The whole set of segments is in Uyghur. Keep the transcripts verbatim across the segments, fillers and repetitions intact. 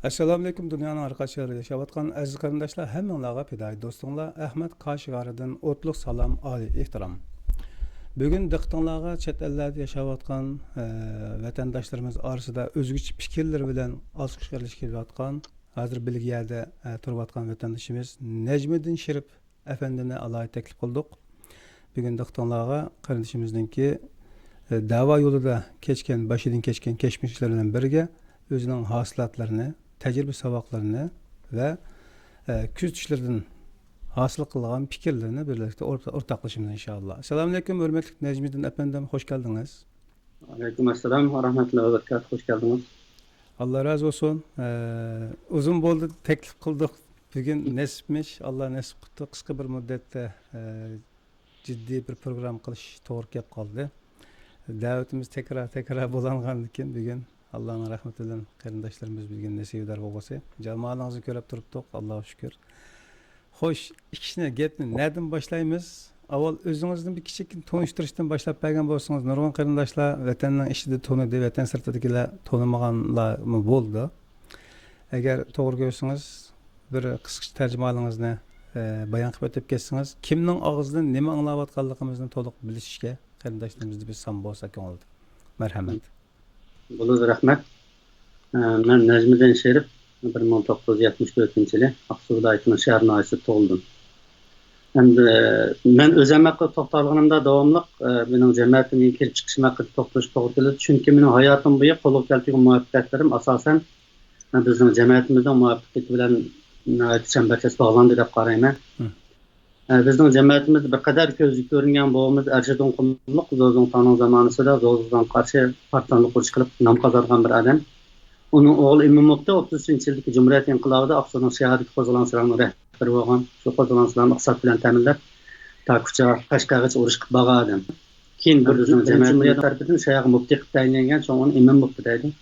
ئەسسالامۇئەلەيكۇم، دۇنيانىڭ ھەر قايسى يېرىدە ياشاۋاتقان ئەزىز قېرىنداشلار، ھەممىڭلارغا پىدائىي دوستۇڭلار ئەخمەت قاشىغارىدىن ئوتلۇق سالام، ئالىي ئېھتىرام. بۈگۈن دىققىتىڭلارغا چەت ئەللەردە ياشاۋاتقان، ئە، ۋەتەنداشلىرىمىز ئارىسىدا ئۆزگىچە پىكىرلىرى بىلەن ئاسقۇچ قىلىشقا كېلىۋاتقان، ھازىر بېلگىيەدە، ئە، تۇرۇۋاتقان ۋەتەندىشىمىز نەجمىدىن شېرىپ ئەپەندىنى ئالاھىدە تەكلىپ قىلدۇق. بۈگۈن دىققىتىڭلارغا قېرىندىشىمىزنىڭكى، ئە، دەۋا يولىدا كەچكەن، باشىدىن كەچكەن كەچمىشلىرى بىلەن بىرگە ئۆزىنىڭ ھاسىلاتلىرىنى، تەجرىبە ساۋاقلىرىنى ۋە، ئە، كۆزىتىشلىرىدىن ھاسىل قىلغان پىكىرلىرىنى بىرلىكتە ئورتا-، ئورتاقلىشىمىز ئىنشائاللا. ئەسسالامۇئەلەيكۇم، ھۆرمەتلىك نەجمىدىن ئەپەندىم، خوش كەلدىڭىز. ۋەئەلەيكۇم ئەسسالام ۋە رەھمەتۇللاھى ۋە بەرىكاتۇھ. خوش كەلدىڭىز. ئاللا رازى بولسۇن. ئە، ئۇزۇن بولدى، تەكلىپ قىلدۇق. بۈگۈن نېسىپمىش، ئاللا نېسىپ قىپتۇ. قىسقا بىر مۇددەتتە، ئە، جىددىي بىر پروگرامما قىلىش توغرا كەپ قالدى. دەۋىتىمىز تەكرار، تەكرار بولانغاندىكىن بۈگۈن ئاللانىڭ رەھمىتى بىلەن قېرىنداشلىرىمىز بۈگۈن نېسىۋىدار بولغۇسى. جامالىڭىزنى كۆرۈپ تۇرۇپتۇق، ئاللاغا شۈكۈر. خوش، ئىككىسىنى، گەپنى نەدىن باشلايمىز؟ ئاۋۋال ئۆزىڭىزنى بىر كىچىككىنە تونۇشتۇرۇشتىن باشلاپ بەرگەن بولسىڭىز، نۇرغۇن قېرىنداشلار ۋەتەننىڭ ئىچىدە تونۇدى، ۋەتەن سىرتىدىكىلەر تونۇمىغانلارمۇ بولىدۇ. ئەگەر توغرا كۆرسىڭىز، بىر قىسقىچە تەرجىمىھالىڭىزنى، ئە، بايان قىلىپ ئۆتۈپ كەتسىڭىز، كىمنىڭ ئاغزىدىن نېمە ئاڭلاۋاتقانلىقىمىزنى تولۇق بىلىشكە قېرىنداشلىرىمىزدا بىر سان بولسا كۆڭۈلدە. مەرھەمەت. بولىدۇ، رەھمەت. ئە، مەن نەجمىدىن شېرىپ، بىر مىڭ توققۇز يۈز يەتمىش تۆتىنچى يىلى ئاقسۇ ۋىلايىتىنىڭ شەھەر ناھىيەسىدە تۇغۇلدۇم. ئەمدى، ئە، مەن ئۆزۈم ھەققىدە توختالغىنىمدا داۋاملىق، ئە، مېنىڭ جەمەتىمگە كىرىپ چىقىشىم ھەققىدە توختىلىش توغرا كېلىدۇ. چۈنكى مېنىڭ ھاياتىم بويى قولغا كەلتۈرگەن مۇۋەپپەقىيەتلىرىم ئاساسەن، مە، بىزنىڭ جەمەتىمىزنىڭ مۇۋەپپەقىيىتى بىلەن ناھايىتى چەمبەرچاس باغلاندى دەپ قارايمەن. مم. ئە، بىزنىڭ جەمەتىمىزدە بىر قەدەر كۆزگە كۆرۈنگەن بوۋىمىز ئەرشىدىن قۇملۇق زوزۇڭتاڭنىڭ زامانىسىدا زوزۇڭتاڭغا قارشى پارتىزانلىق ئۇرۇشى قىلىپ نام قازانغان بىر ئادەم. ئۇنىڭ ئوغلى ئىمىن مۇپتى ئوتتۇزىنچى يىلدىكى جۇمھۇرىيەت ئىنقىلابىدا ئاقسۇنىڭ شەھەردىكى قوزغىلاڭچىلارنىڭ رەھبىرى بولغان، شۇ قوزغىلاڭچىلارنى ئىقتىساد بىلەن تەمىنلەپ، تا كۇچا، قەشقەرگىچە ئۇرۇش قىلىپ بارغان ئادەم. كېيىن بىر بىزنىڭ جەمەتىمىز تەرىپىدىن شەھەرگە مۇپتى قىلىپ تەيىنلەنگەن، شۇڭا ئۇنى ئىمىن مۇپتى دەيدۇ.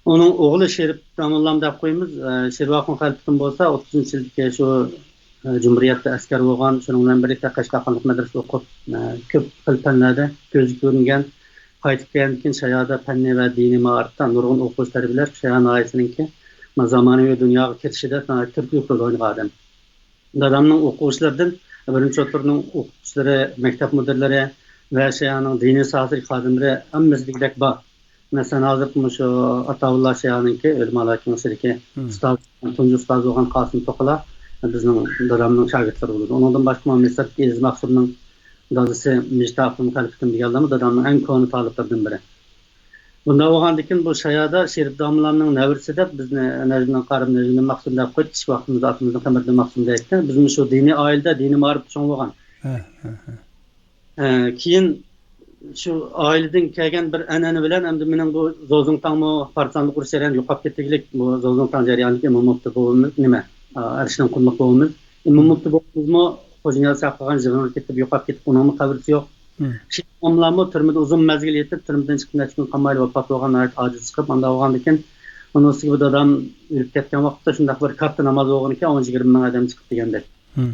ئۇنىڭ ئوغلى شېرىپ داموللام دەپ قويىمىز. ئە، شېرىپ ئاخۇن خەلپىتىم بولسا ئوتتۇزىنچى يىلدىكى شۇ، ئە، جۇمھۇرىيەتتە ئەسكەر بولغان، شۇنىڭ بىلەن بىرلىكتە قەشقەر خانلىق مەدرىسىدە ئوقۇپ، ئە، كۆپ خىل پەنلەردە كۆزگە كۆرۈنگەن، قايتىپ كەلگەندىن كېيىن شايادا پەننى ۋە دىنىي مائارىپتا نۇرغۇن ئوقۇغۇچى تەربىيەلەپ، شايا ناھىيەسىنىڭكى زامانىۋى دۇنياغا كىرىشىدە ناھايىتى تۈرتكىلىك رول ئوينىغان ئادەم. دادامنىڭ ئوقۇغۇچىلىرىدىن بىرىنچى ئوتتۇرىنىڭ ئوقۇتقۇچىلىرى، مەكتەپ مۇدىرلىرى ۋە شايانىڭ دىنىي ساھەسىدىكى خادىملىرى ھەممىسى دېگۈدەك بار. مەسىلەن، ھازىر مۇشۇ ئاتاۋۇللا شايانىڭكى ئۆلىمالار كېڭىشىدىكى مم. ئۇستاز، تۇنجى ئۇستاز بولغان قاسىم توقىلا بىزنىڭ دادامنىڭ شاگىرتلىرى بولىدۇ. ئۇنىڭدىن باشقا مىسىردىكى ئېزىز مەخسۇمنىڭ دادىسى مىجىت ئاخۇن خەلپىتىم دېگەنلەرمۇ دادامنىڭ ئەڭ كونا تالىپلىرىدىن بىرى. بۇنداق بولغاندىكىن بۇ شايادا شېرىپ داموللامنىڭ نەۋرىسى دەپ بىزنى نەجمىدىن قارىم، نەجمىدىن مەخسۇم دەپ قويۇپ، كىچىك ۋاقتىمىزدا ئاتىمىزنى قەمەردىن مەخسۇم دەيتتى. بىزمۇ شۇ دىنىي ئائىلىدە، دىنىي مائارىپتا چوڭ بولغان. ھە، ھە، ھە. ئە، كېيىن شۇ ئائىلىدىن كەلگەن بىر ئەنئەنە بىلەن ئەمدى مېنىڭ بۇ زوزۇڭتاڭمۇ پارتىزانلىق ئۇرۇشى جەريانىدا يوقاپ كەتكۈدەك، بۇ زوزۇڭتاڭ جەريانىدىكى ئىمام مۇپتى بوۋىمىز، نېمە، ئە، ئەرشىدىن قۇملۇق بوۋىمىز، ئىمام مۇپتى بوۋىمىزمۇ خوجانىياز ساقلىغان يىغىنغا كېتىپ يوقاپ كېتىپ، ئۇنىڭمۇ قەبرىسى يوق. مم. شېرىپ داموللاممۇ تۈرمىدە ئۇزۇن مەزگىل يېتىپ، تۈرمىدىن چىقىپ نەچچە كۈن قالمايلا ۋاپات بولغان، ناھايىتى ئاجىز چىقىپ، ئانداق بولغاندىكىن، ئۇنىڭ ئۈستىگە بۇ دادام ئۆلۈپ كەتكەن ۋاقىتتا شۇنداق بىر كاتتا ناماز بولغانىكەن، ئون يىگىرمە مىڭ ئادەم چىقىپ دېگەندەك. مم.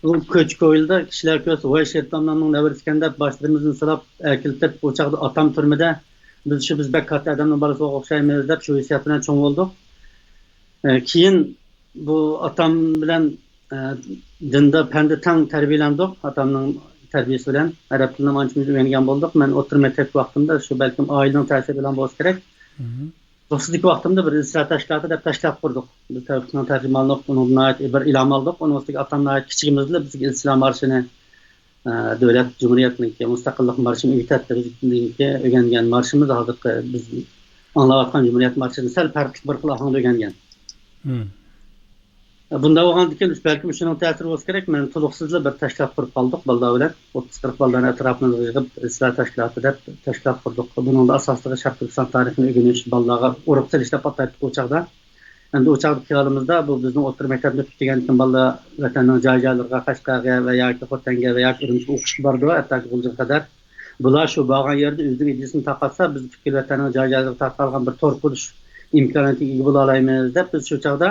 بۇ كۆچە كويلىدا كىشىلەر كۆرسە، ۋاي، شېرىپ داموللامنىڭ نەۋرىسىكەن دەپ، باشلىرىمىزنى سىلاپ، ئەكېلىتىپ، ئۇ چاغدا ئاتام تۈرمىدە، بىز شۇ، بىز بەك كاتتا ئادەمنىڭ بالىسىغا ئوخشايمىز دەپ، شۇ ھېسسىيات بىلەن چوڭ بولدۇق. ئە، كېيىن بۇ ئاتام بىلەن، ئە، دىندا، پەندە تەڭ تەربىيەلەندۇق. ئاتامنىڭ تەربىيەسى بىلەن ئەرەب تىلىنى ئانچە مۇنچە ئۆگەنگەن بولدۇق. مەن ئوتتۇرا مەكتەپتىكى ۋاقتىمدا شۇ، بەلكىم ئائىلىنىڭ تەسىرى بىلەن بولسا كېرەك. مم. دوستلۇقتىكى ۋاقتىمدا بىر ئىلسىلار تەشكىلاتى دەپ تەشكىلات قۇردۇق. بىز تەۋپىقنىڭ تەرجىمانلىق، ئۇنىڭدىن ناھايىتى بىر ئىلھام ئالدۇق. ئۇنىڭ ئۈستىگە ئاتام ناھايىتى كىچىكىمىزدىلا بىزگە ئىلسىلار مارشىنى، ئە، دۆلەت جۇمھۇرىيەتنىڭكى مۇستەقىللىق مارشىنى ئۆگىتەتتى. بىزنىڭكى ئۆگەنگەن مارشىمىز ھازىرقى بىز ئاڭلاۋاتقان جۇمھۇرىيەت مارشىدىن سەل پەرقلىق بىر خىل ئاھاڭدا ئۆگەنگەن. مم. بۇنداق بولغاندىكىن، بەلكىم شۇنىڭ تەسىرى بولسا كېرەك، مەن تولۇقسىزلا بىر تەشكىلات قۇرۇپ قالدۇق بالىلار بىلەن. ئوتتۇز قىرىق بالىلارنى ئەتراپىمىزغا يىغىپ، ئىلسىلار تەشكىلاتى دەپ تەشكىلات قۇردۇق. بۇنىڭدا ئاساسلىقى شەرقىي تۈركىستان تارىخىنى ئۆگىنىش، بالىلارغا ئۇرۇق سېلىش دەپ ئاتايتتۇق ئۇ چاغدا. ئەمدى ئۇ چاغدىكى خىيالىمىزدا، بۇ بىزنىڭ ئوتتۇرا مەكتەپنى پۈتتۈرگەندىن كېيىن بالىلار ۋەتەننىڭ جاي-جايلىرىغا، قەشقەرگە ۋە ياكى خوتەنگە ۋە ياكى ئۈرۈمچىگە ئوقۇشقا بارىدۇ، ھەتتاكى غۇلجىغا قەدەر. بۇلار شۇ بارغان يەردە ئۆزىنىڭ ئىدىيىسىنى تارقاتسا، بىز پۈتكۈل ۋەتەننىڭ جاي-جايلىرىغا تارقالغان بىر تور قۇرۇش ئىمكانىيىتىگە ئىگە بولالايمىز دەپ، بىز شۇ چاغدا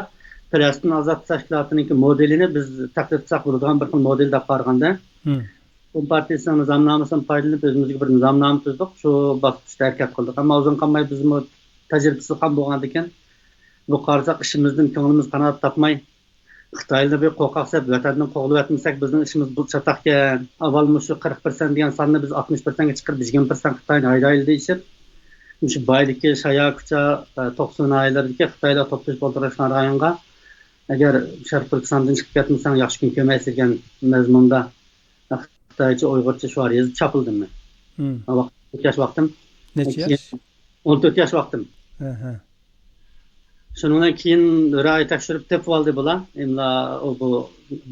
پەلەستىن ئازادلىق تەشكىلاتىنىڭكى مودېلىنى بىز تەقلىد قىلساق بولىدىغان بىر خىل مودېل دەپ قارىغاندا، مم. كومپارتىيىسىنىڭ نىزامنامىسىدىن پايدىلىنىپ، ئۆزىمىزگە بىر نىزامنامە تۈزدۇق. شۇ باسقۇچتا ھەرىكەت قىلدۇق. ئەمما ئۇزۇن قالماي بىزمۇ تەجرىبىسىز قان بولغاندىكىن، بۇ قارىساق، ئىشىمىزدىن كۆڭلىمىز قانائەت تاپماي، خىتايلارنى بىر قورقاق سەپ ۋەتەندىن قوغلىۋەتمىسەك، بىزنىڭ ئىشىمىز بۇ چاتاقكەن. ئاۋۋال مۇشۇ قىرىق پىرسەنت دېگەن ساننى بىز ئاتمىش پىرسەنتكە چىقىرىپ، يىگىرمە پىرسەنت خىتاينى ھايدايلى دېيىشىپ، مۇشۇ بايدىكى شايا كۇچا، توقسۇ ناھىيەلىرىدىكى خىتايلار توپلىشىپ ئولتۇرۇشقان رايونغا، ئەگەر شەرقىي تۈركىستاندىن چىقىپ كەتمىسەڭ، ياخشى كۈن كۆرمەيسىز دېگەن مەزمۇندا خىتايچە، ئۇيغۇرچە شوئار يېزىپ چاپلىدىم مەن. ھىم. ۋاقىت، تۆت ياش ۋاقتىم. نەچچە ياش؟ ئون تۆت ياش ۋاقتىم. ھە، ھە. شۇنىڭدىن كېيىن بىر ئاي تەكشۈرۈپ تېپىۋالدى بۇلار. ئىملا، ئۇ، بۇ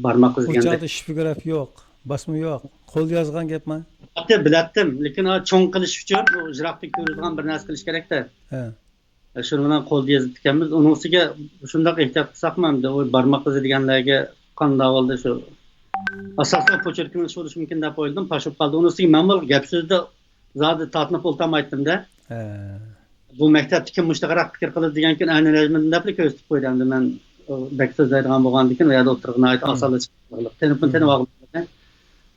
بارماق ئىزى ئۇ دېگەندەك. چاغدا شىفىگراف يوق، باسما يوق. قول يازغان گەپما؟ بىلەتتىم، بىلەتتىم. لېكىن، ئا، چوڭ قىلىش ئۈچۈن ئۇ يىراقتىن كۆرۈنىدىغان بىر نەرسە قىلىش كېرەكتە. ھە. شۇنىڭ بىلەن قولدا يېزىپ ئىكەنمىز. ئۇنىڭ ئۈستىگە شۇنداق ئېھتىيات قىلساقمۇ ئەمدى ئۇ بارماق ئىزى دېگەنلەرگە قانداق بولدى شۇ. ئاساسەن پوچېركىنىڭ ئىشى بولۇشى مۇمكىن دەپ ئويلىدىم، پاش بولۇپ قالدى. ئۇنىڭ ئۈستىگە مەنمۇ گەپ سۆزدە زادى تارتىنىپ ئولتۇرمايتتىم-دە. ھە. بۇ مەكتەپتە كىم مۇشۇنداقراق پىكىر قىلىدۇ دېگەنكىن، ئەنە نەجمىدىن دەپلا كۆرسىتىپ قويدى. ئەمدى مەن، ئۇ، بەك سۆزلەيدىغان بولغاندىكىن، ئۇ يەردە ئولتۇرغىنى ناھايىتى مم. ئاسانلا چىقىپ قالدى. تېلېفون مم. تېنىپ ئاغلىدى.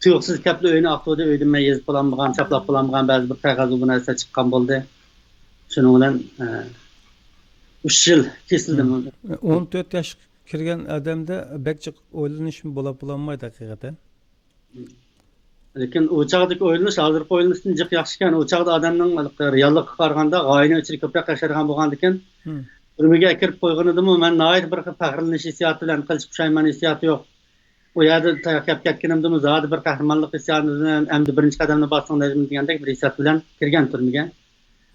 تۇيۇقسىز كەپلا ئۆينى ئاقتۇردى. ئۆيدىن مەن يېزىپ بولالمىغان، چاپلاپ بولالمىغان بەزى بىر قەغەز، بۇ نەرسە چىققان بولدى. شۇنىڭ بىلەن، ئە، ئۈچ يىل كېسىلدىم. مم. ئون تۆت ياش كىرگەن ئادەمدە بەك جىق ئويلىنىشمۇ بولاپ بولالمايدۇ ھەقىقەتەن. لېكىن ئۇ چاغدىكى ئويلىنىش ھازىرقى ئويلىنىشتىن جىق ياخشىكەن. ئۇ چاغدا ئادەمنىڭ رېئاللىققا قارىغاندا غايىنىڭ ئىچىدە كۆپرەك ياشايدىغان بولغاندىكىن، مم. تۈرمىگە ئەكىرىپ قويغىنىدىمۇ مەن ناھايىتى بىر خىل پەخىرلىنىش ھېسسىياتى بىلەن، قىلچە پۇشايمان ھېسسىياتى يوق. ئۇ يەردە تەييار كەپ كەتكىنىمدىمۇ زادى بىر قەھرىمانلىق ھېسسىياتى بىلەن، ئەمدى بىرىنچى قەدەمنى باستىڭ نەجمىدىن دېگەندەك بىر ھېسسىيات بىلەن كىرگەن تۈرمىگە.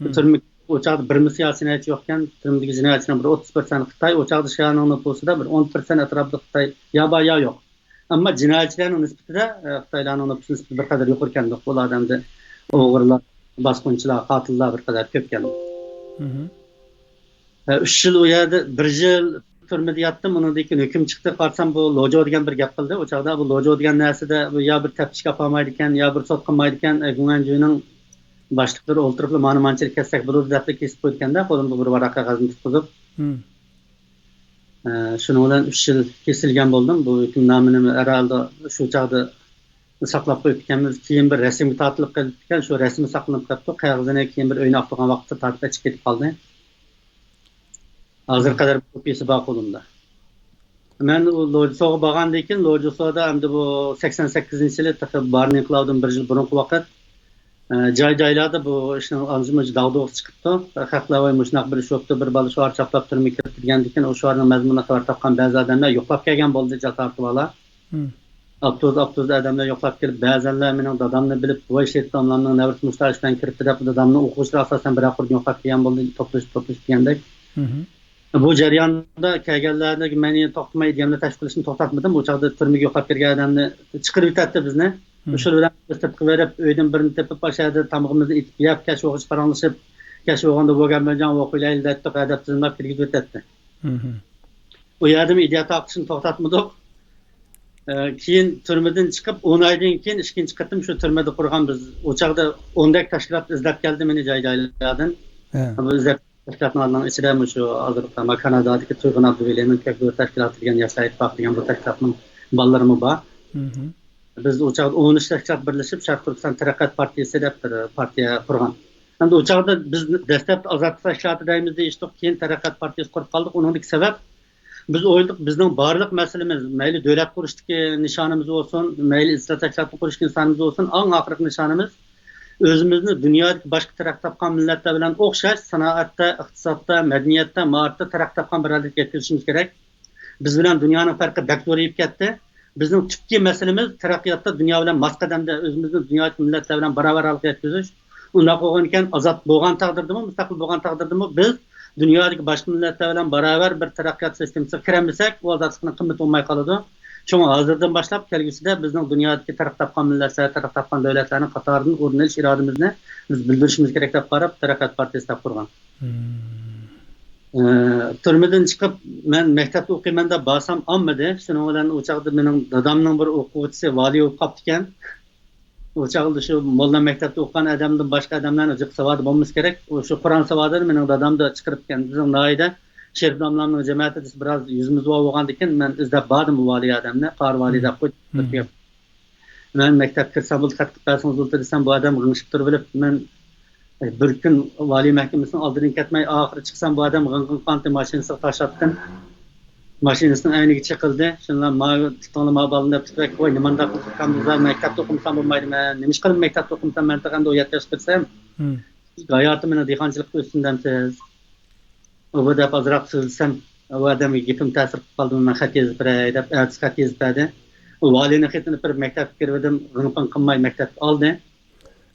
مم. تۈرمە، ئۇ چاغدا بىرمۇ سىياسىي جىنايەتچى يوقكەن. تۈرمىدىكى جىنايەتچىنىڭ بىر ئوتتۇز پىرسەنت خىتاي. ئۇ چاغدا شىئەنىڭ نوپۇسىدا بىر ئون پىرسەنت ئەتراپىدا خىتاي يا بار يا يوق. ئەمما جىنايەتچىلەرنىڭ نىسبىتىدە، ئە، خىتايلارنىڭ نوپۇسى نىسبىتى بىر قەدەر يۇقىرىكەن. بۇ ئادەمدە ئوغرىلار، باسقۇنچىلار، قاتىللار بىر قەدەر كۆپكەن. مم. ئە، ئۈچ يىل ئۇ يەردە، بىر يىل تۈرمىدە ياتتىم. ئۇنىڭدىن كېيىن ھۆكۈم چىقتى. قارىسام، بۇ لوجو دېگەن بىر گەپ قىلدى. ئۇ چاغدا بۇ لوجو دېگەن نەرسىدە بۇ يا بىر تەپتىشكە ئاپارمايدىكەن، يا بىر سوتقا ئالمايدىكەن. ئە، گۇڭئەنجۈنىڭ باشلىقلىرى ئولتۇرۇپلا، مانا مانچىلىك كەتسەك بولىدۇ دەپلا كېسىپ قويىدىكەندە، قولۇمغا بىر ۋاراق قەغەزنى تۇتقۇزۇپ. مم. ئە، شۇنىڭ بىلەن ئۈچ يىل كېسىلگەن بولدۇم. بۇ ھۆكۈمنامىنى ھەرھالدا شۇ چاغدا ساقلاپ قويۇپتىكەنمىز. كېيىن بىر رەسىمگە تارتىلىپ قېلىپتىكەن، شۇ رەسىمى ساقلىنىپ قېلىپتۇ. قەغىزىنى كېيىن بىر ئۆينى ئاقلىغان ۋاقىتتا تارتىپ ئەچىپ كېتىپ قالدى. ھازىرغا قەدەر كوپىيىسى بار قولۇمدا. مەن ئۇ لوجىسوغا بارغاندىن كېيىن، لوجىسودا ئەمدى بۇ سەكسەن سەككىزىنچى يىلى، تېخى بارىن ئىنقىلابىدىن بىر يىل بۇرۇنقى ۋاقىت، ئە، جاي-جايلاردا بۇ ئىشنىڭ ئانچە-مۇنچە داغدۇغىسى چىقىپتۇ. خەق لاۋاي مۇشۇنداق بىر ئىش بوپتۇ، بىر بالا شوئار چاپلاپ تۈرمىگە كىرىپتۇ دېگەندىن كېيىن، ئۇ شوئارنىڭ مەزمۇنىنى خەۋەر تاپقان بەزى ئادەملەر يوقلاپ كەلگەن بولدى، جاسارىتى بارلار. مم. ئاپتوبۇس، ئاپتوبۇستا ئادەملەر يوقلاپ كېلىپ، بەزەنلەر مېنىڭ دادامنى بىلىپ، ۋاي، شېرىپ دادامنىڭ نەۋرىسى مۇشۇ ئىش بىلەن كىرىپتۇ دەپ، دادامنىڭ ئوقۇغۇچىلىرى ئاساسەن بىرەر قۇردا يوقلاپ كەلگەن بولدى، توپلىشىپ، توپلىشىپ دېگەندەك. مم. بۇ جەرياندا كەلگەنلەرنى مەن يەنە توختىماي ئىدىيەمنى تەشۋىق قىلىشنى توختاتمىدىم. ئۇ چاغدا تۈرمىگە يوقلاپ كىرگەن ئادەمنى چىقىرىۋېتەتتى بىزنى. مم. شۇ بىلەن بىز سىرتقا بېرىپ، ئۆيدىن بىرنى تېپىپ، ئاشۇ يەردە تامىقىمىزنى ئېتىپ يەپ، كەچ بولغۇچە پاراڭلىشىپ، كەچ بولغاندا بۇ گەمبەجان ۋوقۇيلايلى دەيتتۇق، ھەدەپ تىزىملاپ كىرگۈزۈۋېتەتتى. مم. ئۇ يەردىمۇ ئىدىيە تارقىتىشنى توختاتمىدۇق. ئە، كېيىن تۈرمىدىن چىقىپ، ئون ئايدىن كېيىن ئىككىنچى قېتىم شۇ تۈرمىدە قۇرغان بىز. ئۇ چاغدا ئوندەك تەشكىلات ئىزدەپ كەلدى مېنى جاي-جايلاردىن. ھە. بۇ ئىزدەپ تەشكىلاتلارنىڭ ئىچىدە مۇشۇ ھازىر كانادادىكى تۇيغۇن ئابدۇۋەلىنىڭ كۆك بۆرە تەشكىلاتى دېگەن، ياشلار ئىتتىپاقى دېگەن بۇ تەشكىلاتنىڭ بالىلىرىمۇ بار. مم. بىز ئۇ چاغدا ئون ئۈچ تەشكىلات بىرلىشىپ، شەرقىي تۈركىستان تەرەققىيات پارتىيىسى دەپ بىر پارتىيە قۇرغان. ئەمدى ئۇ چاغدا بىز دەسلەپتە ئازادلىق تەشكىلاتى دەيمىز دېيىشتۇق، كېيىن تەرەققىيات پارتىيىسى قۇرۇپ قالدۇق. ئۇنىڭدىكى سەۋەب، بىز ئويلىدۇق، بىزنىڭ بارلىق مەسىلىمىز، مەيلى دۆلەت قۇرۇشتىكى نىشانىمىز بولسۇن، مەيلى ئىسلاھات تەشكىلاتىنى قۇرۇشتىكى نىشانىمىز بولسۇن، ئەڭ ئاخىرقى نىشانىمىز ئۆزىمىزنى دۇنيادىكى باشقا تەرەققىي تاپقان مىللەتلەر بىلەن ئوخشاش سانائەتتە، ئىقتىسادتا، مەدەنىيەتتە، مائارىپتا تەرەققىي تاپقان بىر ھالەتكە يەتكۈزۈشىمىز كېرەك. بىز بىلەن دۇنيانىڭ پەرقى بەك زورىيىپ كەتتى. بىزنىڭ تۈپكى مەسىلىمىز تەرەققىياتتا دۇنيا بىلەن ماس قەدەمدە، ئۆزىمىزنى دۇنيادىكى مىللەتلەر بىلەن باراۋەر ھالغا يەتكۈزۈش. ئۇنداق بولغانىكەن، ئازاد بولغان تەقدىردىمۇ، مۇستەقىل بولغان تەقدىردىمۇ بىز دۇنيادىكى باشقا مىللەتلەر بىلەن باراۋەر بىر تەرەققىيات سىستېمىسىغا كىرەلمىسەك، ئۇ ئازادلىقنىڭ قىممىتى بولماي قالىدۇ. شۇڭا ھازىردىن باشلاپ كەلگۈسىدە بىزنىڭ دۇنيادىكى تەرەققىي تاپقان مىللەتلەر، تەرەققىي تاپقان دۆلەتلەرنىڭ قاتارىدىن ئورۇن ئېلىش ئىرادىمىزنى بىز بىلدۈرۈشىمىز كېرەك دەپ قاراپ، تەرەققىيات پارتىيىسى دەپ قۇرغان. مم. ئى، تۈرمىدىن چىقىپ، مەن مەكتەپتە ئوقۇيمەن دەپ بارسام ئالمىدى. شۇنىڭ بىلەن ئۇ چاغدا مېنىڭ دادامنىڭ بىر ئوقۇغۇچىسى ۋالىي بولۇپ قاپتىكەن. ئۇ چاغدا شۇ موللا مەكتەپتە ئوقۇغان ئادەمدىن باشقا ئادەملەرنىڭ جىق ساۋادى بولمىسا كېرەك. ئۇ شۇ قۇرئان ساۋادىنى مېنىڭ دادامدا چىقىرىپتىكەن. بىزنىڭ ناھىيەدە شېرىپ داملامنىڭ جەمەتى دېسە بىراز يۈزىمىز بار بولغاندىكىن، مەن ئىزدەپ باردىم ئۇ ۋالىي ئادەمنى. قارى ۋالىي دەپ قويدى. مەن مەكتەپكە كىرسەم بولدى، خەت قىلىپ بەرسىڭىز بولدى دېسەم، بۇ ئادەم غىڭشىپ تۇرۇۋېلىپ، مەن بىر كۈن ۋالىي مەھكىمىسىنىڭ ئالدىدىن كەتمەي، ئاخىرى چىقسام، بۇ ئادەم غىڭ-غىڭ قانتى ماشىنىسىغا تاشلاتتىم. ماشىنىسىنىڭ ئەينىگە چېقىلدى. شۇندىلا، «ما، تۇتۇڭلار ما بالىنى» دەپ تۇتۇپ، «ۋاي، نېمانداق قىلىپ، مەكتەپتە ئوقۇمىسام بولمايدۇ، مەن نېمە ئىش قىلىپ مەكتەپتە ئوقۇمىسام، مەن تېخى ئەمدى ئون يەتتە ياشقا كىرسەم، ھاياتىم مېنىڭ دېھقانچىلىقتا ئۆتسۇن دەمسىز؟» ئۇ بۇ دەپ ئازراق سۆزلىسەم، ئۇ ئادەمگە گېپىم تەسىر قىلىپ قالدىمۇ، مەن خەت يېزىپ بېرەي دەپ، ئەتىسى خەت يېزىپ بەردى. ئۇ ۋالىينىڭ خېتىنى بېرىپ مەكتەپكە كىرىۋىدىم، غىڭ-پىڭ قىلماي مەكتەپكە ئالدى.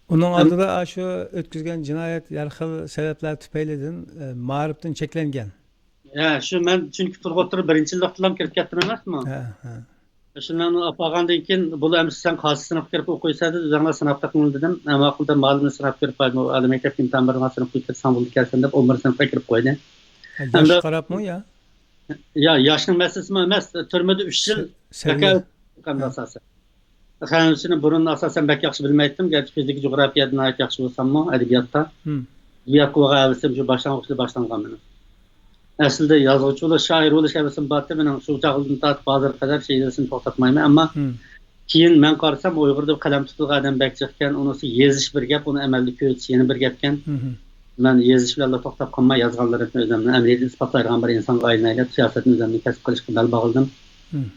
ئۇنىڭ ئەم- ئالدىدا ئاشۇ ئۆتكۈزگەن جىنايەت ھەر خىل سەۋەبلەر تۈپەيلىدىن، ئە، مائارىپتىن چەكلەنگەن. ھە، شۇ مەن چۈنكى پۇتغا ئولتۇرۇپ بىرىنچى يىللىقتىلا كىرىپ كەتتىم ئەمەسمۇ؟ ھە، ھە. شۇنىڭنى ئاپارغاندىن كېيىن، «بۇلا ئەمىسە سەن قايسى سىنىپقا كىرىپ ئوقۇيسەن؟» دېدى. «ئۆزۈڭلار سىناپ بېقىڭلار» دېدىم. «ھە، ماقۇل» دەپ، مۇئەللىمنى سىناپ كىرىپ قويدۇم. «ئۇ ئادەم مەكتەپكە ئىمتىھان بېرىدىغان سىنىپقا كىرسەڭ بولىدىكەنسەن» دەپ، ئون بىر سىنىپقا كىرىپ قويدى. ھە، ياشقا قاراپمۇ يا؟ يا، ياشنىڭ مەسىلىسىمۇ ئەمەس. تۈرمىدە ئۈچ يىل سەۋىيە. ۋاكالىتەن ئاساسەن. ھە. خەنزۇچىنى بۇرۇن ئاساسەن بەك ياخشى بىلمەيتتىم. گەرچە فىزىكا، جۇغراپىيەدە ناھايىتى ياخشى بولساممۇ، ئەدەبىياتتا. ھىم. ئەدەبىياتقا بولغان ھەۋىسىم شۇ باشلانغۇچتا باشلانغان مېنىڭ. ئەسلىدە يازغۇچى بولۇش، شائىر بولۇش ھەۋىسىم بارتى مېنىڭ. شۇ چاغدىن تارتىپ ھازىرغا قەدەر شېئىر يېزىشنى توختاتمايمەن. ئەمما ھىم. كېيىن مەن قارىسام، ئۇيغۇردا قەلەم تۇتىدىغان ئادەم بەك جىقكەن. ئۇنىسى يېزىش بىر گەپ، ئۇنى ئەمەلدە كۆرسىتىش يەنە بىر گەپكەن. ھىم. مەن يېزىش بىلەنلا توختاپ قالماي، يازغانلىرىمنى ئۆزۈمنى ئەمەلىيەتتە ئىسپاتلايدىغان بىر ئىنسانغا ئايلىنايلى دەپ، سىياسەتنى ئۆزۈمنىڭ كەسىپ قىلىشقا بەل باغلىدىم. ھىم.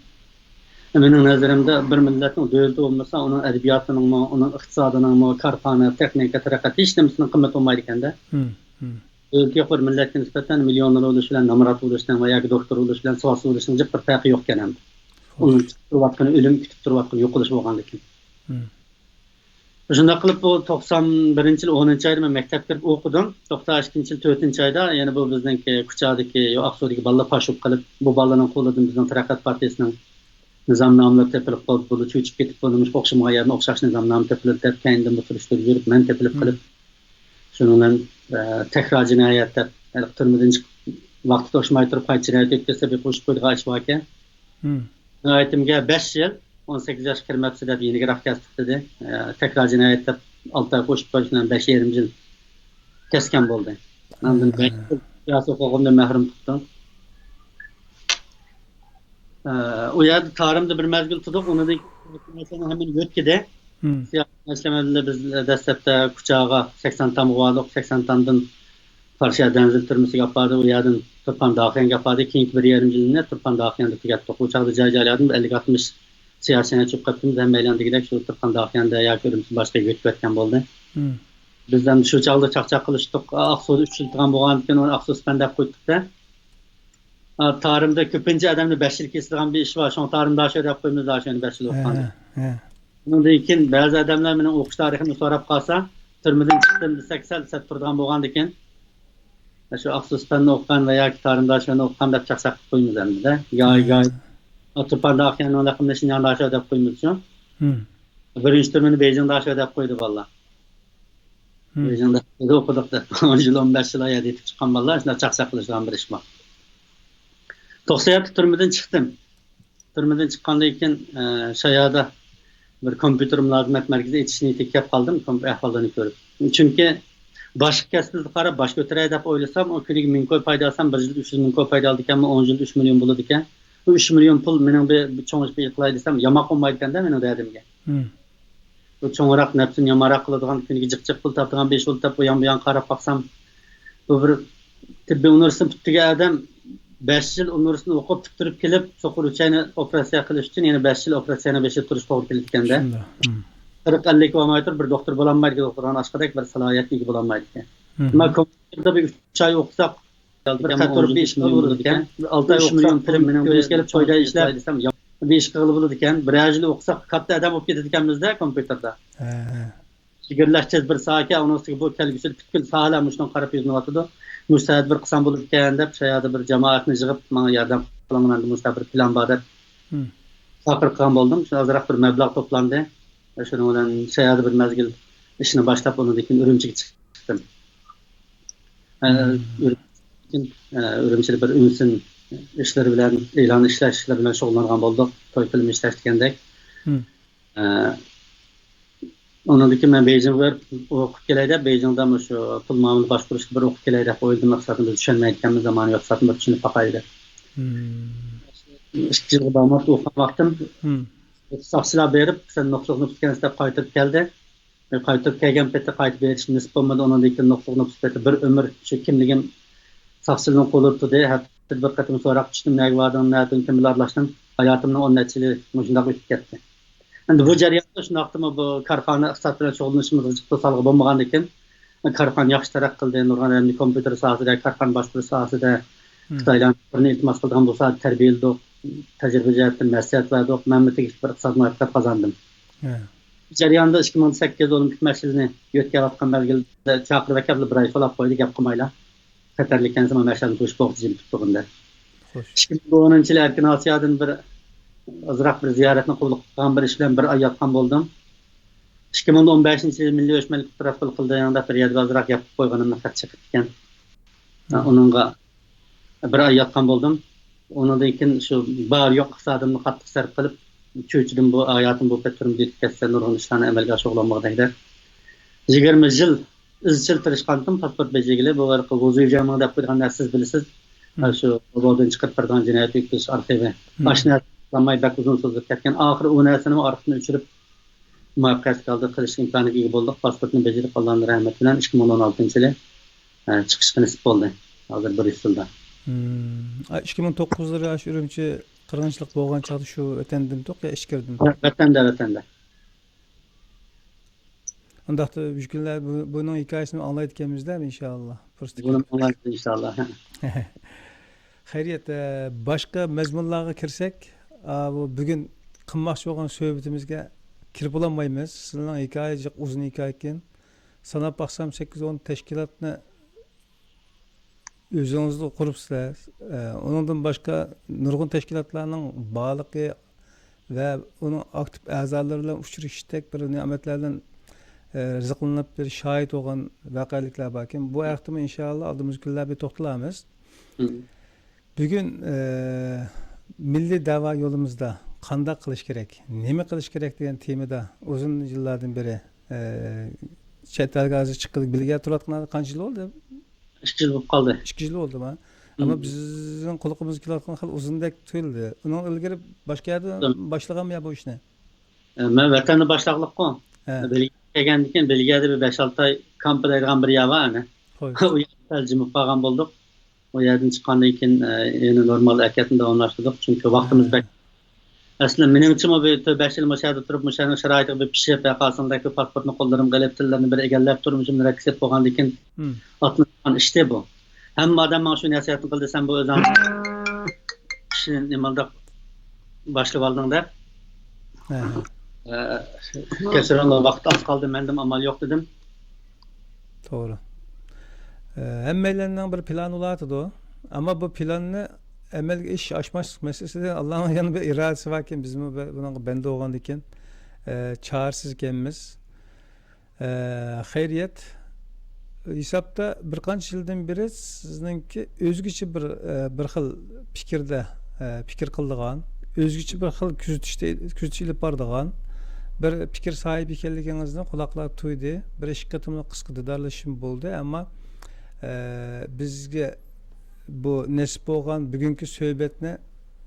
مېنىڭ نەزىرىمدە، بىر مىللەتنىڭ دۆلىتى بولمىسا، ئۇنىڭ ئەدەبىياتىنىڭمۇ، ئۇنىڭ ئىقتىسادىنىڭمۇ، كارخانا، تېخنىكا، تەرەققىيات، ھېچ نېمىسىنىڭ قىممىتى بولمايدىكەن-دە. ھىم، ھىم. دۆلىتى يوق بىر مىللەتكە نىسبەتەن مىليونېر بولۇش بىلەن نامرات بولۇشنىڭ ۋە ياكى دوختۇر بولۇش بىلەن ساۋاتسىز بولۇشنىڭ جىق بىر پەرقى يوقكەن ئەمدى. ئۇنى كۈتۈپ تۇرۇۋاتقىنى ئۆلۈم، كۈتۈپ تۇرۇۋاتقىنى يوقىلىش بولغاندىكىن. ھىم. شۇنداق قىلىپ، بۇ توقسان بىرىنچى يىل ئونىنچى ئايدا مەن مەكتەپكە كىرىپ ئوقۇدۇم. توقسان ئىككىنچى يىل تۆتىنچى ئايدا يەنە بۇ بىزنىڭكى كۇچادىكى، يو، ئاقسۇدىكى بالىلار پاش بولۇپ قېلىپ، بۇ بالىلارنىڭ قولىدىن بىزنىڭ تەرەققىيات پارتىيىسىنىڭ نىزامنامىلىرى تېپىلىپ قالدى. بۇلار چۆچۈپ كېتىپ، بۇ نېمىشقا ئوخشىمىغان يەردىن ئوخشاش نىزامنامە تېپىلدى دەپ، كەينىدىن بۇ سۈرۈشتۈرۈپ يۈرۈپ، مەن تېپىلىپ قېلىپ، شۇنىڭ بىلەن، ئە، تەكرار جىنايەت دەپ، ھېلىقى تۈرمىدىن چىقىپ، ۋاقتى توشماي تۇرۇپ، قايتا جىنايەت ئۆتكۈزسە، بىر قوشۇپ قويىدىغان ئىش باركەن. ھىم. جىنايىتىمگە بەش يىل، ئون سەككىز ياشقا كىرمەپسىز دەپ يېنىكرەك كەسىپ دېدى. ئە، تەكرار جىنايەت دەپ ئالتە ئاي قوشۇپ قويۇش بىلەن بەش يېرىم يىل كەسكەن بولدى. ئاندىن ھە. بەش يىل سىياسىي ھوقۇقۇمدىن مەھرۇم تۇتتۇم. ئە، ئۇ يەردە تارىمدا بىر مەزگىل تۇردۇق. ئۇنىڭدىن كېيىن ھەممىنى يۆتكىدى. ھىم. سىياسىي مەسىلە بىز دەسلەپتە كۇچاغا سەكسەن تامغا باردۇق. سەكسەن تامدىن قارشى دەنزىل تۈرمىسىگە ئاپاردى، ئۇ يەردىن تۇرپان داخىيەنگە ئاپاردى. كېيىنكى بىر يېرىم يىلنى تۇرپان داخىيەندا تۈگەتتۇق. ئۇ چاغدا جاي-جايلاردىن ئەللىك ئاتمىش سىياسىينى چۈپ قېپتىمىز. ھەممەيلەن دېگۈدەك شۇ تۇرپان داخىيەندە ياكى ئۈرۈمچى باشقا يۆتكىۋەتكەن بولدى. مم. بىز ئەمدى شۇ چاغدا چاقچاق قىلىشتۇق. ئاقسۇدا ئۈچ يىل تۇرغان بولغاندىكىن ئۇنى ئاقسۇ سىپەن دەپ قويدۇق-دە. ئا، تارىمدا كۆپىنچە ئادەمنى بەش يىل كېسىدىغان بىر ئىش بار. شۇڭا تارىم داشۆ دەپ قويىمىز، داشۆنى بەش يىل ئوقۇغاندا. ھە، ھە. ئۇنىڭدىن كېيىن بەزى ئادەملەر مېنىڭ ئوقۇش تارىخىمنى سوراپ قالسا، تۈرمىدىن چىقتىم دېسەك، سەل سەت تۇرىدىغان بولغاندىكىن، شۇ ئاقسۇ سىپەننى ئوقۇغان ۋە ياكى تارىم داشۆنى ئوقۇغان دەپ چاقچاق قىلىپ قويىمىز ئەمدىدە. يا، يا، تۇرپان داخىيەننىڭ لەقىمىنى شىنجاڭ داشۆ دەپ قويىمىز شۇ. مم. بىرىنچى تۈرمىنى بېيجىڭ داشۆ دەپ قويدى بالىلار. مم. بېيجىڭدا ئوقۇدۇق دەپ، ئون يىل، ئون بەش يىل ئايادا يېتىپ چىققان بالىلار شۇنداق چاقچاق قىلىشىدىغان بىر ئىش بار. توقسان يەتتە تۈرمىدىن چىقتىم. تۈرمىدىن چىققاندىن كېيىن، ئە، شايادا بىر كومپيۇتېر مۇلازىمەت مەركىزى ئېچىش نىيىتىگە كەپ قالدىم، كومپ-، ئەھۋاللىرىنى كۆرۈپ. چۈنكى باشقا كەسىپلەرگە قاراپ باش كۆتۈرەي دەپ ئويلىسام، ئۇ كۈنىگە مىڭ كوي پايدا ئالسام، بىر يىلدا ئۈچ يۈز مىڭ كوي پايدا ئالىدىكەنمەن، ئون يىلدا ئۈچ مىليون بولىدىكەن. بۇ ئۈچ مىليون پۇل مېنىڭ بىر، بىر چوڭ ئىش بىر قىلاي دېسەم، ياماق بولمايدىكەن-دە مېنىڭ دەردىمگە. مم. بۇ چوڭراق، نەپسىنى يامانراق قىلىدىغان، كۈنىگە جىق-جىق پۇل تاپىدىغان بىر ئىش بولدى دەپ، ئۇ يان بۇ يانغا قاراپ باقسام، بۇ بىر تېببىي ئۇنىۋېرسىتېتنى پۈتتۈرگەن ئادەم بەش يىل ئۇنىۋېرسىتېتنى ئوقۇپ پۈتتۈرۈپ كېلىپ، سوقۇر ئۈچەينى ئوپېراتسىيە قىلىش ئۈچۈن يەنە بەش يىل ئوپېراتسىيەنىڭ بېشىدا تۇرۇش توغرا كېلىدىكەن-دە. شۇنداق. مم. قىرىق، ئەللىككە بارماي تۇرۇپ، بىر دوختۇر بولالمايدىكەن، دوختۇرخانا ئاچقۇدەك بىر سالاھىيەتكە ئىگە بولالمايدىكەن. مم. ئەمما كومپيۇتېردا بىر ئۈچ ئاي ئوقۇساق، بىر قاتۇرۇپ بىر ئىش قىلغىلى بولىدىكەن. بىر ئالتە ئاي ئوقۇساق، پۇلۇم مېنىڭ بىر ئىشكە كېلىپ، تويدا ئىشلەپ، بىر ئىش قىلغىلى بولىدىكەن. بىر ئەجىل ئوقۇساق، كاتتا ئادەم بولۇپ كېتىدىكەنمىز-دە كومپيۇتېردا. ھە، ھە. چېگرىلەش تېز بىر ساھەكەن، ئۇنىڭ ئۈستىگە بۇ كەلگۈسىدە پۈتكۈل ساھەلەر مۇشۇنىڭغا قاراپ يۈزلىنىۋاتىدۇ. مۇشۇ ساھەدە بىر قىلسام بولىدىكەن دەپ، شۇ يەردە بىر جامائەتنى يىغىپ، ماڭا ياردەم قىلىڭ، مەندە مۇشۇنداق بىر پىلان بار دەپ، ھىم. چاقىرىق قىلغان بولدۇم. شۇ ئازراق بىر مەبلەغ توپلاندى. شۇنىڭ بىلەن شۇ يەردە بىر مەزگىل ئىشنى باشلاپ، ئۇنىڭدىن كېيىن ئۈرۈمچىگە چىقتىم. ئە، مم. ئۈرۈمچىدىن، ئە، ئۈرۈمچىدە بىر ئۈنسىن ئىشلىرى بىلەن، ئېلان ئىشلەش ئىشلىرى بىلەن شۇغۇللانغان بولدۇق. توي فىلىم ئىشلەش دېگەندەك. مم. ئە، ئۇنىڭدىن كېيىن مەن بېيجىڭغا بېرىپ ئوقۇپ كېلەي دەپ، بېيجىڭدا مۇشۇ پۇل مۇئامىلە باشقۇرۇشقا بىر ئوقۇپ كېلەي دەپ ئويلىدىم. مەقسەتىم، بىز چۈشەنمەيدىكەنمىز، زامانى يوق زاتنى، بىر چۈشىنىپ باقايلى دەپ. مم. ئىككى يىلغا بارماپتۇ ئوقۇغان ۋاقتىم. مم. ساقچىلار بېرىپ، سەن نوقۇسلۇق نوقۇس ئىكەنسەن دەپ قايتۇرۇپ كەلدى. قايتىپ كەلگەن پېتى قايتىپ بېرىش نېسىپ بولمىدى. ئۇنىڭدىن كېيىن نۇقتىلىق نۇقتا پېتى بىر ئۆمۈر شۇ كىملىكىم ساقچىلىرنىڭ قولىدا تۇردى. ھەپتىدە بىر قېتىم سوراق، چۈشتۈم، نەگە باردىڭ، نەدىن، كىم بىلەن ئارىلاشتىڭ؟ ھاياتىمنىڭ ئون نەچچە يىلى مۇشۇنداق ئۆتۈپ كەتتى. ئەمدى بۇ جەرياندا شۇنداقتىمۇ بۇ كارخانا ئىقتىساد بىلەن شۇغۇللىنىشىمىزغا جىق توسالغۇ بولمىغاندىكىن، كارخانا ياخشى تەرەققىي قىلدى، نۇرغۇن ئادەمنى كومپيۇتېر ساھەسىدە، كارخانا باشقۇرۇش ساھەسىدە خىتايلارنى ئىلتىماس قىلىدىغان بولسا، تەربىيەلىدۇق، تەجرىبە جەھەتتىن مەسلىھەت بەردۇق، مەنمۇ تېگىشلىك بىر ئىقتىساد مۇۋەپپەقىيەت قازاندىم. ھە. جەريانىدا ئىككى مىڭ سەككىز ئولىمپىك مەشئىلىنى يۆتكەۋاتقان مەزگىلدە چاقىرىپ ئەكەپلا بىر ئاي سولاپ قويدى، گەپ قىلمايلا. خەتەرلىك ئەمەسمۇ، مەشئەلنى توشۇپ بوغدى جىم تۇتتۇغۇندە. خوش. ئىككى مىڭ ئونىنچى يىلى ئەركىن ئاسىيادىن بىر ئازراق بىر زىيارەتنى قوبۇل قىلغان بىر ئىش بىلەن بىر ئاي ياتقان بولدۇم. ئىككى مىڭ ئون بەشىنچى يىلى مىللىي ئۆچمەنلىك ئوتتۇرىغا قىلدى، دەپ بىر يەردە ئازراق ياتقان بولغىنىمنى خەت چىقىپتىكەن. ھە، ئۇنىڭغا بىر ئاي ياتقان بولدۇم. ئۇنىڭدىن كېيىن شۇ بار يوق ئىقتىسادىمنى قاتتىق سەرپ قىلىپ، چۆچۈدۈم، بۇ ھاياتىم بۇ پەت تۈرمىدە ئۆتۈپ كەتسە، نۇرغۇن ئىشلارنى ئەمەلگە ئاشۇرغىلى دەپ. يىگىرمە يىل ئىزچىل تىرىشقانتىم پاسپورت بېجىرگىلى. بۇ ھېلىقى ۋۇزۇيجياڭمىڭ دەپ قويىدىغان نەرسە سىز بىلىسىز. مم. شۇ بوردىن چىقىرىپ بېرىدىغان جىنايەت ئۆتكۈزۈش ئارخىۋى. مم. ئاشۇ نەرسە قىلالماي بەك ئۇزۇن سوزۇلۇپ كەتكەن. ئاخىرى ئۇ نەرسىنىمۇ ئارقىدىن ئۆچۈرۈپ، مۇۋەپپەقىيەتلىك ھالدا قىلىش ئىمكانىغا ئىگە بولدۇق. پاسپورتنى بېجىرىپ، ئاللانىڭ رەھمىتى بىلەن ئىككى مىڭ ئون ئالتىنچى يىلى، ئە، چىقىشقا نېسىپ بولدى. ھازىر بىر يۈز يىلدا. مم. ئا، ئىككى مىڭ توققۇزلىرى ئاشۇ ئۈرۈمچى قىرغىنچىلىق بولغان چاغدا شۇ ۋەتەندىمتۇق يا ئىچكىرىدىمتۇق؟ ۋەتەندە، ۋەتەندە. ئۇنداقتا بۈگۈنلەر بۇ، بۇنىڭ ھېكايىسىنى ئاڭلايدىكەنمىز-دە، ئىنشاللا. پۇرسىتى بۇنى كېلىپ. ئاڭلايمىز، ئىنشاللا. خەيرىيەت، ئە، باشقا مەزمۇنلارغا كىرسەك، ئا، بۇ بۈگۈن قىلماقچى بولغان سۆھبىتىمىزگە كىرىپ بولالمايمىز. سىلىنىڭ ھېكايە جىق ئۇزۇن ھېكايە ئىكەن. ساناپ باقسام، سەككىز ئون تەشكىلاتنى ئۆزىڭىزلا قۇرۇپسىلەر. ئە، ئۇنىڭدىن باشقا نۇرغۇن تەشكىلاتلارنىڭ بارلىقى ۋە ئۇنىڭ ئاكتىپ ئەزالىرى بىلەن ئۇچرىشىشتەك بىر نېمەتلەر بىلەن، ئە، رىزىقلىنىپ بىر شاھىت بولغان ۋەقەلىكلەر باركەن. بۇ ھەقتىمۇ ئىنشاللا ئالدىمىزدىكى كۈنلەردە بىر توختىلارمىز. مم. بۈگۈن، ئە، مىللىي دەۋا يولىمىزدا قانداق قىلىش كېرەك، نېمە قىلىش كېرەك دېگەن تېمىدا ئۇزۇن يىللاردىن بېرى، ئە، چەت ئەلگە ھازىر چىققىلى، بىلگە تۇرۇۋاتقىنىڭىزغا قانچە يىل بولدى؟ ئىككى يىل بولۇپ قالدى. ئىككى يىل بولدىما؟ ئەمما مم. بىزنىڭ قۇلىقىمىزغا كېلىۋاتقان خېلى ئۇزۇندەك تۇيۇلدى. ئۇنىڭ ئىلگىرى باشقا يەردە مم. باشلىغانمۇ يا بۇ ئىشنى؟ ئە، مەن ۋەتەندە باشلاقلىققۇ. ھە. بېلگىيەگە كەلگەندىن كېيىن، بېلگىيەدە بىر بەش-ئالتە ئاي كامپا دەيدىغان بىر يەر بار ئەنە. خوش. ئۇ يەردە سەل جىمىپ قالغان بولدۇق. ئۇ يەردىن چىققاندىن كېيىن، ئە، يەنە نورمال ھەرىكەتنى داۋاملاشتۇردۇق. چۈنكى ۋاقتىمىز ھە. بەك. ئەسلى مېنىڭچىمۇ بىر تۆت-بەش يىل مۇشۇ يەردە تۇرۇپ، مۇشۇ يەرنىڭ شارائىتىغا بىر پىشىپ، ۋە قاسىمدەك بىر پاسپورتنى قوللىرىمغا ئېلىپ، تىللىرىنى بىر ئىگىلەپ، تۇرمۇشۇمنى رەتكە سېلىپ بولغاندىن كېيىن مم. ئاتلىنىدىغان ئىشتى بۇ. ھەممە ئادەم ماڭا شۇ نەسىھەتنى قىلدى، سەن بۇ ئۆزۈڭ ئىشنى نېمانداق باشلىۋالدىڭ دەپ. ھە، ھە. ئە، كەچۈرۈڭلار، ۋاقىت ئاز قالدى، مەندىمۇ ئامال يوق دېدىم. توغرا. ئە، ھەممەيلەننىڭ بىر پىلانى بولاتىدۇ. ئەمما بۇ پىلاننى ئەمەلگە ئېشىش، ئاشماسلىق مەسىلىسىدە ئاللانىڭ يەنە بىر ئىرادىسى باركەن، بىزمۇ بە-، بۇنىڭغا بەندە بولغاندىكىن، ئە، چارىسىز ئىكەنمىز. ئە، خەيرىيەت، ھېسابتا بىر قانچە يىلدىن بېرى سىزنىڭكى ئۆزگىچە بىر، ئە، بىر خىل پىكىردە، ئە، پىكىر قىلىدىغان، ئۆزگىچە بىر خىل كۆزىتىشتە، كۆزىتىش ئېلىپ بارىدىغان بىر پىكىر ساھىبى ئىكەنلىكىڭىزنى قۇلاقلار تۇيدى. بىر ئىككى قېتىملىق قىسقا دىدارلىشىشمۇ بولدى، ئەمما، ئە، بىزگە بۇ نېسىپ بولغان بۈگۈنكى سۆھبەتنى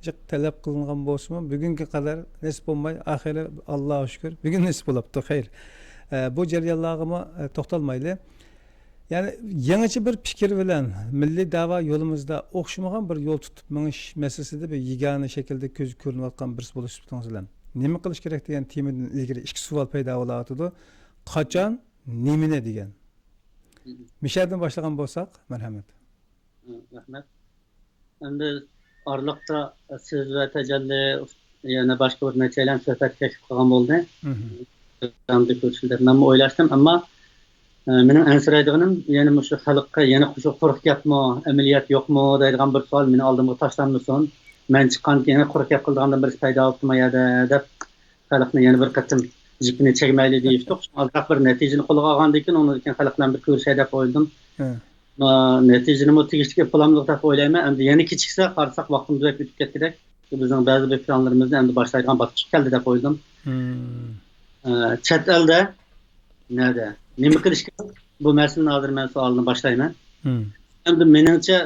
جىق تەلەپ قىلىنغان بولسىمۇ، بۈگۈنگە قەدەر نېسىپ بولماي، ئاخىرى ئاللاغا شۈكۈر، بۈگۈن نېسىپ بولاپتۇ، خەير. ئە، بۇ جەريانلارغىمۇ، ئە، توختالمايلى. يەنى يېڭىچە بىر پىكىر بىلەن مىللىي دەۋا يولىمىزدا ئوخشىمىغان بىر يول تۇتۇپ مېڭىش مەسىلىسىدە بىر يېگانە شەكىلدە كۆزگە كۆرۈنۈۋاتقان بىرسى بولۇش سۈپىتىڭىز بىلەن، نېمە قىلىش كېرەك دېگەن تېمىدىن ئىلگىرى ئىككى سوئال پەيدا بولۇۋاتىدۇ. قاچان، نېمىنى دېگەن. مىشەدىن باشلىغان بولساق، مەرھەمەت. رەھمەت. ئەمدى ئارىلىقتا سىز ۋە تەجەللى، يەنە باشقا بىر نەچچەيلەن سۆھبەتكە تەكلىپ قىلغان بولدى. مەنمۇ ئويلاشتىم، ئەمما، ئە، مېنىڭ ئەنسىرەيدىغىنىم يەنە مۇشۇ خەلققە يەنە شۇ قۇرۇق گەپمۇ، ئەمەلىيەت يوقمۇ دەيدىغان بىر سوئال مېنىڭ ئالدىمغا تاشلانمىسۇن. مەن چىققاندىن كېيىن يەنە قۇرۇق گەپ قىلىدىغان بىرسى پەيدا بوپتۇ ما يەردە دەپ، خەلقنى يەنە بىر قېتىم جىپىنى چەگمەيلى دېيىشتۇق. شۇڭا ئازراق بىر نەتىجىنى قولغا ئالغاندىن كېيىن، ئۇنىڭدىن كېيىن خەلق بىلەن بىر كۆرۈشەي دەپ ئويلىدىم. ھە. ما، نەتىجىنىمۇ تېگىشلىك ئېلىپ بولامدۇق دەپ ئويلايمەن. ئەمدى يەنە كېچىكسە، قارىساق، ۋاقتىمىز بەك ئۆتۈپ كەتكۈدەك. بىزنىڭ بەزى بىر پىلانلىرىمىزنى ئەمدى باشلايدىغان باسقۇچقا كەلدى دەپ ئويلىدىم. ئە، چەت ئەلدە نەدە؟ نېمە قىلىش كېرەك؟ بۇ مەسىلىنى ھازىر مەن سوئالنى باشلايمەن. ئەمدى مېنىڭچە،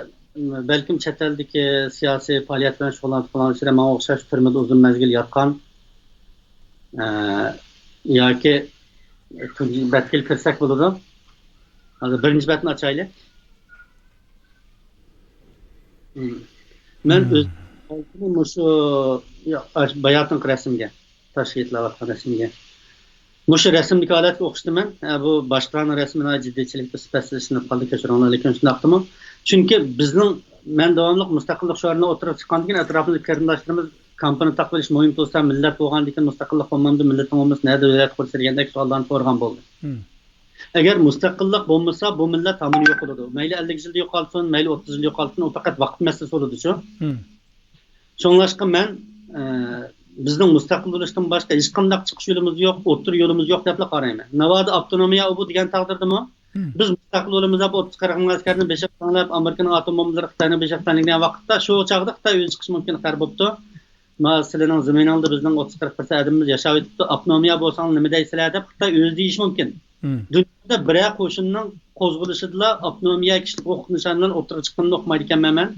بەلكىم چەت ئەلدىكى سىياسىي پائالىيەت بىلەن شۇغۇللىنىپ قالغان كىشىلەر ماڭا ئوخشاش تۈرمىدە ئۇزۇن مەزگىل ياتقان، ئە، ياكى تۇنجى بەتكە كىرسەك بولىدۇ. ھازىر بىرىنچى بەتنى ئاچايلى. مم. مەن مم. ئۆز مۇشۇ باياتىنقى رەسىمگە، تاشقى ئېتىلاۋاتقان رەسىمگە. مۇشۇ رەسىمدىكى ھالەتكە ئوخشىتىمەن. ھە، بۇ باشقىلارنىڭ رەسىمى ناھايىتى جىددىيچىلىكتە سىپەتسىز ئىشلىنىپ قالدى، كەچۈرۈڭلار، لېكىن شۇنداقتىمۇ؟ چۈنكى بىزنىڭ، مەن داۋاملىق مۇستەقىللىق شوئارىنى ئوتتۇرىغا چىققاندىن كېيىن ئەتراپىمىزدا قېرىنداشلىرىمىز كامپىنى تاقىۋېلىش مۇھىم تۇرسا، مىللەت بولغاندىن كېيىن مۇستەقىللىق بولمامدۇ، مىللىتىڭ بولمىسا نەدە دۆلەت قۇرۇش دېگەندەك سوئاللارنى سورىغان بولدى. مم. ئەگەر مۇستەقىللىق بولمىسا، بۇ مىللەت ھامان يوقىلىدۇ. مەيلى ئەللىك يىل يوقالسۇن، مەيلى ئوتتۇز يىل يوقالسۇن، ئۇ پەقەت ۋاقىت مەسىلىسى بولىدۇچۇ. مم. شۇڭلاشقا مەن، ئە، بىزنىڭ مۇستەقىل بولۇشتىن باشقا ھېچقانداق چىقىش يولىمىز يوق، ئوتتۇرا يولىمىز يوق دەپلا قارايمەن. ناۋادا ئاپتونومىيە ئۇ بۇ دېگەن تەقدىردىمۇ، مم. بىز مۇستەقىل بولىمىز دەپ ئوتتۇز قىرىق مىڭ ئەسكەرنى بېشىغا تەڭلەپ، ئامېرىكىنىڭ ئاتوم بومبىلىرى خىتاينىڭ بېشىغا تەڭلىگەن ۋاقىتتا، شۇ چاغدا خىتاي ئۆزى چىقىشى مۇمكىن، خەر بوپتۇ. ما سىلىنىڭ زېمىنىڭدا بىزنىڭ ئوتتۇز قىرىق پىرسەنت ئادىمىمىز ياشاۋېتىپتۇ، ئاپتونومىيە بولساڭلار نېمە دەيسىلەر دەپ خىتاي ئۆزى دېيىشى مۇمكىن. مم. دۇنيادا بىرەر قوشۇننىڭ قوزغىلىشىدىلا ئاپتونومىيە كىشىلىك ھوقۇق نىشانى بىلەن ئوتتۇرىغا چىققىنىنى ئوقۇمايدىكەنمەن مەن.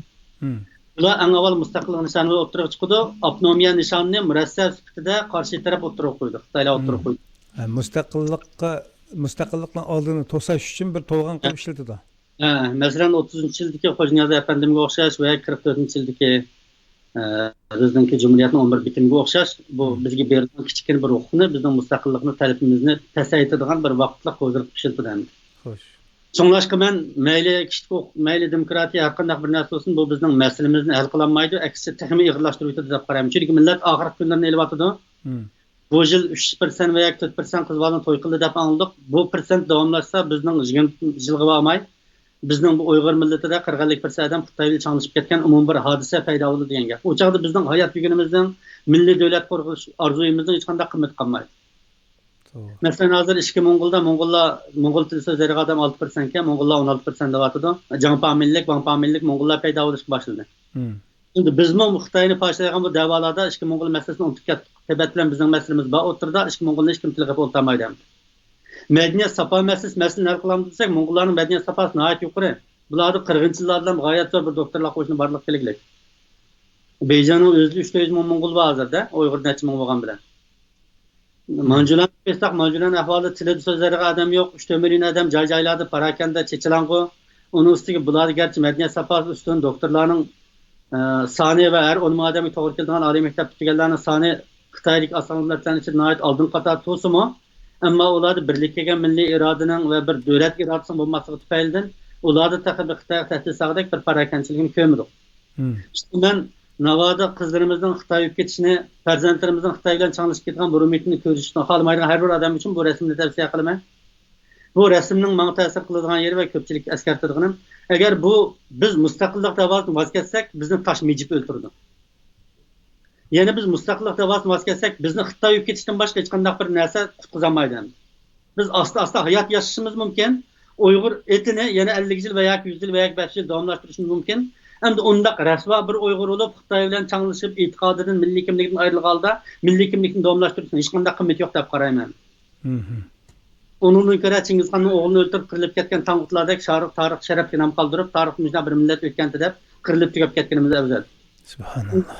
مم. بۇلار ئەڭ ئاۋۋال مۇستەقىللىق نىشانى بىلەن ئوتتۇرىغا چىقىدۇ. ئاپتونومىيە نىشانىنى مۇرەسسە سۈپىتىدە قارشى تەرەپ ئوتتۇرىغا قويىدۇ، خىتايلار ئوتتۇرىغا مم. قويىدۇ. ھە، مۇستەقىللىققا، مۇستەقىللىقنىڭ ئالدىنى توساش ئۈچۈن بىر تولغان قىلىپ ھە. ئىشلىتىدۇ. ھە، مەسىلەن، ئوتتۇزىنچى يىلدىكى خوجانىياز ئەپەندىمگە ئوخشاش ۋە قىرىق تۆتىنچى يىلدىكى، ئە، بىزنىڭكى جۇمھۇرىيەتنىڭ ئون بىر بېكىنىگە ئوخشاش، بۇ مم. بىزگە بېرىلگەن كىچىككىنە بىر ھوقۇقنى، بىزنىڭ مۇستەقىللىقنى، تەلىپىمىزنى پەسەيتىدىغان بىر ۋاقىتلىق ھوزۇرغا ئىشلىتىدۇ ئەمدى. خوش. شۇڭلاشقا مەن مەيلى كىشىلىك ھوقۇق، مەيلى دېموكراتىيە، ھەر قانداق بىر نەرسە بولسۇن، بۇ بىزنىڭ مەسىلىمىزنى ھەل قىلالمايدۇ، ئەكسىچە تېخىمۇ ئېغىرلاشتۇرۇۋېتىدۇ دەپ قارايمەن. چۈنكى مىللەت ئاخىرقى كۈنلىرىنى ئېلىۋاتىدۇ. مم. بۇ يىل ئۈچ پىرسەنت ۋە ياكى تۆت پىرسەنت قىز بالىنى توي قىلدى دەپ ئاڭلىدۇق. بۇ پىرسەنت داۋاملاشسا، بىزنىڭ يىگىرمە يىلغا بارماي، بىزنىڭ بۇ ئۇيغۇر مىللىتىدە قىرىق ئەللىك پىرسەنت ئادەم خىتاي بىلەن چاڭلىشىپ كەتكەن ئومۇمىي بىر ھادىسە پەيدا بولىدۇ دېگەن گەپ. ئۇ چاغدا بىزنىڭ ھايات بۈگۈنىمىزنىڭ، مىللىي دۆلەت قۇرۇش ئارزۇيىمىزنىڭ ھېچقانداق قىممىتى قالمايدۇ. توغرا. مەسىلەن، ھازىر ئىچكى موڭغۇلدا موڭغۇللار، موڭغۇل تىلى سۆزلەيدىغان ئادەم ئالتە پىرسەنتكەن، موڭغۇللار ئون ئالتە پىرسەنت دەۋاتىدۇ. جاڭ پامىنلىك، ۋاڭ پامىنلىك موڭغۇللار پەيدا بولۇشقا باشلىدى. مم. ئەمدى بىزمۇ خىتاينى پارچىلايدىغان بۇ دەۋالاردا ئىچكى موڭغۇل مەسىلىسىنى ئۇنتۇپ كەتتۇق. تىبەت بىلەن بىزنىڭ مەسىلىمىز بار ئوتتۇرىدا، ئىچكى موڭغۇلنى ھېچكىم تىلغا ئېلىپ ئولتۇرمايدۇ ئەمدى. مەدەنىيەت ساپا مەسىلىسى، مەسىلىنى ھەل قىلالمىدۇق دېسەك، موڭغۇللارنىڭ مەدەنىيەت ساپاسى ناھايىتى يۇقىرى. بۇلاردا قىرىقىنچى يىللاردىن غايەت زور بىر دوكتورلار قوشۇنى بارلىققا كەلگۈلۈك. بېيجىڭنىڭ ئۆزىدە ئۈچ يۈز مىڭ موڭغۇل بار ھازىردا، ئۇيغۇر نەچچە مىڭ بولغان بىلەن. مانجۇلانى قويساق، مانجۇلانىڭ ئەھۋالى، تىلىدا سۆزلەيدىغان ئادەم يوق، ئۈچ تۆت مىليون ئادەم جاي-جايلاردا پاراكەندە، چېچىلاڭغۇ. ئۇنىڭ ئۈستىگە بۇلاردا گەرچە مەدەنىيەت ساپاسى ئۈستۈن، دوكتورلارنىڭ، ئە، سانى ۋە ھەر ئون مىڭ ئادەمگە توغرا كېلىدىغان ئالىي مەكتەپ پۈتتۈرگەنلەرنىڭ سانى خىتايدىكى ئاسان مىللەتلەرنىڭ ئىچىدە ناھايىتى ئالدىنقى قاتاردا تۇرسىمۇ، ئەمما ئۇلاردا بىرلىككە كەلگەن مىللىي ئىرادىنىڭ ۋە بىر دۆلەت ئىرادىسىنىڭ بولماسلىقى تۈپەيلىدىن، ئۇلاردا تېخى بىر خىتايغا تەھدىت سالغۇدەك بىر پاراكەنچىلىكنى كۆرمىدۇق. مم. ئىشتە مەن ناۋادا قىزلىرىمىزنىڭ خىتايغا ئۆتۈپ كېتىشىنى، پەرزەنتلىرىمىزنىڭ خىتاي بىلەن چاڭلىشىپ كېتىدىغان بۇ ئۈمىدنى كۆرۈشنى خالىمايدىغان ھەر بىر ئادەم ئۈچۈن بۇ رەسىمنى تەۋسىيە قىلىمەن. بۇ رەسىمنىڭ ماڭا تەسىر قىلىدىغان يېرى ۋە كۆپچىلىككە ئەسكەرتىدىغىنىم، ئەگەر بۇ، بىز مۇستەقىللىق دەۋاسىدىن ۋاز كەچسەك، بىزنى تاش مىجىپ ئۆلتۈرىدۇ. يەنە بىز مۇستەقىللىق دەۋاسىدىن ۋاز كەچسەك، بىزنى خىتاي ئۆلۈپ كېتىشتىن باشقا ھېچقانداق بىر نەرسە قۇتقۇزالمايدۇ ئەمدى. بىز ئاستا-ئاستا ھايات ياشىشىمىز مۇمكىن. ئۇيغۇر ئېتىنى يەنە ئەللىك يىل ۋە ياكى يۈز يىل ۋە ياكى بەش يىل داۋاملاشتۇرۇشىمىز مۇمكىن. ئەمدى ئۇنداق رەسۋا بىر ئۇيغۇر بولۇپ، خىتاي بىلەن چاڭلىشىپ، ئېتىقادىدىن، مىللىي كىملىكىدىن ئايرىلغان ھالدا، مىللىي كىملىكنى داۋاملاشتۇرۇشنىڭ ھېچقانداق قىممىتى يوق دەپ قارايمەن. مم. ئۇنىڭدىن كۆرە چىڭگىزخاننىڭ ئوغلىنى ئۆلتۈرۈپ قىرىلىپ كەتكەن تاڭغۇتلاردەك شارىق تارىخ شەرەپكە نام قالدۇرۇپ، تارىختا مۇشۇنداق بىر مىللەت ئۆتكەنتى دەپ قىرىلىپ تۈگەپ كەتكىنىمىز ئەۋزەل. سۇبھاناللا.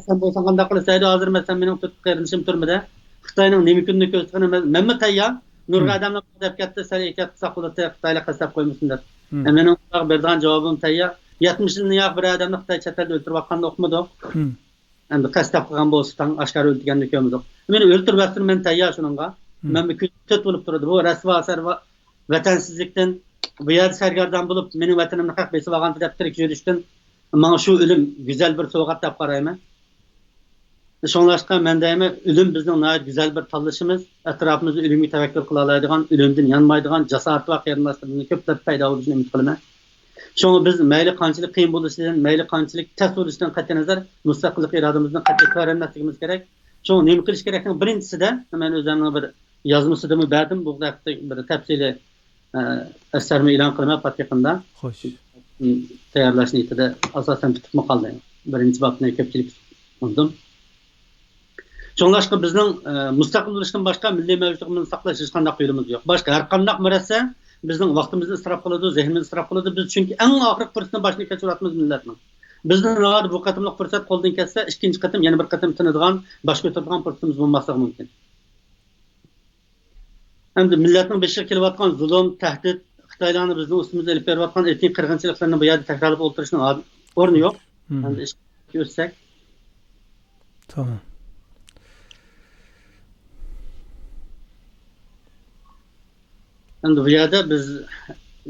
سەن بولساڭ قانداق قىلىسەن؟ ھازىر مەسىلەن مېنىڭ تۆت قېرىندىشىم تۈرمىدە. خىتاينىڭ نېمە كۈنىنى كۆرسىتىدىغىنى مەن-، مەنمۇ تەييار. نۇرغۇن مم. ئادەملەر دەپ كەتتى، سەل ئېھتىيات قىلساق بولاتتى، خىتايلار قەستەپ قويمىسۇن دەپ. مم. مېنىڭ بۇلارغا بېرىدىغان جاۋابىم تەييار. يەتمىش يىلدىن ياق بىر ئادەمنى خىتاي چەت ئەلدە ئۆلتۈرۈۋاتقاننى ئۇقمىدۇق. مم. ئەمدى قەستەپ قىلغان بولسا تاڭ ئاشكارا ئۆلتۈرگەننى كۆرمىدۇق. مېنى ئۆلتۈرۈۋەتسۇن، مەن تەييار شۇنىڭغا. مم. مەنمۇ كۈلۈپ تۆت بولۇپ تۇرىدۇ. بۇ رەسۋا سەرۋا ۋەتەنسىزلىكتىن، بۇ يەردە سەرگەردان بولۇپ، مېنىڭ ۋەتىنىمنى خەق بېسىۋالغانتى دەپ تىرىك يۈرۈشتىن، ماڭا شۇ ئۆلۈم گۈزەل بىر سوۋغات دەپ قارايمەن. شۇڭلاشقا مەن دەيمەن، ئۆلۈم بىزنىڭ ناھايىتى گۈزەل بىر تاللىشىمىز. ئەتراپىمىزدا ئۆلۈمگە تەۋەككۈل قىلالايدىغان، ئۆلۈمدىن يانمايدىغان، جاسارىتى بار قېرىنداشلىرىمىزنىڭ كۆپلەپ پەيدا بولۇشىنى ئۈمىد قىلىمەن. شۇڭا بىز مەيلى قانچىلىك قىيىن بولۇشىدىن، مەيلى قانچىلىك تەس بولۇشىدىن قەتئىينەزەر، مۇستەقىللىق ئىرادىمىزدىن قەتئىي تۆرەنمەسلىكىمىز كېرەك. شۇڭا نېمە قىلىش كېرەكنىڭ بىرىنچىسىدە، مەن ئۆزۈمنىڭ بىر يازمىسىدىمۇ بەردىم، بۇ ھەقتە بىر تەپسىلىي، ئە، ئەسەرمۇ ئېلان قىلىمەن پات يېقىندا. خوش. تەييارلاش نىيىتىدە ئاساسەن پۈتۈپمۇ قالدى. بىرىنچى بابنى كۆپچىلىك سۇندۇم. شۇڭلاشقا بىزنىڭ، ئە، مۇستەقىل بولۇشتىن باشقا مىللىي مەۋجۇتلۇقىمىزنى ساقلاش ھېچقانداق يولىمىز يوق. باشقا ھەر قانداق مۇرەسسە بىزنىڭ ۋاقتىمىزنى ئىسراپ قىلىدۇ، زېھنىمىزنى ئىسراپ قىلىدۇ. بىز چۈنكى ئەڭ ئاخىرقى پۇرسىتىنى باشتىن كەچۈرۈۋاتىمىز مىللەتنىڭ. بىزنىڭ ناۋادا بۇ قېتىملىق پۇرسەت قولدىن كەتسە، ئىككىنچى قېتىم يەنە بىر قېتىم تىنىدىغان، باش كۆتۈرىدىغان پۇرسىتىمىز بولماسلىقى مۇمكىن. ئەمدى مىللەتنىڭ بېشىغا كېلىۋاتقان زۇلۇم، تەھدىت، خىتايلارنىڭ بىزنىڭ ئۈستىمىزدە ئېلىپ بېرىۋاتقان ئېتنىك قىرغىنچىلىقلىرىنى بۇ يەردە تەكرارلاپ ئولتۇرۇشنىڭ ھا-، ئورنى يوق. مم. ئەمدى ئىشقا ئۆتسەك. تامام. ئەمدى بۇ يەردە بىز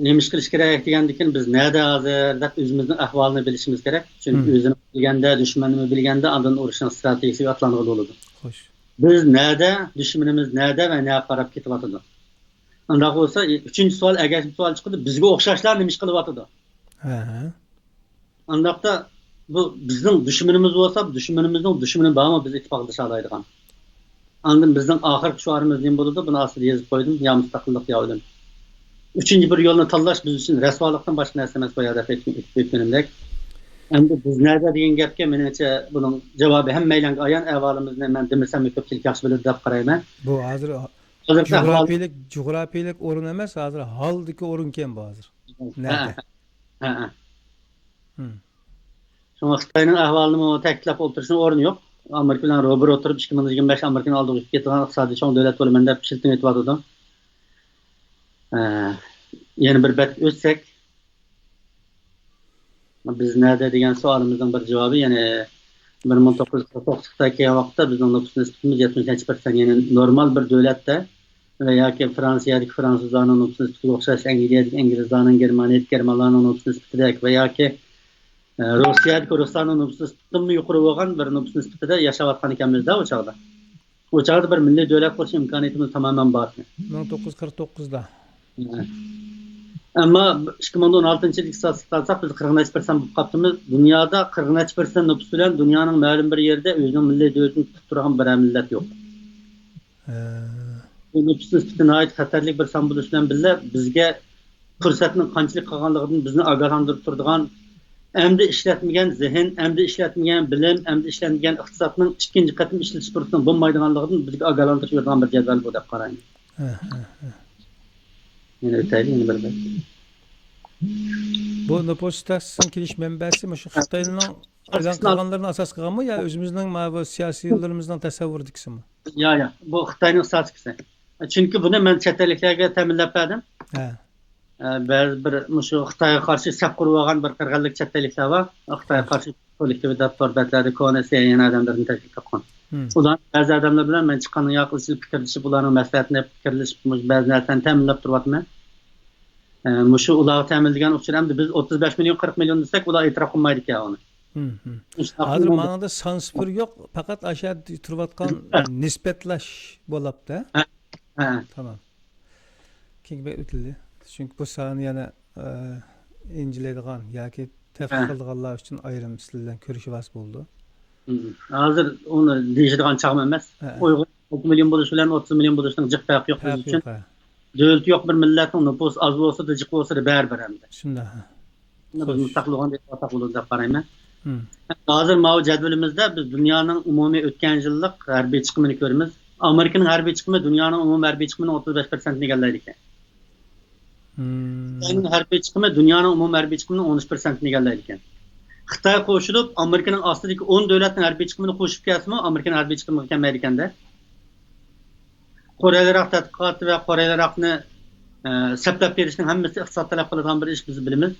نېمە ئىش قىلىش كېرەك دېگەندىكىن، بىز نەدە ھازىر دەپ ئۆزىمىزنىڭ ئەھۋالىنى بىلىشىمىز كېرەك. چۈنكى مم. ئۆزىنى بىلگەندە، دۈشمىنىنى بىلگەندە، ئاندىن ئۇرۇشنىڭ ئىستراتېگىيىسىگە ئاتلانغىلى بولىدۇ. خوش. بىز نەدە، دۈشمىنىمىز نەدە ۋە نەگە قاراپ كېتىۋاتىدۇ؟ ئۇنداق بولسا، ئۈچىنچى سوئال، ئەگەشمە سوئال چىقىدۇ، بىزگە ئوخشاشلار نېمە ئىش قىلىۋاتىدۇ؟ ھە. ئانداقتا بۇ بىزنىڭ دۈشمىنىمىز بولسا، دۈشمىنىمىزنىڭ دۈشمىنى بارمۇ بىز ئىتتىپاقدىشالايدىغان؟ ئاندىن بىزنىڭ ئاخىرقى شوئارىمىز نېمە بولىدۇ؟ بۇنى ئاستىدا يېزىپ قويدۇم، يا مۇستەقىللىق، يا ئۆلۈم. ئۈچىنچى بىر يولنى تاللاش بىز ئۈچۈن رەسۋالىقتىن باشقا نەرسە ئەمەس، بايا دەپ ئېيتىپ ئۆتكىنىمدەك. ئەمدى بىز نەدە دېگەن گەپكە، مېنىڭچە، بۇنىڭ جاۋابى ھەممەيلەنگە ئايان، ئەھۋالىمىزنى مەن دېمىسەممۇ كۆپچىلىك ياخشى بىلىدۇ دەپ قارايمەن. بۇ ھازىر ھازىرقى ئەھۋال جۇغراپىيىلىك، جۇغراپىيىلىك ئورۇن ئەمەس، ھازىر ھالدىكى ئورۇنكەن بۇ ھازىر. ھە، نەدە؟ ھە، ھە. ھىم. شۇڭا خىتاينىڭ ئەھۋالىنىمۇ تەكىتلەپ ئولتۇرۇشنىڭ ئورنى يوق. ئامېرىكا بىلەن روبىرو ئولتۇرۇپ، ئىككى مىڭ يىگىرمە بەش ئامېرىكىنى ئالدىغا ئۆتۈپ كېتىدىغان ئىقتىسادىي چوڭ دۆلەت بولىمەن دەپ پىشىلتىڭ ئېتىۋاتىدۇ. ئە، يەنە بىر بەت ئۆتسەك، بىز نەدە دېگەن سوئالىمىزنىڭ بىر جاۋابى، يەنى بىر مىڭ توققۇز يۈز قىرىق توققۇز خىتاي كەلگەن ۋاقىتتا بىزنىڭ نوپۇس نىسبىتىمىز يەتمىش نەچچە پىرسەنت، يەنى نورمال بىر دۆلەتتە ۋە ياكى فرانسىيەدىكى فرانسۇزلارنىڭ نوپۇس نىسبىتىگە ئوخشاش، ئەنگلىيەدىكى ئىنگلىزلارنىڭ، گېرمانىيەدىكى گېرمانلارنىڭ نوپۇس نىسبىتىدەك ۋە ياكى، ئە، روسىيەدىكى رۇسلارنىڭ نوپۇس نىسبىتىدىنمۇ يۇقىرى بولغان بىر نوپۇس نىسبىتىدە ياشاۋاتقان ئىكەنمىز-دە ئۇ چاغدا. ئۇ چاغدا بىر مىللىي دۆلەت قۇرۇش ئىمكانىيىتىمىز تامامەن بار. مىڭ توققۇز يۈز قىرىق توققۇزدا. ئەمما ئىككى مىڭ ئون ئالتىنچى يىلدىكى ئىستاتىستىكىغا قارىساق، بىز قىرىق نەچچە پىرسەنت بولۇپ قاپتىمىز. دۇنيادا قىرىق نەچچە پىرسەنت نوپۇس بىلەن دۇنيانىڭ مەلۇم بىر يېرىدە ئۆزىنىڭ مىللىي دۆلىتىنى تۇتۇپ تۇرغان بىرەر مىللەت يوق. ھە. بۇ نوپۇس نىسبىتى ناھايىتى خەتەرلىك بىر سان بولۇشى بىلەن بىللە، بىزگە پۇرسەتنىڭ قانچىلىك قالغانلىقىدىن بىزنى ئاگاھلاندۇرۇپ تۇرىدىغان، ئەمدى ئىشلەتمىگەن زېھىن، ئەمدى ئىشلەتمىگەن بىلىم، ئەمدى ئىشلەتمىگەن ئىقتىسادنىڭ ئىككىنچى قېتىم ئىشلىتىش پۇرسىتىنىڭ بولمايدىغانلىقىدىن بىزگە ئاگاھلاندۇرۇش بېرىدىغان بىر جەدۋەل بۇ دەپ قارايمەن. ھە، ھە، ھە. يەنە ئۆتەيلى، يەنە بىر بەت. بۇ نوپۇس تەخسىسىنىڭ كېلىش مەنبەسى مۇشۇ خىتاينىڭ ئېلان قىلغانلىرىنى ئاساس قىلغانمۇ يا ئۆزىمىزنىڭ ماۋۇ سىياسىيلىرىمىزنىڭ تەسەۋۋۇرىدىكىسىمۇ؟ يا، يا، بۇ خىتاينىڭ ئىستاتىستىكىسى. چۈنكى بۇنى مەن چەت ئەللىكلەرگە تەمىنلەپ بەردىم. ھە. ئە، بەزى بىر مۇشۇ خىتايغا قارشى سەپ قۇرۇۋالغان بىر قىرغىنلىك چەت ئەللىكلەر بار. خىتايغا قارشى كوللېكتىۋى دەپ تور بەتلەردە كونا سىيەن ئادەملىرىدىن تەشكىل تاپقان. مم. ئۇلار بەزى ئادەملەر بىلەن مەن چىققاندىن ياقى ئىزچىل پىكىرلىشىپ، ئۇلارنىڭ مەسلىھەتىنى ئېلىپ پىكىرلىشىپ، مۇشۇ بەزى نەرسىلەرنى تەمىنلەپ تۇرۇۋاتىمەن. ئە، مۇشۇ ئۇلارغا تەمىنلىگەن ئۇچۇر ئەمدى بىز ئوتتۇز بەش مىليون، قىرىق مىليون دېسەك، ئۇلار ئېتىراپ قىلمايدىكەن ئۇنى. مم، مم. مۇشۇنداق ھازىر قىلمايدۇ. ماڭىدا سانسىفىر يوق، پەقەت ئاشۇ يەردە تۇرۇۋاتقان ھە. نىسبەتلەش بولاپتۇ. ھە، ھە. تامام. كېيىنكى بەت ئۆتۈلدى. چۈنكى بۇ سان يەنە، ئە، ئىنچىلەيدىغان ياكى تەتقىق ھە. قىلىدىغانلار ئۈچۈن ئايرىم سىلەر بىلەن كۆرۈشۈۋالسا بولىدۇ. مم. ھازىر ئۇنى دېيىشىدىغان چاغمۇ ئەمەس. ھە. ئۇيغۇر ئالتە مىليون بولۇش بىلەن ئوتتۇز مىليون بولۇشنىڭ جىق پەرقى يوق بىز پەرقى ئۈچۈن. يوق، ھە. دۆلىتى يوق بىر مىللەتنىڭ نوپۇسى ئاز بولسىدە، جىق بولسىدە، بەرىبىر ئەمدى. شۇنداق، ھە. بىز خوش. مۇتلەق بولغان دەپ ئاتاق بولىدۇ دەپ قارايمەن. مم. ھازىر ماۋۇ جەدۋىلىمىزدە بىز دۇنيانىڭ ئومۇمىي ئۆتكەن يىللىق ھەربىي چىقىمىنى كۆرىمىز. ئامېرىكىنىڭ ھەربىي چىقىمى دۇنيانىڭ ئومۇمىي ھەربىي چىقىمىنىڭ ئوتتۇز بەش پىرسەنتىنى ئىگىلەيدىكەن. مم. خىتاينىڭ ھەربىي چىقىمى دۇنيانىڭ ئومۇمىي ھەربىي چىقىمىنىڭ ئون ئۈچ پىرسەنتىنى ئىگىلەيدىكەن. خىتاي قوشۇلۇپ، ئامېرىكىنىڭ ئاستىدىكى ئون دۆلەتنىڭ ھەربىي چىقىمىنى قوشۇپ كەلسىمۇ، ئامېرىكىنىڭ ھەربىي چىقىمىغا كەلمەيدىكەن-دە. قورال-ياراغ تەتقىقاتى ۋە قورال-ياراغنى، ئە، سەپلەپ بېرىشنىڭ ھەممىسى ئىقتىساد تەلەپ قىلىدىغان بىر ئىش، بىز بىلىمىز.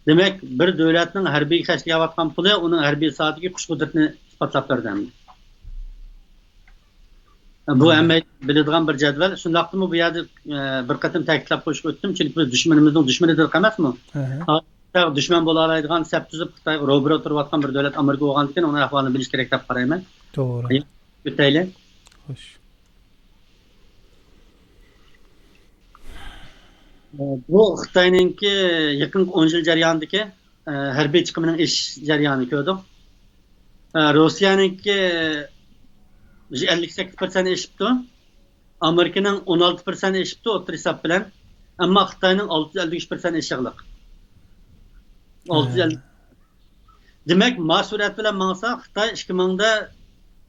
دېمەك، بىر دۆلەتنىڭ ھەربىيگە خەجلىيەۋاتقان پۇلى ئۇنىڭ ھەربىي ئىقتىسادىدىكى كۈچ-قۇدرىتىنى ئىسپاتلاپ بەردى ئەمدى. بۇ مم. ھەممە بىلىدىغان بىر جەدۋەل. شۇنداقتىمۇ بۇ يەردە، ئە، بىر قېتىم تەكىتلەپ قويۇشقا ئۆتتۈم، چۈنكى بىز دۈشمىنىمىزنىڭ دۈشمىنى دېدۇق ئەمەسمۇ؟ ھە، ھە. ھازىر دۈشمەن بولالايدىغان، سەپ تۈزۈپ، خىتايغا روبىرو تۇرۇۋاتقان بىر دۆلەت ئامېرىكا بولغاندىكىن، ئۇنىڭ ئەھۋالىنى بىلىش كېرەك دەپ قارايمەن. توغرا. ئۆتەيلى. خوش. بۇ خىتاينىڭكى يېقىنقى ئون يىل جەريانىدىكى، ئە، ھەربىي چىقىمىنىڭ ئېشىش جەريانىنى كۆردۇق. ئە، روسىيەنىڭكى ئەللىك سەككىز پىرسەنت ئېشىپتۇ. ئامېرىكىنىڭ ئون ئالتە پىرسەنت ئېشىپتۇ ئوتتۇرا ھېساب بىلەن. ئەمما خىتاينىڭ ئالتە يۈز ئەللىك ئۈچ پىرسەنت ئېشىقلىق. ئالتە يۈز ئەللىك. ھە. دېمەك، ما سۈرئەت بىلەن ماڭسا، خىتاي ئىككى مىڭدا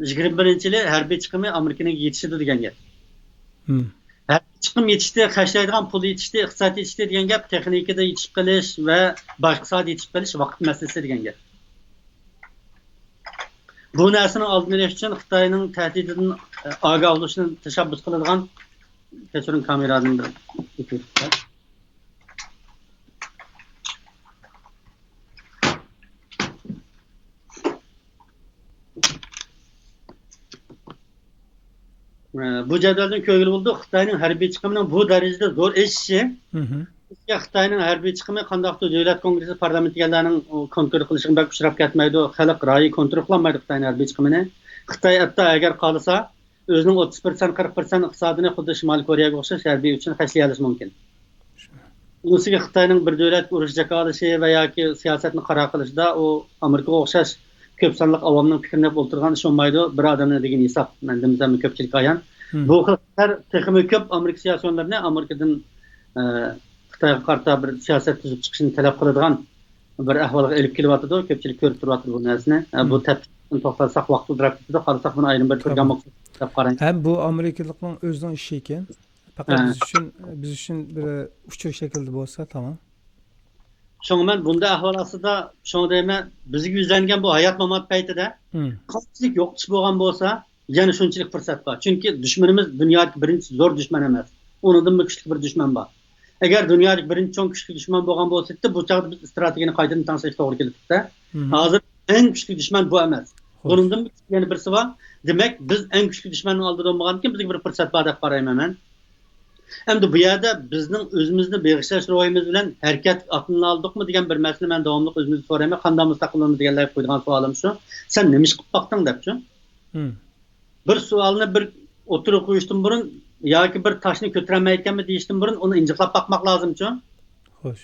يىگىرمە بىرىنچى يىلى ھەربىي چىقىمى ئامېرىكىنىڭكىگە يېتىشىدۇ دېگەن گەپ. مم. ھەربىي چىقىم يېتىشتى، خەجلەيدىغان پۇل يېتىشتى، ئىقتىساد يېتىشتى دېگەن گەپ تېخنىكىدا يېتىشىپ قېلىش ۋە باشقا ساھەدە يېتىشىپ قېلىش ۋاقىت مەسىلىسى دېگەن گەپ. بۇ نەرسىنىڭ ئالدىنى ئېلىش ئۈچۈن خىتاينىڭ تەھدىتىدىن، ئە، ئاگاھ بولۇشىنى تەشەببۇس قىلىدىغان كەچۈرۈڭ، كامېرادىن بىر. بۇ جەدۋەلدىن كۆرگىلى بولىدۇ، خىتاينىڭ ھەربىي چىقىمىنىڭ بۇ دەرىجىدە زور ئېشىشى. خىتاينىڭ ھەربىي چىقىمى قانداقتۇر دۆلەت كونگرېسسى، پارلامېنت دېگەنلەرنىڭ كونترول قىلىشىغا بەك ئۇچراپ كەتمەيدۇ. خەلق رايى كونترول قىلالمايدۇ خىتاينىڭ ھەربىي چىقىمىنى. خىتاي ھەتتا ئەگەر خالىسا، ئۆزىنىڭ ئوتتۇز پىرسەنت، قىرىق پىرسەنت ئىقتىسادىنى خۇددى شىمالىي كورېيەگە ئوخشاش ھەربىي ئۈچۈن خەجلىيەلىشى مۇمكىن. ئۇنىسىگە خىتاينىڭ بىر دۆلەتكە ئۇرۇش جاكارلىشى ۋە ياكى سىياسەتنى قارار قىلىشىدا ئۇ ئامېرىكىغا ئوخشاش كۆپ سانلىق ئاۋامنىڭ پىكرىنى ئېلىپ ئولتۇرغان ئىش بولمايدۇ. بىر ئادەمنىڭ دېگىنى ھېساب. مەن دېمىسەممۇ كۆپچىلىككە ئايان. بۇ خىل خەتەر تېخىمۇ كۆپ ئامېرىكا سىياسىيونلىرىنى ئامېرىكىدىن، ئە، خىتايغا قارىتا بىر سىياسەت تۈزۈپ چىقىشنى تەلەپ قىلىدىغان بىر ئەھۋالغا ئېلىپ كېلىۋاتىدۇ. كۆپچىلىك كۆرۈپ تۇرۇۋاتىدۇ بۇ نەرسىنى. ئە، بۇ تەپسىلاتتىن توختالساق ۋاقىت ئۇزىراپ كېتىدۇ. قارىساق بۇنى ئايرىم بىر پروگرامما قىلىپ دەپ قارايمەن. ھەم بۇ ئامېرىكىلىقنىڭ ئۆزىنىڭ ئىشى ئىكەن. پەقەت بىز ئۈچۈن، بىز ئۈچۈن بىر ئۇچۇر شەكلىدە بولسا تامام. شۇڭا مەن بۇنداق ئەھۋال ئاستىدا، شۇڭا دەيمەن، بىزگە يۈزلەنگەن بۇ ھايات مامات پەيتىدە قانچىلىك يوقىتىش بولغان بولسا، يەنە شۇنچىلىك پۇرسەت بار. چۈنكى دۈشمىنىمىز دۇنيادىكى بىرىنچى زور دۈشمەن ئەمەس. ئۇنىڭدىنمۇ كۈچلۈك بىر دۈشمەن بار. ئەگەر دۇنيادىكى بىرىنچى چوڭ كۈچلۈك دۈشمەن بولغان بولسىدى، بۇ چاغدا بىز ئىستراتېگىيەنى قايتىدىن تەڭشەشكە توغرا كېلىپتۇ. ھازىر ئەڭ كۈچلۈك دۈشمەن بۇ ئەمەس. بۇنىڭدىن يەنە بىرسى بار. دېمەك، بىز ئەڭ كۈچلۈك دۈشمەننىڭ ئالدىدا بولمىغاندىكىن بىزگە بىر پۇرسەت بار دەپ قارايمەن مەن. ئەمدى بۇ يەردە بىزنىڭ ئۆزىمىزنى بېغىشلاش روھىمىز بىلەن ھەرىكەتكە ئاتلىنالدۇقمۇ دېگەن بىر مەسىلە مەن داۋاملىق ئۆزىمىزدىن سورايمەن. قانداق مۇستەقىل بولىمىز دېگەنلەرگە قويىدىغان سوئالىم شۇ. سەن نېمە ئىش قىلىپ باقتىڭ دەپچۇ. بىر سوئالنى بىر ئوتتۇرىغا قويۇشتىن بۇرۇن ياكى بىر تاشنى كۆتۈرەلمەيدىكەنمەن دېيىشتىن بۇرۇن ئۇنى ئىنجىقلاپ باقماق لازىمچۇ. خوش.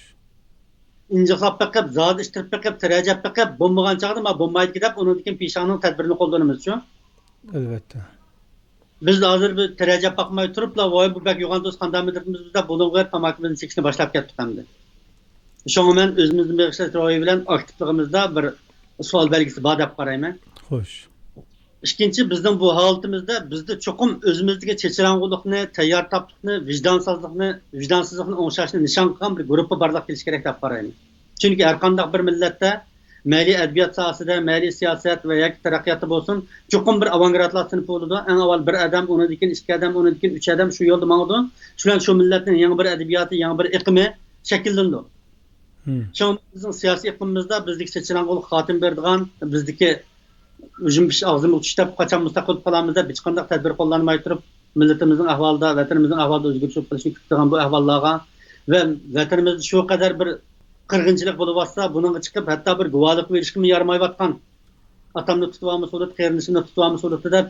ئىنجىقلاپ بېقىپ، زادى ئىتتىرىپ بېقىپ، تىرەجەپ بېقىپ، بولمىغان چاغدا ما بولمايدىكى دەپ ئۇنىڭدىن كېيىن پىشاڭنىڭ تەدبىرىنى قوللىنىمىزچۇ. ئەلۋەتتە. بىز ھازىر بىر تىرەجەپ باقماي تۇرۇپلا، ۋاي بۇ بەك يوغان دوست، قانداق مىدىرىمىز دەپ بۇنىڭغا تاماكىمىزنى چېكىشنى باشلاپ كەتتۇق ئەمدى. شۇڭا مەن ئۆزىمىزنى بېغىشلاش روھى بىلەن ئاكتىپلىقىمىزدا بىر سوئال بەلگىسى بار دەپ قارايمەن. خوش. ئىككىنچى، بىزنىڭ بۇ ھالىتىمىزدە بىزدە چوقۇم ئۆزىمىزدىكى چېچىلاڭغۇلۇقنى، تەييارتاپلىقنى، ۋىجدانسىزلىقنى، ۋىجدانسىزلىقنى ئوڭشاشنى نىشان قىلغان بىر گۇرۇپپا بارلىققا كېلىشى كېرەك دەپ قارايمەن. چۈنكى ھەرقانداق بىر مىللەتتە مەيلى ئەدەبىيات ساھەسىدە، مەيلى سىياسەت ۋە ياكى تەرەققىياتتا بولسۇن، چوقۇم بىر ئاۋانگارتلار سىنىپى بولىدۇ. ئەڭ ئاۋۋال بىر ئادەم، ئۇنىڭدىن كېيىن ئىككى ئادەم، ئۇنىڭدىن كېيىن ئۈچ ئادەم شۇ يولدا ماڭىدۇ. شۇ بىلەن شۇ مىللەتنىڭ يېڭى بىر ئەدەبىياتى، يېڭى بىر ئېقىمى شەكىللىنىدۇ. شۇڭا بىزنىڭ سىياسىي ئېقىمىمىزدا بىزدىكى چېچىلاڭغۇلۇققا خاتىمە بېرىدىغان، بىزدىكى ئۈجمە پىشى ئاغزىمىزغا چۈش دەپ، قاچان مۇستەقىل بولۇپ قالارمىز دەپ ھېچقانداق تەدبىر قوللانماي تۇرۇپ، مىللىتىمىزنىڭ ئەھۋالىدا، ۋەتىنىمىزنىڭ ئەھۋالىدا ئۆزگىرىش بولۇپ قېلىشىنى كۈتۈپ تۇرغان بۇ ئەھۋاللارغا ۋە ۋەتىنىمىزدە شۇ قەدەر بىر قىرغىنچىلىق بولۇۋاتسا، بۇنىڭغا چىقىپ ھەتتا بىر گۇۋاھلىق بېرىشكىمۇ يارىمايۋاتقان، ئاتامنى تۇتۇۋالمىسا بولاتتى، قېرىندىشىمنى تۇتۇۋالمىسا بولاتتى دەپ،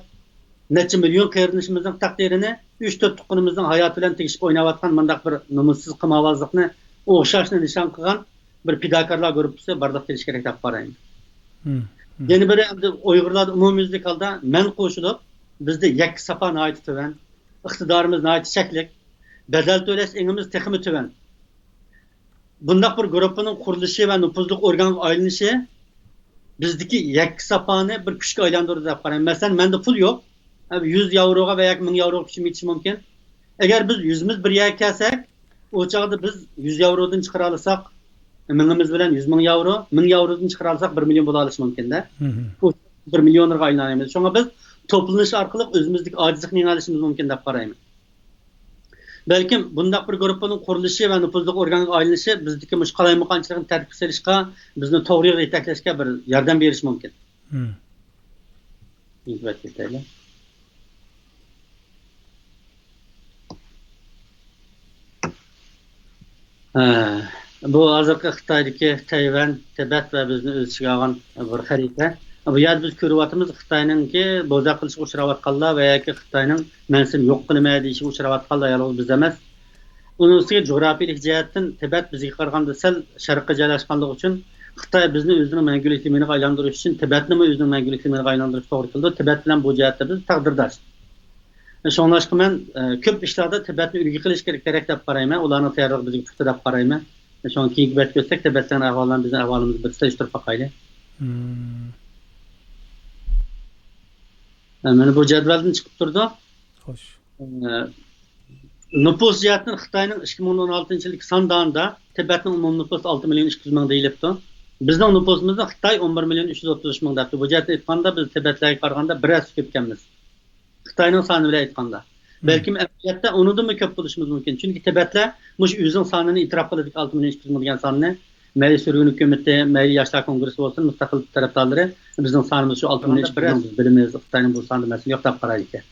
نەچچە مىليون قېرىندىشىمىزنىڭ تەقدىرىنى ئۈچ تۆت تۇغقىنىمىزنىڭ ھاياتى بىلەن تېگىشىپ ئويناۋاتقان مۇنداق بىر نومۇسسىز قىمارۋازلىقنى ئوخشاشنى نىشان قىلغان بىر پىداكارلار گۇرۇپپىسى بارلىققا كېلىشى كېرەك دەپ قارايمەن. يەنە بىرى، ئەمدى ئۇيغۇرلاردا ئومۇميۈزلۈك ھالدا مەن قوشۇلۇپ، بىزدە يەككە ساپا ناھايىتى تۆۋەن، ئىقتىدارىمىز ناھايىتى چەكلىك، بەدەل تۆلەش ئېڭىمىز تېخىمۇ تۆۋەن. بۇنداق بىر گۇرۇپپىنىڭ قۇرۇلۇشى ۋە نوپۇزلۇق ئورگانغا ئايلىنىشى بىزدىكى يەككە ساپانى بىر كۈچكە ئايلاندۇرىدۇ دەپ قارايمەن. مەسىلەن، مەندە پۇل يوق. يۈز ياۋروغا ۋە ياكى مىڭ ياۋروغا كۈچۈم يېتىشى مۇمكىن. ئەگەر بىز يۈزىمىز بىر يەرگە كەلسەك، ئۇ چاغدا بىز يۈز ياۋرودىن چىقىرالىساق، مىڭىمىز بىلەن يۈز مىڭ ياۋرو، مىڭ ياۋرودىن چىقىرالىساق، بىر مىليون بولالىشى مۇمكىن-دە. ئۇ بىر مىليونېرغا ئايلىنالايمىز. شۇڭا بىز توپلىنىش ئارقىلىق ئۆزىمىزدىكى ئاجىزلىقنى يېڭەلىشىمىز مۇمكىن دەپ قارايمەن. بەلكىم بۇنداق بىر گۇرۇپپىنىڭ قۇرۇلۇشى ۋە نوپۇزلۇق ئورگانغا ئايلىنىشى بىزدىكى مۇشۇ قالايمىقانچىلىقنى تەرتىپكە سېلىشقا، بىزنى توغرا يولغا يېتەكلەشكە بىر ياردەم بېرىشى مۇمكىن. نۆۋەتكە ئۆتەيلى. ھە، بۇ ھازىرقى خىتايدىكى تەيۋەن، تىبەت ۋە بىزنى ئۆز ئىچىگە ئالغان بىر خەرىتە. بۇ يەردە بىز كۆرۈۋاتىمىز، خىتاينىڭكى بوزەك قىلىشقا ئۇچراۋاتقانلار ۋە ياكى خىتاينىڭ مەن سېنى يوق قىلىمەن دېيىشىگە ئۇچراۋاتقانلار يالغۇز بىز ئەمەس. ئۇنىڭ ئۈستىگە جۇغراپىيىلىك جەھەتتىن تىبەت بىزگە قارىغاندا سەل شەرققە جايلاشقانلىقى ئۈچۈن خىتاي بىزنى ئۆزىنىڭ مەڭگۈلۈك زېمىنىغا ئايلاندۇرۇش ئۈچۈن تىبەتنىمۇ ئۆزىنىڭ مەڭگۈلۈك زېمىنىغا ئايلاندۇرۇشقا توغرا كېلىدۇ. تىبەت بىلەن بۇ جەھەتتە بىز تەقدىرداش. شۇڭلاشقا مەن، ئە، كۆپ ئىشلاردا تىبەتنى ئۈلگە قىلىش كېرەك، كېرەك دەپ قارايمەن. ئۇلارنىڭ تەييارلىقى بىزگە پۇختا دەپ قارايمەن. شۇڭا كېيىنكى بەتكە ئۆتسەك، تىبەت بىلەن ئەھۋاللارنى، بىزنىڭ ئەھۋالىمىزنى بىر سېلىشتۇرۇپ باقايلى. ئە، مانا بۇ جەدۋەلدىن چىقىپ تۇرىدۇ. خوش. ئە، نوپۇس جەھەتتىن خىتاينىڭ ئىككى مىڭ ئون ئالتىنچى يىلدىكى سان دانىدا تىبەتنىڭ ئومۇمىي نوپۇسى ئالتە مىليون ئىككى يۈز مىڭ دېيىلىپتۇ. بىزنىڭ نوپۇسىمىزنى خىتاي ئون بىر مىليون ئۈچ يۈز ئوتتۇز ئۈچ مىڭ دەپتۇ. بۇ جەھەتتىن ئېيتقاندا، بىز تىبەتلەرگە قارىغاندا بىر ھەسسە كۆپكەنمىز. خىتاينىڭ سانى بىلەن ئېيتقاندا. بەلكىم ئەمەلىيەتتە ئۇنىڭدىنمۇ كۆپ بولۇشىمىز مۇمكىن. چۈنكى تىبەتلەر مۇشۇ ئۆزىنىڭ سانىنى ئېتىراپ قىلىدىكەن، ئالتە مىليون ئىككى يۈز مىڭ دېگەن ساننى. مەيلى سۈرگۈن ھۆكۈمىتى، مەيلى ياشلار كونگرېسسى بولسۇن، مۇستەقىل تەرەپدارلىرى، بىزنىڭ سانىمىز شۇ ئالتە مىليون ئىككى يۈز مىڭ، بىز بىلىمىز، خىتاينىڭ بۇ ساندا مەسىلە يوق دەپ قارايدىكەن.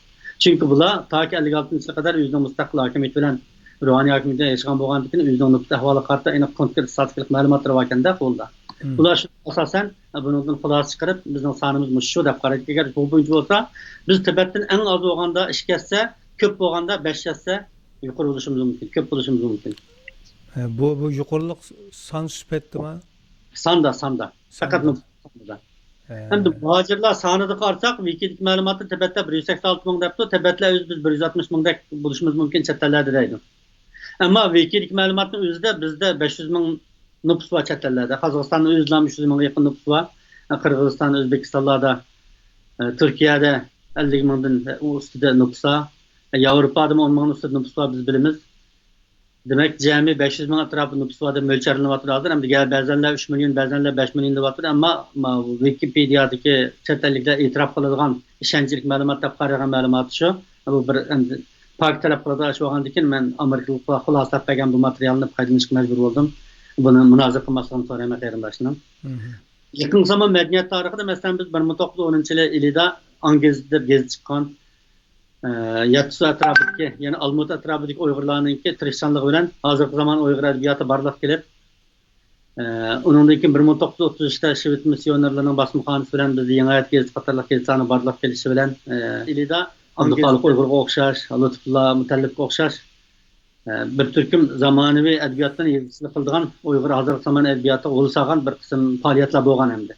چۈنكى بۇلار تاكى ئەللىك ئالتىنچى يىلغا قەدەر ئۆزىنىڭ مۇستەقىل ھاكىمىيىتى بىلەن، روھانىي ھاكىمىيىتى بىلەن ياشىغان بولغاندىكىن، ئۆزىنىڭ نوپۇس ئەھۋالىغا قارىتا ئېنىق كونكرېت ئىستاتىستىكىلىق مەلۇماتلىرى باركەن-دە قولدا. مم. ئۇلار شۇ ئاساسەن بۇنىڭدىن خۇلاسە چىقىرىپ، بىزنىڭ سانىمىز مۇشۇ شۇ دەپ قارايدۇ. ئەگەر بۇ بويىچە بولسا، بىز تىبەتتىن ئەڭ ئاز بولغاندا ئىككى ھەسسە، كۆپ بولغاندا بەش ھەسسە يۇقىرى بولۇشىمىز مۇمكىن، كۆپ بولۇشىمىز مۇمكىن. ئە، بۇ، بۇ يۇقىرىلىق سان سۈپەتتىما؟ ساندا، ساندا. پەقەت ساندا. نوپۇس ساندا. ئە. ئەمدى مۇھاجىرلار سانىدا قارىساق، ۋىكىدىكى مەلۇماتتا تىبەتتە بىر يۈز سەكسەن ئالتە مىڭ دەپتۇ، تىبەتلەر ئۆزى بىز بىر يۈز ئاتمىش مىڭدەك بولۇشىمىز مۇمكىن چەت ئەللەردە دەيدۇ. ئەمما ۋىكىدىكى مەلۇماتنىڭ ئۆزىدە بىزدە بەش يۈز مىڭ نوپۇس بار چەت ئەللەردە. قازاقىستاندا ئۆزىلا ئۈچ يۈز مىڭغا يېقىن نوپۇس بار. قىرغىزىستان، ئۆزبېكىستانلاردا، تۈركىيەدە ئەللىك مىڭدىن ئۇ ئۈستىدە نوپۇس بار. ياۋروپادىمۇ ئون مىڭنىڭ ئۈستىدە نوپۇس بار، بىز بىلىمىز. دېمەك، جەمئىي بەش يۈز مىڭ ئەتراپىدا نوپۇس بار دەپ مۆلچەرلىنىۋاتىدۇ ھازىر. ئەمدى گە-، بەزەنلەر ئۈچ مىليون، بەزەنلەر بەش مىليون دەۋاتىدۇ. ئەمما، ما-، ۋىكىپېدىيادىكى چەت ئەللىكلەر ئېتىراپ قىلىدىغان ئىشەنچلىك مەلۇمات دەپ قارىغان مەلۇماتى شۇ. بۇ بىر ئەمدى پاك تەلەپ قىلىدىغان ئىش بولغاندىكىن، مەن ئامېرىكىلىقلار خۇلاسىلەپ بەرگەن بۇ ماتېرىيالنى پايدىلىنىشقا مەجبۇر بولدۇم. بۇنى مۇنازىرە قىلماسلىقىنى سورايمەن قېرىنداشنىڭ. مم. يېقىنقى زامان مەدەنىيەت تارىخىدا، مەسىلەن، بىز بىر مىڭ توققۇز يۈز ئونىنچى يىلى ئىلىدا ئاڭ گېزىتى دەپ گېزىت چىققان. ئە، ياتسۇ ئەتراپىدىكى، يەنى ئالمۇتا ئەتراپىدىكى ئۇيغۇرلارنىڭكى تىرىشچانلىقى بىلەن ھازىرقى زامان ئۇيغۇر ئەدەبىياتى بارلىققا كېلىپ، ئە، ئۇنىڭدىن كېيىن بىر مىڭ توققۇز يۈز ئوتتۇز ئۈچتە شۋېد مىسسىيونېرلىرىنىڭ باسمىخانىسى بىلەن بىزدە يېڭى ھايات گېزىتى قاتارلىق گېزىتلەرنىڭ بارلىققا كېلىشى بىلەن، ئە، ئىلىدا ئابدۇخالىق ئۇيغۇرغا ئوخشاش، لۇتپۇللا مۇتەللىپكە ئوخشاش، ئە، بىر تۈركۈم زامانىۋى ئەدەبىياتتىن يېزىقچىلىق قىلىدىغان، ئۇيغۇر ھازىرقى زامان ئەدەبىياتىغا غول سالغان بىر قىسىم پائالىيەتلەر بولغان ئەمدى.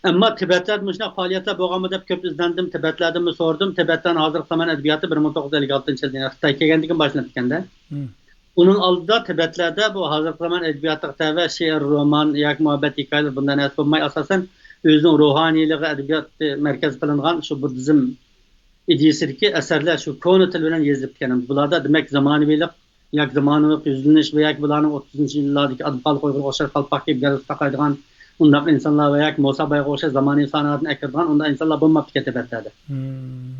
ئەمما تىبەتلەردە مۇشۇنداق پائالىيەتلەر بولغانمۇ دەپ كۆپ ئىزدەندىم، تىبەتلەردىنمۇ سورىدىم. تىبەتلەرنىڭ ھازىرقى زامان ئەدەبىياتى بىر مىڭ توققۇز يۈز ئەللىك ئالتىنچى يىلدىن خىتاي كەلگەندىن كېيىن باشلىنىپتىكەن-دە. مم. ئۇنىڭ ئالدىدا تىبەتلەردە بۇ ھازىرقى زامان ئەدەبىياتىغا تەۋە شېئىر، رومان ياكى مۇھەببەت ھېكايىلىرى بۇنداق نەرسە بولماي، ئاساسەن ئۆزىنىڭ روھانىيلىقى ئەدەبىياتى مەركەز قىلىنغان شۇ بۇددىزم ئىدىيىسىدىكى ئەسەرلەر شۇ كونا تىل بىلەن يېزىلىپتىكەن. بۇلاردا دېمەك زامانىۋىلىق ياكى زامانىۋىلىق يۈزلىنىش ۋە ياكى بۇلارنىڭ ئوتتۇزىنچى يىللاردىكى ئابدۇخالىق ئۇيغۇرغا ئوخشاش قالپاق كىيىپ گەلۋىك تاقايدىغان ئۇنداق ئىنسانلار ۋە ياكى موسا بايغا ئوخشاش زامانىۋى سانائەتنى ئەكىرىدىغان ئۇنداق ئىنسانلار بولماپتىكەن تىبەتلەردە. مم.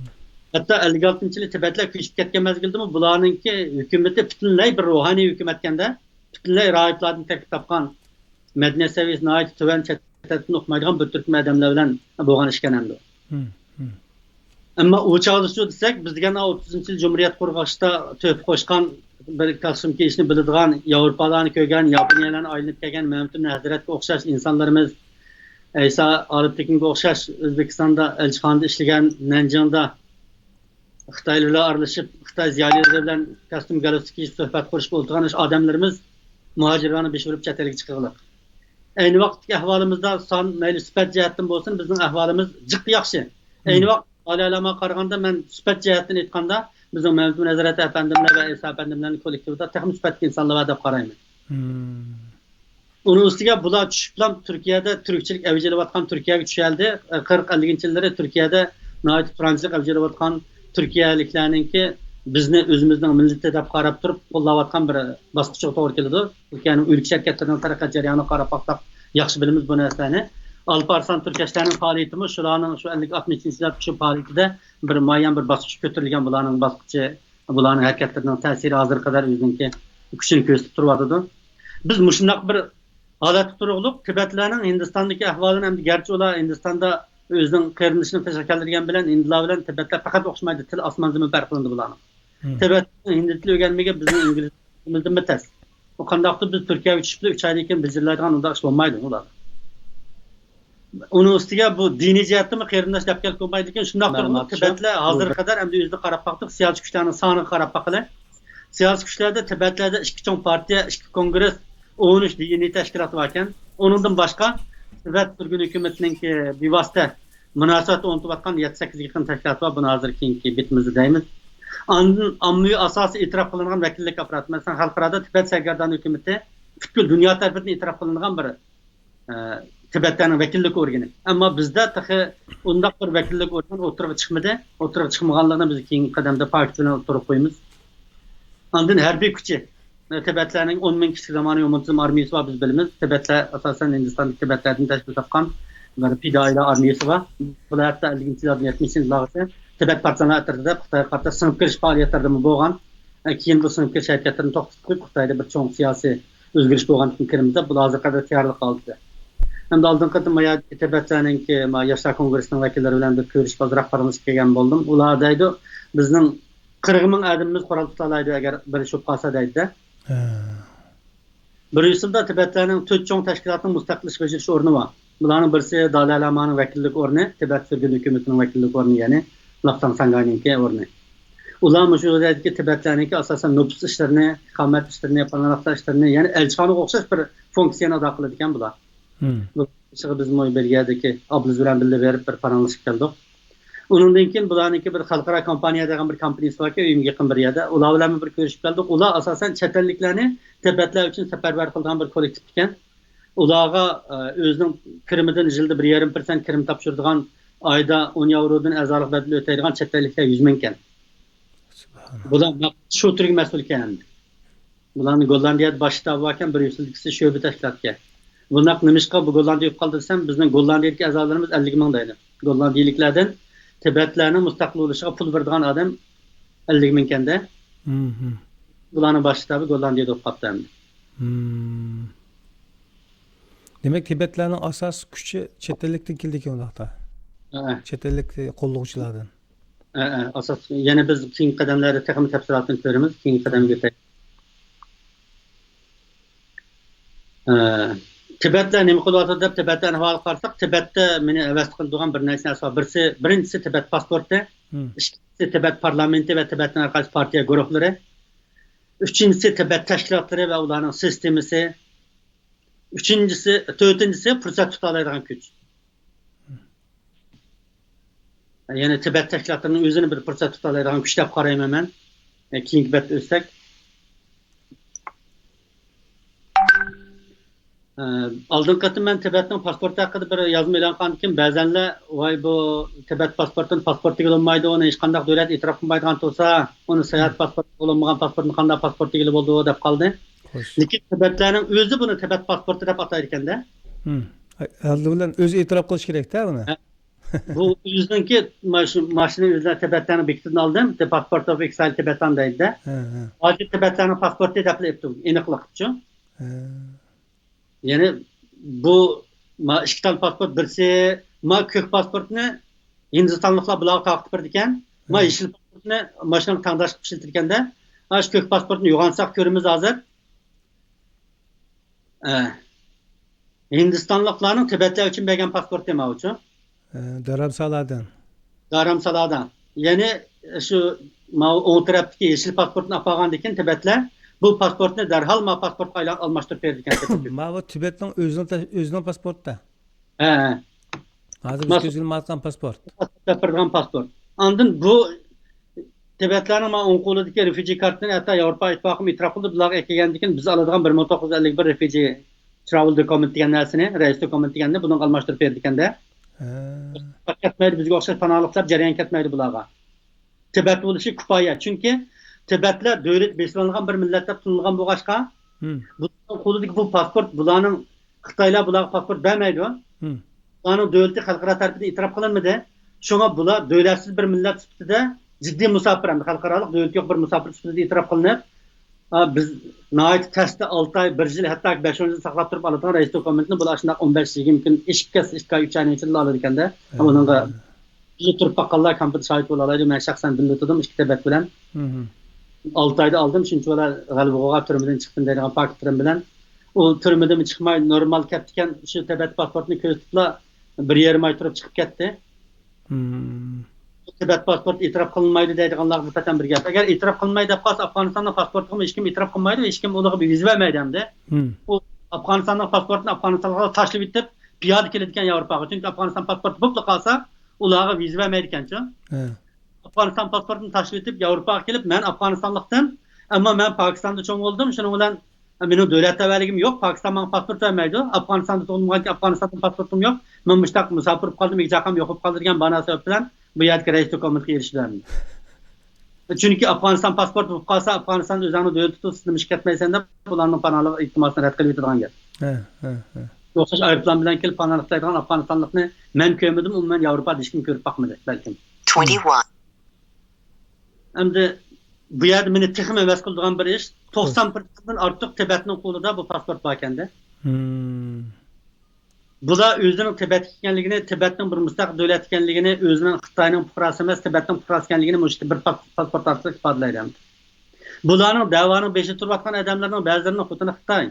ھەتتا ئەللىك ئالتىنچى يىلى تىبەتلەر كۆچۈپ كەتكەن مەزگىلدىمۇ بۇلارنىڭكى ھۆكۈمىتى پۈتۈنلەي بىر روھانىي ھۆكۈمەتكەندە، پۈتۈنلەي راھىبلاردىن تەركىب تاپقان، مەدەنىيەت سەۋىيەسى ناھايىتى تۆۋەن، چەت ئەلدىن ئوقۇمايدىغان بىر تۈركۈم ئادەملەر بىلەن بولغان ئىشكەن ئەمدى. مم، مم. ئەمما ئۇ چاغدا شۇ دېسەك، بىز دېگەن ئوتتۇزىنچى يىل جۇمھۇرىيەت قۇرغاچتا تۆھپە قوشقان، بىر كاستيۇم كىيىشنى بىلىدىغان، ياۋروپالارنى كۆرگەن، ياپونىيەلەرنى ئايلىنىپ كەلگەن مەمتىمىن ھەزرەتكە ئوخشاش ئىنسانلىرىمىز، ئەيسا ئالىپتېكىنگە ئوخشاش ئۆزبېكىستاندا ئەلچىخانىدا ئىشلىگەن، نەنجىڭدا خىتايلار بىلەن ئارىلىشىپ، خىتاي زىيالىيلىرى بىلەن كاستيۇم گالستۇك كىيىپ سۆھبەت قۇرۇشۇپ ئولتۇرغان ئادەملىرىمىز مۇھاجىرلارنى بېشى ئۇرۇپ چەت ئەلگە چىقىرغلىق. ئەينى ۋاقىتتىكى ئەھۋالىمىزدا سان مەيلى سۈپەت جەھەتتىن بولسۇن، بىزنىڭ ئەھۋالىمىز جىق ياخشى. ئەينى ۋاقىت ئالىي ئالامغا قارىغاندا، مەن سۈپەت جەھەتتىن ئېيتقاندا، بىزنىڭ مەمتىمىن ھەزرەت ئەپەندىملەر ۋە ئەيسا ئەپەندىملەرنىڭ كوللېكتىۋىدا تېخىمۇ سۈپەتلىك ئىنسانلار بار دەپ قارايمەن. مم. ئۇنىڭ ئۈستىگە بۇلار چۈشۈپلا تۈركىيەدە تۈركچىلىك ئەۋج ئېلىۋاتقان، تۈركىيەگە چۈشەلدى. قىرىق ئەللىكىنچى يىللىرى تۈركىيەدە ناھايىتى پىرانچىلىق ئەۋج ئېلىۋاتقان تۈركىيەلىكلەرنىڭكى بىزنى ئۆزىمىزنىڭ مىللىتى دەپ قاراپ تۇرۇپ قوللاۋاتقان بىر باسقۇچىغا توغرا كېلىدۇ. تۈركىيەنىڭ ئۆلكىچى ھەرىكەتلىرىنىڭ تەرەققىيات جەريانىغا قاراپ باقساق ياخشى بىلىمىز بۇ نەرسىلەرنى. ئالپارسلان تۈركەشلەرنىڭ پائالىيىتىمۇ شۇلارنىڭ شۇ ئەللىك ئاتمىشىنچى يىللاردا شۇ پائالىيىتىدە بىر مۇئەييەن بىر باسقۇچ كۆتۈرۈلگەن، بۇلارنىڭ باسقۇچى، بۇلارنىڭ ھەرىكەتلىرىنىڭ تەسىرى ھازىرغا قەدەر ئۆزىنىڭكى كۈچىنى كۆرسىتىپ تۇرۇۋاتىدۇ. بىز مۇشۇنداق بىر ھالەتتە تۇرۇقلۇق تىبەتلەرنىڭ ھىندىستاندىكى ئەھۋالىنى، ئەمدى گەرچە ئۇلار ھىندىستاندا ئۆزىنىڭ قېرىندىشىنى تەشەككۈللەنگەن بىلەن ھىندىلار بىلەن تىبەتلەر پەقەت ئوخشىمايدۇ، تىل ئاسمان زېمىن پەرق قىلىنىدۇ بۇلارنىڭ. مم. تىبەتنىڭ ھىندى تىلى ئۆگەنمىگە بىزنىڭ ئىنگلىز تىلىمىزدىنمۇ تەس. ئۇ قانداقتۇر بىز تۈركىيەگە چۈشۈپلا ئۈچ ئايدىن كېيىن بىلجىرلايدىغان ئۇنداق ئىش بولمايدۇ ئۇلاردا. ئۇنىڭ ئۈستىگە بۇ دىنىي جەھەتتىنمۇ قېرىنداش دەپ كەلگىلى بولمايدىكەن. شۇنداق تۇرۇپمۇ تىبەتلەر ھازىرغا قەدەر ئەمدى ئۆزىدە قاراپ باقتۇق، سىياسىي كۈچلەرنىڭ سانىغا قاراپ باقىلى. سىياسىي كۈچلەردە تىبەتلەردە ئىككى چوڭ پارتىيە، ئىككى كونگرېس، ئون ئۈچ دىنىي تەشكىلات باركەن. ئۇنىڭدىن باشقا تىبەت سۈرگۈن ھۆكۈمىتىنىڭكى بىۋاسىتە مۇناسىۋەت ئورنىتىۋاتقان يەتتە سەككىز يېقىن تەشكىلات بار. بۇنى ھازىر كېيىنكى بېتىمىزدە دەيمىز. ئاندىن ئاممىۋى ئاساسىي ئېتىراپ قىلىنغان ۋەكىللىك ئاپپاراتى، مەسىلەن، خەلقئارادا تىبەت سەرگەردانى ھۆكۈمىتى پۈتكۈل دۇنيا تەرىپىدىن ئېتىراپ قىلىنغان بىر، ئە، تىبەتلەرنىڭ ۋەكىللىك ئورگىنى. ئەمما بىزدە تېخى ئۇنداق بىر ۋەكىللىك ئورگان ئوتتۇرىغا چىقمىدى. ئوتتۇرىغا چىقمىغانلىقىنى بىز كېيىنكى قەدەمدە پاكىت بىلەن ئوتتۇرىغا قويىمىز. ئاندىن ھەربىي كۈچى، تىبەتلەرنىڭ ئون مىڭ كىشىلىك زامانىۋى مۇنتىزىم ئارمىيىسى بار، بىز بىلىمىز. تىبەتلەر ئاساسەن ھىندىستاندىكى تىبەتلەردىن تەشكىل تاپقان بىر پىدائىيلار ئارمىيىسى بار. بۇلار ھەتتا ئەللىكىنچى يىللاردىن يەتمىشىنچى يىللارغىچە تىبەت پارتىزانلار ئەترىتى دەپ خىتايغا قارىتا سىڭىپ كىرىش پائالىيەتلىرىمۇ بولغان. ئە، كېيىن بۇ سىڭىپ كىرىش ھەرىكەتلىرىنى توختىتىپ قويۇپ، خىتايدا بىر چوڭ سىياسىي ئۆزگىرىش بولغاندىن كېيىن كىرىمىز دەپ، بۇلار ھازىرغا قەدەر تەييارلىق ھالىتىدە. ئەمدى ئالدىنقى قېتىم ما يەردىكى تىبەتلەرنىڭكى، ما ياشلار كونگرېسسىنىڭ ۋەكىللىرى بىلەن بىر كۆرۈشۈپ، ئازراق پاراڭلىشىپ كەلگەن بولدۇم. ئۇلار دەيدۇ، بىزنىڭ قىرىق مىڭ ئادىمىمىز قورال تۇتالايدۇ، ئەگەر بىر ئىش بولۇپ قالسا دەيدۇ-دە. ھە. بىر يۈز يىلدا تىبەتلەرنىڭ تۆت چوڭ تەشكىلاتنىڭ مۇستەقىل ئىش بېجىرىش ئورنى بار. بۇلارنىڭ بىرسى دالەي لامانىڭ ۋەكىللىك ئورنى، تىبەت سۈرگۈن ھۆكۈمىتىنىڭ ۋەكىللىك ئورنى، يەنى لاپساڭ ساڭگاينىڭكى ئورنى. ئۇلار مۇشۇ يەردىكى تىبەتلەرنىڭكى ئاساسەن نوپۇس ئىشلىرىنى، ئىقامەت ئىشلىرىنى، پاناھلىقلار ئىشلىرىنى، يەنى ئەلچىخانىغا ئوخشاش بىر فۇنكسىيەنى ئادا قىلىدىكەن بۇلار. مم. بۇ ئىشىغا بىزمۇ بىر يەردىكى ئابلىز بىلەن بىللە بېرىپ بىر پاراڭلىشىپ كەلدۇق. ئۇنىڭدىن كېيىن بۇلارنىڭكى بىر خەلقئارا كومپانىيە دېگەن بىر كومپانىيىسى باركەن، ئۆيۈمگە يېقىن بىر يەردە. ئۇلار بىلەنمۇ بىر كۆرۈشۈپ كەلدۇق. ئۇلار ئاساسەن چەت ئەللىكلەرنى تىبەتلەر ئۈچۈن سەپەرۋەر قىلىدىغان بىر كوللېكتىپ ئىكەن. ئۇلارغا، ئە، ئۆزىنىڭ كىرىمىدىن يىلدا بىر يېرىم پىرسەنت كىرىم تاپشۇرىدىغان، ئايدا ئون ياۋرودىن ئەزالىق بەدىلى ئۆتەيدىغان چەت ئەللىكلەر يۈز مىڭكەن. سۇبھاناللا. بۇلار شۇ تۈرگە مەسئۇلكەن. بۇلارنىڭ گوللاندىيەدە باش شتابى باركەن، بىر يۈز يىلدىكىسى شۆبە تەشكىلاتكەن. بۇنداق نېمىشقا بۇ گوللاندىيە بولۇپ قالدى دېسەم، بىزنىڭ گوللاندىيەدىكى ئەزالىرىمىز ئەللىك مىڭ دەيدۇ. گوللاندىيەلىكلەردىن تىبەتلەرنىڭ مۇستەقىل بولۇشىغا پۇل بېرىدىغان ئادەم ئەللىك مىڭكەندە. مم. بۇلارنىڭ باش شتابى گوللاندىيەدە بولۇپ قاپتۇ ئەمدى. مم. دېمەك، تىبەتلەرنىڭ ئاساسىي كۈچى چەت ئەللىكتىن كېلىدىكەن ئۇنداقتا. ھە. چەت ئەللىك قوللىغۇچىلاردىن. ئە، ئە، ئاساس، يەنە بىز كېيىنكى قەدەملەردە تېخىمۇ تەپسىلاتىنى كۆرىمىز، كېيىنكى قەدەمگە ئۆتەيلى. ئە، تىبەتلەر نېمە قىلىۋاتىدۇ دەپ تىبەتلەرنى ھاۋالە قىلساق، تىبەتتە مېنى ھەۋەس قىلدۇرغان بىر نەرسە بار. بىرسى، بىرىنچىسى تىبەت پاسپورتى، مم. ئىككىنچىسى تىبەت پارلامېنتى ۋە تىبەتنىڭ ھەر قايسى پارتىيە گۇرۇھلىرى، ئۈچىنچىسى تىبەت تەشكىلاتلىرى ۋە ئۇلارنىڭ سىستېمىسى، ئۈچىنچىسى، تۆتىنچىسى پۇرسەت تۇتالايدىغان كۈچ. يەنى تىبەت تەشكىلاتلىرىنىڭ ئۆزىنى بىر پۇرسەت تۇتالايدىغان كۈچ دەپ قارايمەن مەن. ئە، كېيىنكى بەتتە ئۆتسەك. ئە، ئالدىنقى قېتىم مەن تىبەتنىڭ پاسپورتى ھەققىدە بىر يازما ئېلان قىلغاندىكىن، بەزەنلەر، ۋاي، بۇ تىبەت پاسپورتىنى پاسپورت دېگىلى بولمايدۇ، ئۇنى ھېچقانداق دۆلەت ئېتىراپ قىلمايدىغان تۇرسا، ئۇنى ساياھەت پاسپورتى بولمىغان پاسپورتنى قانداق پاسپورت دېگىلى بولىدۇ دەپ قالدى. خوش. لېكىن تىبەتلەرنىڭ ئۆزى بۇنى تىبەت پاسپورتى دەپ ئاتايدىكەن-دە. ھىم. ئالدى بىلەن ئۆزى ئېتىراپ قىلىش كېرەك-تە بۇنى. ھە. بۇ ئۆزىنىڭكى ماشىنا، ماشىنا ئۆزىنىڭ تىبەتلەرنىڭ بېكىتىدىن ئالدىم، The Passport of Exile Tibetan دەيدۇ-دە. ھە، ھە. ھازىر تىبەتلەرنىڭ پاسپورتى دەپلا ئېيتتىم، ئېنىقلىق ئۈچۈن. ھە. يەنى بۇ ما ئىككى تال پاسپورت، بىرسى ما كۆك پاسپورتنى ھىندىستانلىقلار بۇلارغا تارقىتىپ بېرىدىكەن، ما ھە. يېشىل پاسپورتنى ماشىنىغا تەڭداش قىلىپ ئىشلىتىدىكەن-دە. ئاشۇ كۆك پاسپورتنى يوغانساق كۆرىمىز ھازىر. ئە، ھىندىستانلىقلارنىڭ تىبەتلەر ئۈچۈن بەرگەن پاسپورتى ماۋۇچۇ. ئە، دارامسالادىن. دارامسالادا. يەنى شۇ ماۋۇ ئوڭ تەرەپتىكى يېشىل پاسپورتنى ئاپارغاندىن كېيىن تىبەتلەر بۇ پاسپورتنى دەرھال ما پاسپورتقا ئايلان-، ئالماشتۇرۇپ بېرىدىكەن. ماۋۇ تىبەتنىڭ ئۆزىنىڭ تە-، ئۆزىنىڭ پاسپورتى. ھە، ھە. ھازىر بىز ماس- كۆزگە ئىلمايۋاتقان پاسپورت. بېرىدىغان پاسپورت. ئاندىن بۇ تىبەتلەرنىڭ مانا ئوڭ قولىدىكى رېفۇجى كارتىنى ھەتتا ياۋروپا ئىتتىپاقىمۇ ئېتىراپ قىلدى. بۇلارغا ئەكەلگەندىن كېيىن بىز ئالىدىغان بىر مىڭ توققۇز يۈز ئەللىك بىر رېفۇجى ترافېل دوكۇمېنت دېگەن نەرسىنى، رەئىس دوكۇمېنت دېگەننى بۇنىڭغا ئالماشتۇرۇپ بېرىدىكەن-دە. ھە. كەتمەيدۇ، بىزگە ئوخشاش پاناھلىقلار جەريان كەتمەيدۇ بۇلارغا. تىبەت بولۇشى كۇپايە. چۈنكى تىبەتلەر دۆلەت بېسىۋالغان بىر مىللەت دەپ تونۇلغان بولغاچقا، ھىم. بۇلارنىڭ قولىدىكى بۇ پاسپورت، بۇلارنىڭ خىتايلار بۇلارغا پاسپورت بەرمەيدۇ. ھىم. بۇلارنىڭ دۆلىتى خەلقئارا تەرىپىدىن ئېتىراپ قىلىنمىدى. شۇڭا بۇلار دۆلەتسىز بىر مىللەت سۈپىتىدە جىددىي مۇساپىر، ئەمدى خەلقئارالىق دۆلىتى يوق بىر مۇساپىر سۈپىتىدە ئېتىراپ قىلىنىپ، ئا، بىز ناھايىتى تەستە ئالتە ئاي، بىر يىل، ھەتتا بەش ئون يىل ساقلاپ تۇرۇپ ئالىدىغان رەئىس دوكۇمېنتنى بۇلار ئاشۇنداق ئون بەش يىگىرمە كۈن ئېشىپ كەتسە، ئىككى ئاي، ئۈچ ئاينىڭ ئىچىدىلا ئالىدىكەن-دە. ھە. بۇنىڭغا بىزدە تۇرۇپ باققانلار كامپىدا شاھىت بولالايدۇ. مەن شەخسەن بىللە تۇردۇم ئىككى تىبەت بىلەن. ھىم. ئالتە ئايدا ئالدىم، شۇنچە بالا غەلىبە بولغان، تۈرمىدىن چىقتىم دەيدىغان پاكىتلىرىم بىلەن. ئۇ تۈرمىدىن چىقماي نورمال كەپتىكەن، شۇ تىبەت پاسپورتىنى كۆرسىتىپلا بىر يېرىم ئاي تۇرۇپ چىقىپ كەتتى. ھىم. تىبەت پاسپورتى ئېتىراپ قىلىنمايدۇ دەيدىغانلارغا نىسبەتەن بىر گەپ. ئەگەر ئېتىراپ قىلىنمايدۇ دەپ قالسا، ئافغانىستاننىڭ پاسپورتىغىمۇ ھېچكىم ئېتىراپ قىلمايدۇ، ھېچكىم ئۇنىڭغا ۋىزا بەرمەيدۇ ئەمدى. ھىم. ئۇ ئافغانىستاننىڭ پاسپورتىنى ئافغانىستانلىقلار تاشلىۋېتىپ، پىيادە كېلىدىكەن ياۋروپاغا. چۈنكى ئافغانىستان پاسپورتى بولۇپلا قالسا، ئۇلارغا ۋىزا بەرمەيدىكەنچۇ. ھە. ئافغانىستان پاسپورتىنى تاشلىۋېتىپ، ياۋروپاغا كېلىپ، مەن ئافغانىستانلىقتىن، ئەمما مەن پاكىستاندا چوڭ بولدۇم، شۇنىڭ بىلەن مېنىڭ دۆلەت تەۋەلىكىم يوق، پاكىستان ماڭا پاسپورت بەرمەيدۇ، ئافغانىستاندا تۇغۇلمىغانكىن ئافغانىستاندىن پاسپورتۇم يوق، مەن مۇشتاق مۇساپىر بولۇپ قالدىم، ھېچ ياقام يوق بولۇپ قالدى دېگەن بانا سەۋەب بىلەن بۇ يەردىكى رەئىس دوكۇمېنتقا ئېرىشىدۇ. چۈنكى ئافغانىستان پاسپورتى بولۇپ قالسا، ئافغانىستان ئۆزۈڭنىڭ دۆلىتى تۇتسا، نېمە ئىش كەتمەيسەن دەپ، ئۇلارنىڭ پاناھلىق ئىلتىماسىنى رەت قىلىۋېتىدىغان گەپ. ھە، ھە، ھە. ئوخشاش ئايروپىلان بىلەن كېلىپ پاناھلىق تىلەيدىغان ئافغانىستانلىقنى مەن كۆرمىدىم، ئومۇمەن ياۋروپادا ھېچكىم كۆرۈپ باقمىدى، بەلكىم. Twenty-one. ئەمدى بۇ يەردە مېنى تېخىمۇ ھەۋەس قىلىدىغان بىر ئىش، توقسان پىرسەنتتىن ئارتۇق تىبەتنىڭ قولىدا بۇ پاسپورت باركەندە. بۇلار ئۆزىنىڭ تىبەتلىك ئىكەنلىكىنى، تىبەتنىڭ بىر مۇستەقىل دۆلەت ئىكەنلىكىنى، ئۆزىنىڭ خىتاينىڭ پۇقراسى ئەمەس، تىبەتنىڭ پۇقراسى ئىكەنلىكىنى مۇشۇ بىر پاس-، پاسپورت ئارقىلىق ئىپادىلەيدۇ. بۇلارنىڭ دەۋانىڭ بېشىدا تۇرۇۋاتقان ئادەملەرنىڭ بەزىلىرىنىڭ خوتۇنى خىتاي.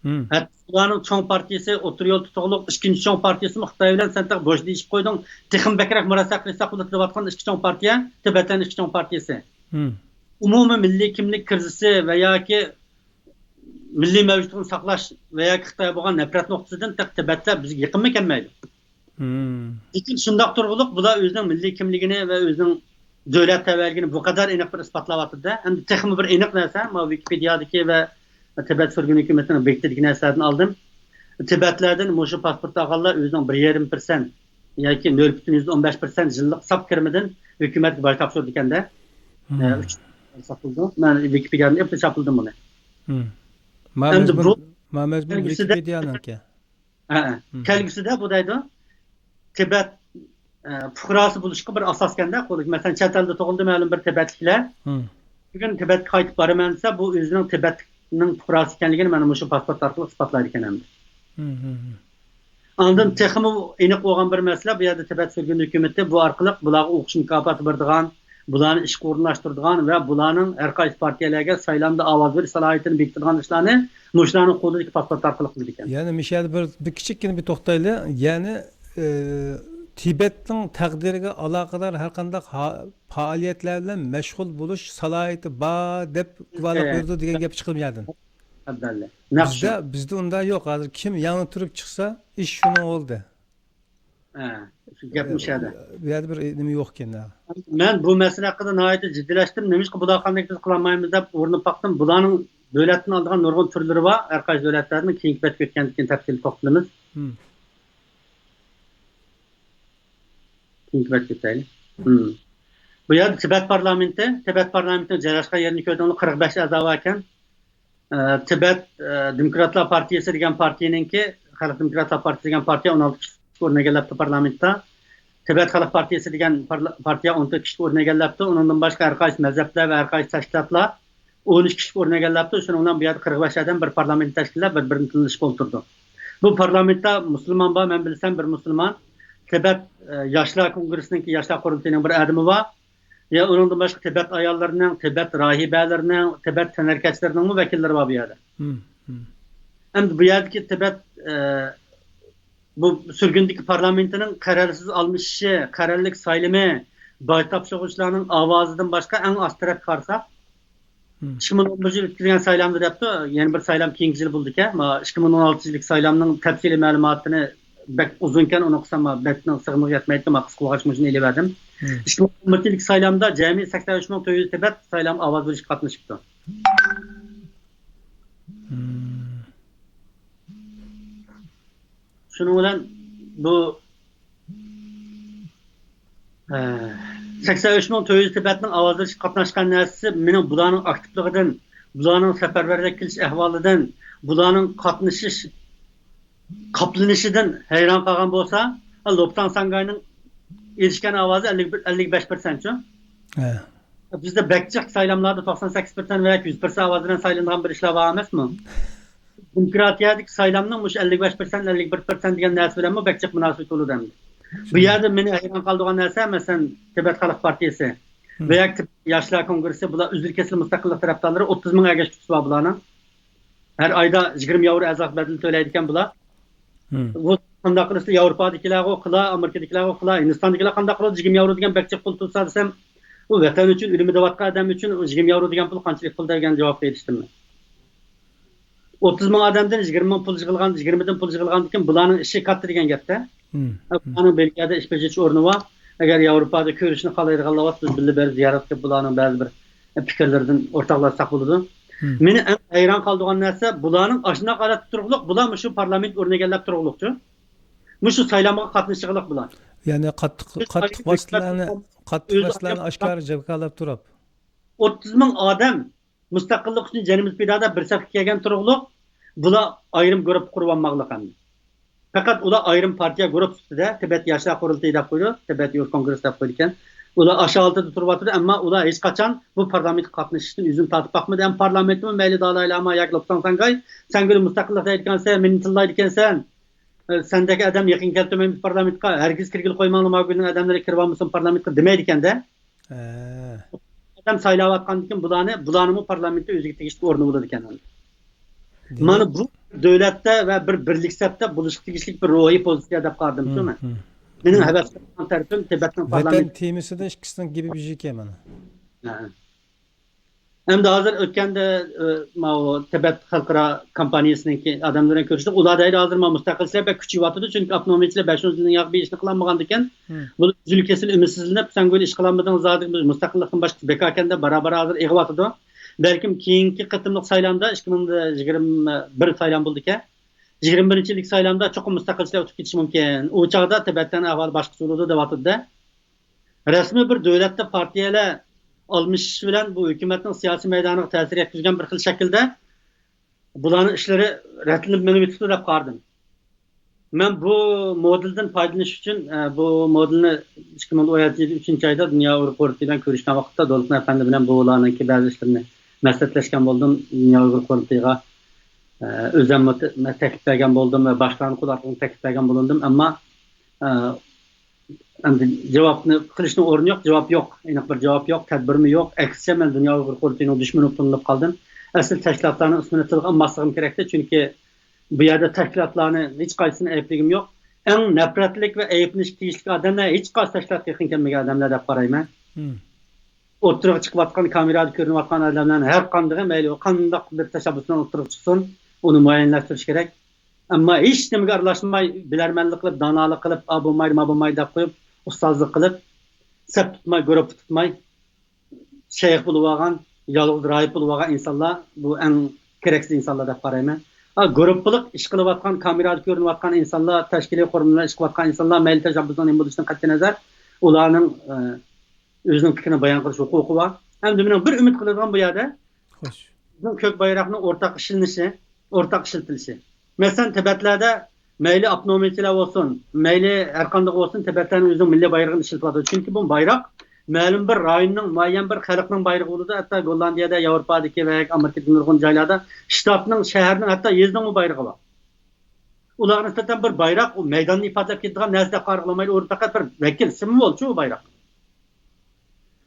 ھەتتا بۇلارنىڭ چوڭ پارتىيىسى، ئوتتۇرا يول تۇتۇقلۇق، ئىككىنچى چوڭ پارتىيىسىمۇ خىتاي بىلەن سەن تېخى بوش دېيىشىپ قويدۇڭ، تېخىمۇ بەكرەك مۇرەسسە قىلىشساق بولىدۇ دەۋاتقان ئىككى چوڭ پارتىيە، تىبەتلەرنىڭ ئىككى چوڭ پارتىيىسى. ئومۇمىي مىللىي كىملىك كىرىزىسى ۋە ياكى مىللىي مەۋجۇتلۇقنى ساقلاش ۋە ياكى خىتايغا بولغان نەپرەت نۇقتىسىدىن تېخى تىبەتلەر بىزگە يېقىنمۇ كەلمەيدۇ. لېكىن شۇنداق تۇرغۇلۇق بۇلار ئۆزىنىڭ مىللىي كىملىكىنى ۋە ئۆزىنىڭ دۆلەت تەۋەلىكىنى بۇ قەدەر ئېنىق بىر ئىسپاتلاۋاتىدۇ. ئەمدى تېخىمۇ بىر ئېنىق نەرسە، مانا ۋىكىپېدىيادىكى ۋە تىبەت سۈرگۈن ھۆكۈمىتىنىڭ بېكىتىدىكى نەرسىلەردىن ئالدىم. تىبەتلەردىن مۇشۇ پاسپورت ئالغانلار ئۆزىنىڭ بىر يېرىم پىرسەنت ياكى نۆل پۈتۈن يۈزدىن ئون بەش پىرسەنت يىللىق ساپ كىرىمىدىن ھۆكۈمەتكە باج تاپشۇرىدىكەندە. ئە، ئۈچ ساپ بولىدۇ. مەن ۋىكىپېدىيادىن ئېلىپ چاپلىدىم بۇنى. مانا ئەمدى مەزمۇن، بۇ مانا مەزمۇن كەلگۈسىدە ۋىكىپېدىيانىڭكى. ھە، ھە. كەلگۈسىدە بۇ دەيدۇ، تىبەت، ئە، پۇقراسى بولۇشقا بىر ئاساسكەندە، مەسىلەن، چەت ئەلدە تۇغۇلدى مەلۇم بىر تىبەتلىكلەر. بۈگۈن تىبەتكە قايتىپ بارىمەن دېسە، بۇ ئۆزىنىڭ تىبەتنىڭ پۇقراسى ئىكەنلىكىنى مانا مۇشۇ پاسپورت ئارقىلىق ئىسپاتلايدىكەن ئەمدى. ئاندىن تېخىمۇ ئېنىق بولغان بىر مەسىلە، بۇ يەردە تىبەت سۈرگۈن ھۆكۈمىتى بۇ ئارقىلىق بۇلارغا ئوقۇش مۇكاپاتى بېرىدىغان، بۇلارنى ئىشقا ئورۇنلاشتۇرىدىغان ۋە بۇلارنىڭ ھەر قايسى پارتىيەلەرگە سايلامدا ئاۋاز بېرىش سالاھىيىتىنى بېكىتىدىغان ئىشلارنى مۇشۇلارنىڭ قولىدىكى پاسپورت ئارقىلىق قىلىدىكەن. يەنى مۇشۇ يەردە بىر، بىر كىچىككىنە بىر توختايلى. يەنى، ئى، تىبەتنىڭ تەقدىرىگە ئالاقىدار ھەر قانداق ھا-، پائالىيەتلەر بىلەن مەشغۇل بولۇش سالاھىيىتى بار دەپ گۇۋاھلىق بېرىدۇ دېگەن گەپ چىقىدۇ بۇ يەردىن. ئەلبەتتە. نەق بىزدە، شۇ. بىزدە ئۇنداق يوق. ھازىر كىم يەڭ تۇرۇپ چىقسا، ئىش شۇنىڭ بولدى. ھە، شۇ گەپ مۇشۇ يەردە. بۇ يەردە بىر نېمە يوقكەن. مەن بۇ مەسىلە ھەققىدە ناھايىتى جىددىيلەشتىم. نېمىشقا بۇلار قانداق بىز قىلالمايمىز دەپ ئۇرۇنۇپ باقتىم. بۇلارنىڭ دۆلەتتىن ئالىدىغان نۇرغۇن تۈرلىرى بار. ھەر قايسى دۆلەتلەردىن كېيىنكى بەتكە ئۆتكەندىن كېيىن تەپسىلىي توختىلىمىز. كېيىنكى بەتكە ئۆتەيلى. بۇ يەردە تىبەت پارلامېنتى، تىبەت پارلامېنتىنىڭ جايلاشقان يېرىنى كۆردۈڭلار، قىرىق بەش ئەزا بار ئىكەن. ئە، تىبەت، ئە، دېموكراتلار پارتىيىسى دېگەن پارتىيەنىڭكى، خەلق دېموكراتلار پارتىيىسى دېگەن پارتىيە ئون ئالتە كىشىلىك ئورۇن ئېگەللەپتۇ پارلامېنتتا. تىبەت خەلق پارتىيىسى دېگەن پارلا-، پارتىيە ئون تۆت كىشىلىك ئورۇن ئېگەللەپتۇ. ئۇنىڭدىن باشقا ھەر قايسى مەزھەپلەر ۋە ھەر قايسى تەشكىلاتلار ئون ئۈچ كىشىلىك ئورۇن ئېگەللەپتۇ. شۇنىڭ بىلەن بۇ يەردە قىرىق بەش ئادەم بىر پارلامېنت تەشكىللەپ، بىر-بىرىنى تىللىشىپ ئولتۇرىدۇ. بۇ پارلامېنتتا مۇسۇلمان بار، مەن بىلسەم بىر مۇسۇلمان. تىبەت، ئە، ياشلار كونگرېسسىنىڭكى ياشلار قۇرۇلتىيىنىڭ بىر ئادىمى بار. يا ئۇنىڭدىن باشقا تىبەت ئاياللىرىنىڭ، تىبەت راھىبەلىرىنىڭ، تىبەت تەنھەرىكەتچىلىرىنىڭمۇ ۋەكىللىرى بار بۇ يەردە. ئەمدى بۇ يەردىكى تىبەت، ئە، بۇ سۈرگۈندىكى پارلامېنتىنىڭ قەرەلسىز ئالمىشىشى، قەرەللىك سايلىمى، باج تاپشۇرغۇچىلارنىڭ ئاۋازىدىن باشقا ئەڭ ئاستى تەرەپكە قارىساق، ئىككى مىڭ ئون بىرىنچى يىل ئۆتكۈزگەن سايلامدا دەپتۇ، يەنە بىر سايلام كېيىنكى يىل بولىدىكەن. مانا ئىككى مىڭ ئون ئالتىنچى يىللىق سايلامنىڭ تەپسىلىي مەلۇماتىنى بەك ئۇزۇنكەن، ئۇنى قىلسام بەتنىڭ سىغىمىغا يەتمەيتتى، مانا قىسقا بولغاچ مۇشۇنى ئېلىۋەردىم. ئىككى مىڭ ئون بىرىنچى يىللىق سايلامدا جەمئىي سەكسەن ئۈچ مىڭ تۆت يۈز تىبەت سايلام ئاۋاز بېرىشكە قاتنىشىپتۇ. شۇنىڭ بىلەن بۇ، ئە، سەكسەن ئۈچ مىڭ تۆت يۈز تىبەتنىڭ ئاۋاز بېرىشكە قاتناشقان نەرسىسى مېنىڭ بۇلارنىڭ ئاكتىپلىقىدىن، بۇلارنىڭ سەپەرۋەرلىك كېلىش ئەھۋالىدىن، بۇلارنىڭ قاتنىشىش قاپلىنىشىدىن ھەيران قالغان بولسا، لوپتاڭ ساڭگاينىڭ ئېرىشكەن ئاۋازى ئەللىك بىر، ئەللىك بەش پىرسەنتچۇ؟ ھە. بىزدە بەك جىق سايلاملاردا توقسان سەككىز پىرسەنت ۋە يۈز پىرسەنت ئاۋاز بىلەن سايلىنىدىغان بىر ئىشلار بار ئەمەسمۇ؟ دېموكراتىيەدىكى سايلامنىڭ مۇشۇ ئەللىك بەش پىرسەنت، ئەللىك بىر پىرسەنت دېگەن نەرسە بىلەنمۇ بەك جىق مۇناسىۋىتى بولىدۇ ئەمدى. بۇ يەردە مېنى ھەيران قالدۇرغان نەرسە، مەسىلەن، تىبەت خەلق پارتىيىسى ۋە ياشلار كونگرېسسى، بۇلار ئۈزۈل-كېسىل مۇستەقىللىق تەرەپدارلىرى، ئوتتۇز مىڭ ئەگەشكۈچىسى بار بۇلارنىڭ. ھەر ئايدا يىگىرمە ياۋرو ئەرزان بەدىلى تۆلەيدىكەن بۇلار. بۇ قانداق قىلىسىلەر، ياۋروپادىكىلەرغۇ قىلا، ئامېرىكىدىكىلەرغۇ قىلا، ھىندىستاندىكىلەر قانداق قىلىدۇ، يىگىرمە ياۋرو دېگەن بەك جىق پۇل تۇرسا دېسەم، ئۇ ۋەتەن ئۈچۈن ئۆلۈمى دەۋاتقان ئادەم ئۈچۈن ئۇ يىگىرمە ياۋرو دېگەن پۇل قانچىلىك پۇل دېگەن جاۋاب بېرىشتىممەن. ئوتتۇز مىڭ ئادەمدىن يىگىرمە مىڭ پۇل يىغىلغان، يىگىرمىدىن پۇل يىغىلغاندىن كېيىن بۇلارنىڭ ئىشى كاتتا دېگەن گەپتە. بۇلارنىڭ بېلگىيەدە ئىش بېجىرىش ئورنى بار. ئەگەر ياۋروپادا كۆرۈشۈشنى خالايدىغانلار بولسا، بىز بىللە بېرىپ زىيارەت قىلىپ، بۇلارنىڭ بەزى بىر پىكىرلىرىدىن ئورتاقلاشساق بولىدۇ. مېنى ئەڭ ھەيران قالدۇرغان نەرسە، بۇلارنىڭ ئاشۇنداق ھالەتتە تۇرغۇلۇق، بۇلار مۇشۇ پارلامېنت ئورنى ئىگىلەپ تۇرغۇلۇقچۇ. مۇشۇ سايلامغا قاتنىشىغلىق بۇلار. يەنى قاتتىق، قاتتىق ۋاسىتىلەرنى، قاتتىق ۋاسىتىلەرنى ئاشكارا جاكارلاپ تۇرۇپ. ئوتتۇز مىڭ ئادەم مۇستەقىللىق ئۈچۈن جېنىمىز پىدادا بىر سەپكە كەلگەن تۇرۇقلۇق، بۇلار ئايرىم گۇرۇپپا قۇرۇۋالماقلىق ئەمدى. پەقەت ئۇلار ئايرىم پارتىيە گۇرۇپپا سۈپىتىدە تىبەت ياشلار قۇرۇلتىيى دەپ قويىدۇ، تىبەت يۇرت كونگرېسسى دەپ قويىدىكەن. ئۇلار ئاشۇ ھالىتىدە تۇرۇۋاتىدۇ، ئەمما ئۇلار ھېچقاچان بۇ پارلامېنتقا قاتنىشىشتىن ئۆزىنى تارتىپ باقمىدى. ئەمما پارلامېنتمۇ مەيلى دالاي لاما ياكى لوپساڭ ساڭگاي، سەن گۆلى مۇستەقىللىق دەيدىكەنسەن، مېنى تىللايدىكەنسەن، سەندەك ئادەم يېقىن كەلتۈرمەيمىز پارلامېنتقا، ھەرگىز كىرگىلى قويماڭلار، ماگۈلنىڭ ئادەملىرى كىرىۋالمىسۇن پارلامېنتقا دېمەيدىكەندە. ئادەم سايلاۋاتقاندىكىن بۇلارنى، بۇلارنىمۇ پارلامېنتتا ئۆزىگە تېگىشلىك ئورنى بولىدىكەن. مانا بۇ دۆلەتتە ۋە بىر بىرلىك سەپتە بولۇشقا تېگىشلىك بىر روھىي پوزىتسىيە دەپ قارىدىمچۇ مەن. مېنىڭ ھەۋەس قىلغان تەرىپىم تىبەتنىڭ پارلامېنت تېمىسىدا ئىككىسىنىڭ گېپى بىر ئىكەن مانا. ئەمدى ھازىر ئۆتكەندە، ئە، ماۋۇ تىبەت خەلقئارا كومپانىيەسىنىڭكى ئادەملىرى كۆرۈشتۇق. ئۇلار دەيدۇ، ھازىر ماۋۇ مۇستەقىل سەۋەب بەك كۈچىيىۋاتىدۇ، چۈنكى ئاپتونومىيەچىلەر بەش ئون يىلدىن ياقى بىر ئىشنى قىلالمىغاندىكەن. بۇ ئۈزۈل كېسىل ئۈمىدسىزلىنىپ، سەن گۆلى ئىش قىلالمىدىڭ، زادى بىز مۇستەقىللىقتىن باشقا بىكاركەندە بارا بارا ھازىر ئېغىۋاتىدۇ. بەلكىم كېيىنكى قېتىملىق سايلامدا، ئىككى مىڭ يىگىرمە بىر سايلام بولىدىكەن، يىگىرمە بىرىنچى يىللىك سايلامدا چوقۇم مۇستەقىلچىلەر ئۇتۇپ كېتىشى مۇمكىن. ئۇ چاغدا تىبەتلەرنىڭ ئەھۋالى باشقىچە بولىدۇ دەۋاتىدۇ-دە. رەسمىي بىر دۆلەتتە پارتىيەلەر ئالمىشىش بىلەن بۇ ھۆكۈمەتنىڭ سىياسىي مەيدانىغا تەسىر يەتكۈزگەن بىر خىل شەكىلدە بۇلارنىڭ ئىشلىرى رەتلىنىپ مېڭىۋېتىپتۇ دەپ قارىدىم. مەن بۇ مودېلدىن پايدىلىنىش ئۈچۈن، ئە، بۇ مودېلنى ئىككى مىڭ ئون يەتتىنچى يىل ئۈچىنچى ئايدا دۇنيا ئۇيغۇر قۇرۇلتىيى بىلەن كۆرۈشكەن ۋاقىتتا دولقۇن ئەپەندى بىلەن بۇلارنىڭكى بەزى ئىشلىرىنى مەسلىھەتلەشكەن بولدۇم. دۇنيا ئۇيغۇر قۇرۇلتىيىغا، ئە، ئۆزۈممۇ تەكلىپ بەرگەن بولدۇم ۋە باشقىلارنىڭ قولى ئارقىلىق تەكلىپ بەرگەن بولۇندۇم. ئەمما، ئە، ئەمدى جاۋابنى قىلىشنىڭ ئورنى يوق، جاۋاب يوق، ئېنىق بىر جاۋاب يوق، تەدبىرمۇ يوق. ئەكسىچە، مەن دۇنيا ئۇيغۇر قۇرۇلتىيىنىڭ دۈشمىنى بولۇپ تونۇلۇپ قالدىم. ئەسلى تەشكىلاتلارنىڭ ئىسمىنى تىلغا ئالماسلىقىم كېرەكتى، چۈنكى بۇ يەردە تەشكىلاتلارنى ھېچقايسىسىنى ئەيىبلىگۈم يوق. ئەڭ نەپرەتلىك ۋە ئەيىبلىنىشكە تېگىشلىك ئادەملەر ھېچقايسى تەشكىلاتقا يېقىن كەلمىگەن ئادەملەر دەپ قارايمەن. ئوتتۇرىغا چىقىۋاتقان، كامېرادا كۆرۈنۈۋاتقان ئادەملەرنى ھەر قاندىقى، مەيلى ئۇ قانداق بىر تەشەببۇس بىلەن ئوتتۇرىغا چىقسۇن، ئۇنى مۇئەييەنلەشتۈرۈش كېرەك. ئەمما ھېچ نېمىگە ئارىلاشماي، بىلەرمەنلىك قىلىپ، دانالىق قىلىپ، ئا بولمايدۇ، ما بولمايدۇ دەپ قويۇپ، ئۇستازلىق قىلىپ، سەپ تۇتماي، گۇرۇپپا تۇتماي، شەيخ بولۇۋالغان، يالغۇز راھىب بولۇۋالغان ئىنسانلار، بۇ ئەڭ كېرەكسىز ئىنسانلار دەپ قارايمەن. ھا، گۇرۇپپىلىق ئىش قىلىۋاتقان، كامېرادا كۆرۈنۈۋاتقان ئىنسانلار، تەشكىلىي قۇرۇلمىلار ئىش قىلىۋاتقان ئىنسانلار، مەيلى تەشەببۇسنىڭ نېمە بولۇشىدىن قەتئىينەزەر، ئۇلارنىڭ، ئە، ئۆزىنىڭ پىكرىنى بايان قىلىش ھوقۇقى بار. ئەمدى مېنىڭ بىر ئۈمىد قىلىدىغان بۇ يەردە، خوش. بىزنىڭ كۆك بايراقنىڭ ئورتاق ئىشلىنىشى، ئورتاق ئىشلىتىلىشى. مەسىلەن، تىبەتلەردە مەيلى ئاپتونومىيچىلەر بولسۇن، مەيلى ھەر قانداق بولسۇن، تىبەتلەرنىڭ ئۆزىنىڭ مىللىي بايرىقىنى ئىشلىتىۋاتىدۇ. چۈنكى بۇ بايراق مەلۇم بىر رايوننىڭ، مۇئەييەن بىر خەلقنىڭ بايرىغى بولىدۇ. ھەتتا گوللاندىيەدە، ياۋروپادىكى ۋە ياكى ئامېرىكىدىكى نۇرغۇن جايلاردا شتاتنىڭ، شەھەرنىڭ، ھەتتا يېزىنىڭمۇ بايرىقى بار. ئۇلارغا نىسبەتەن بىر بايراق، ئۇ مەيداننى ئىپادىلەپ كېتىدىغان نەرسە دەپ قارىغىلى بولمايدۇ. ئۇ پەقەت بىر ۋەكىل، سىمۋولچۇ ئۇ بايراق.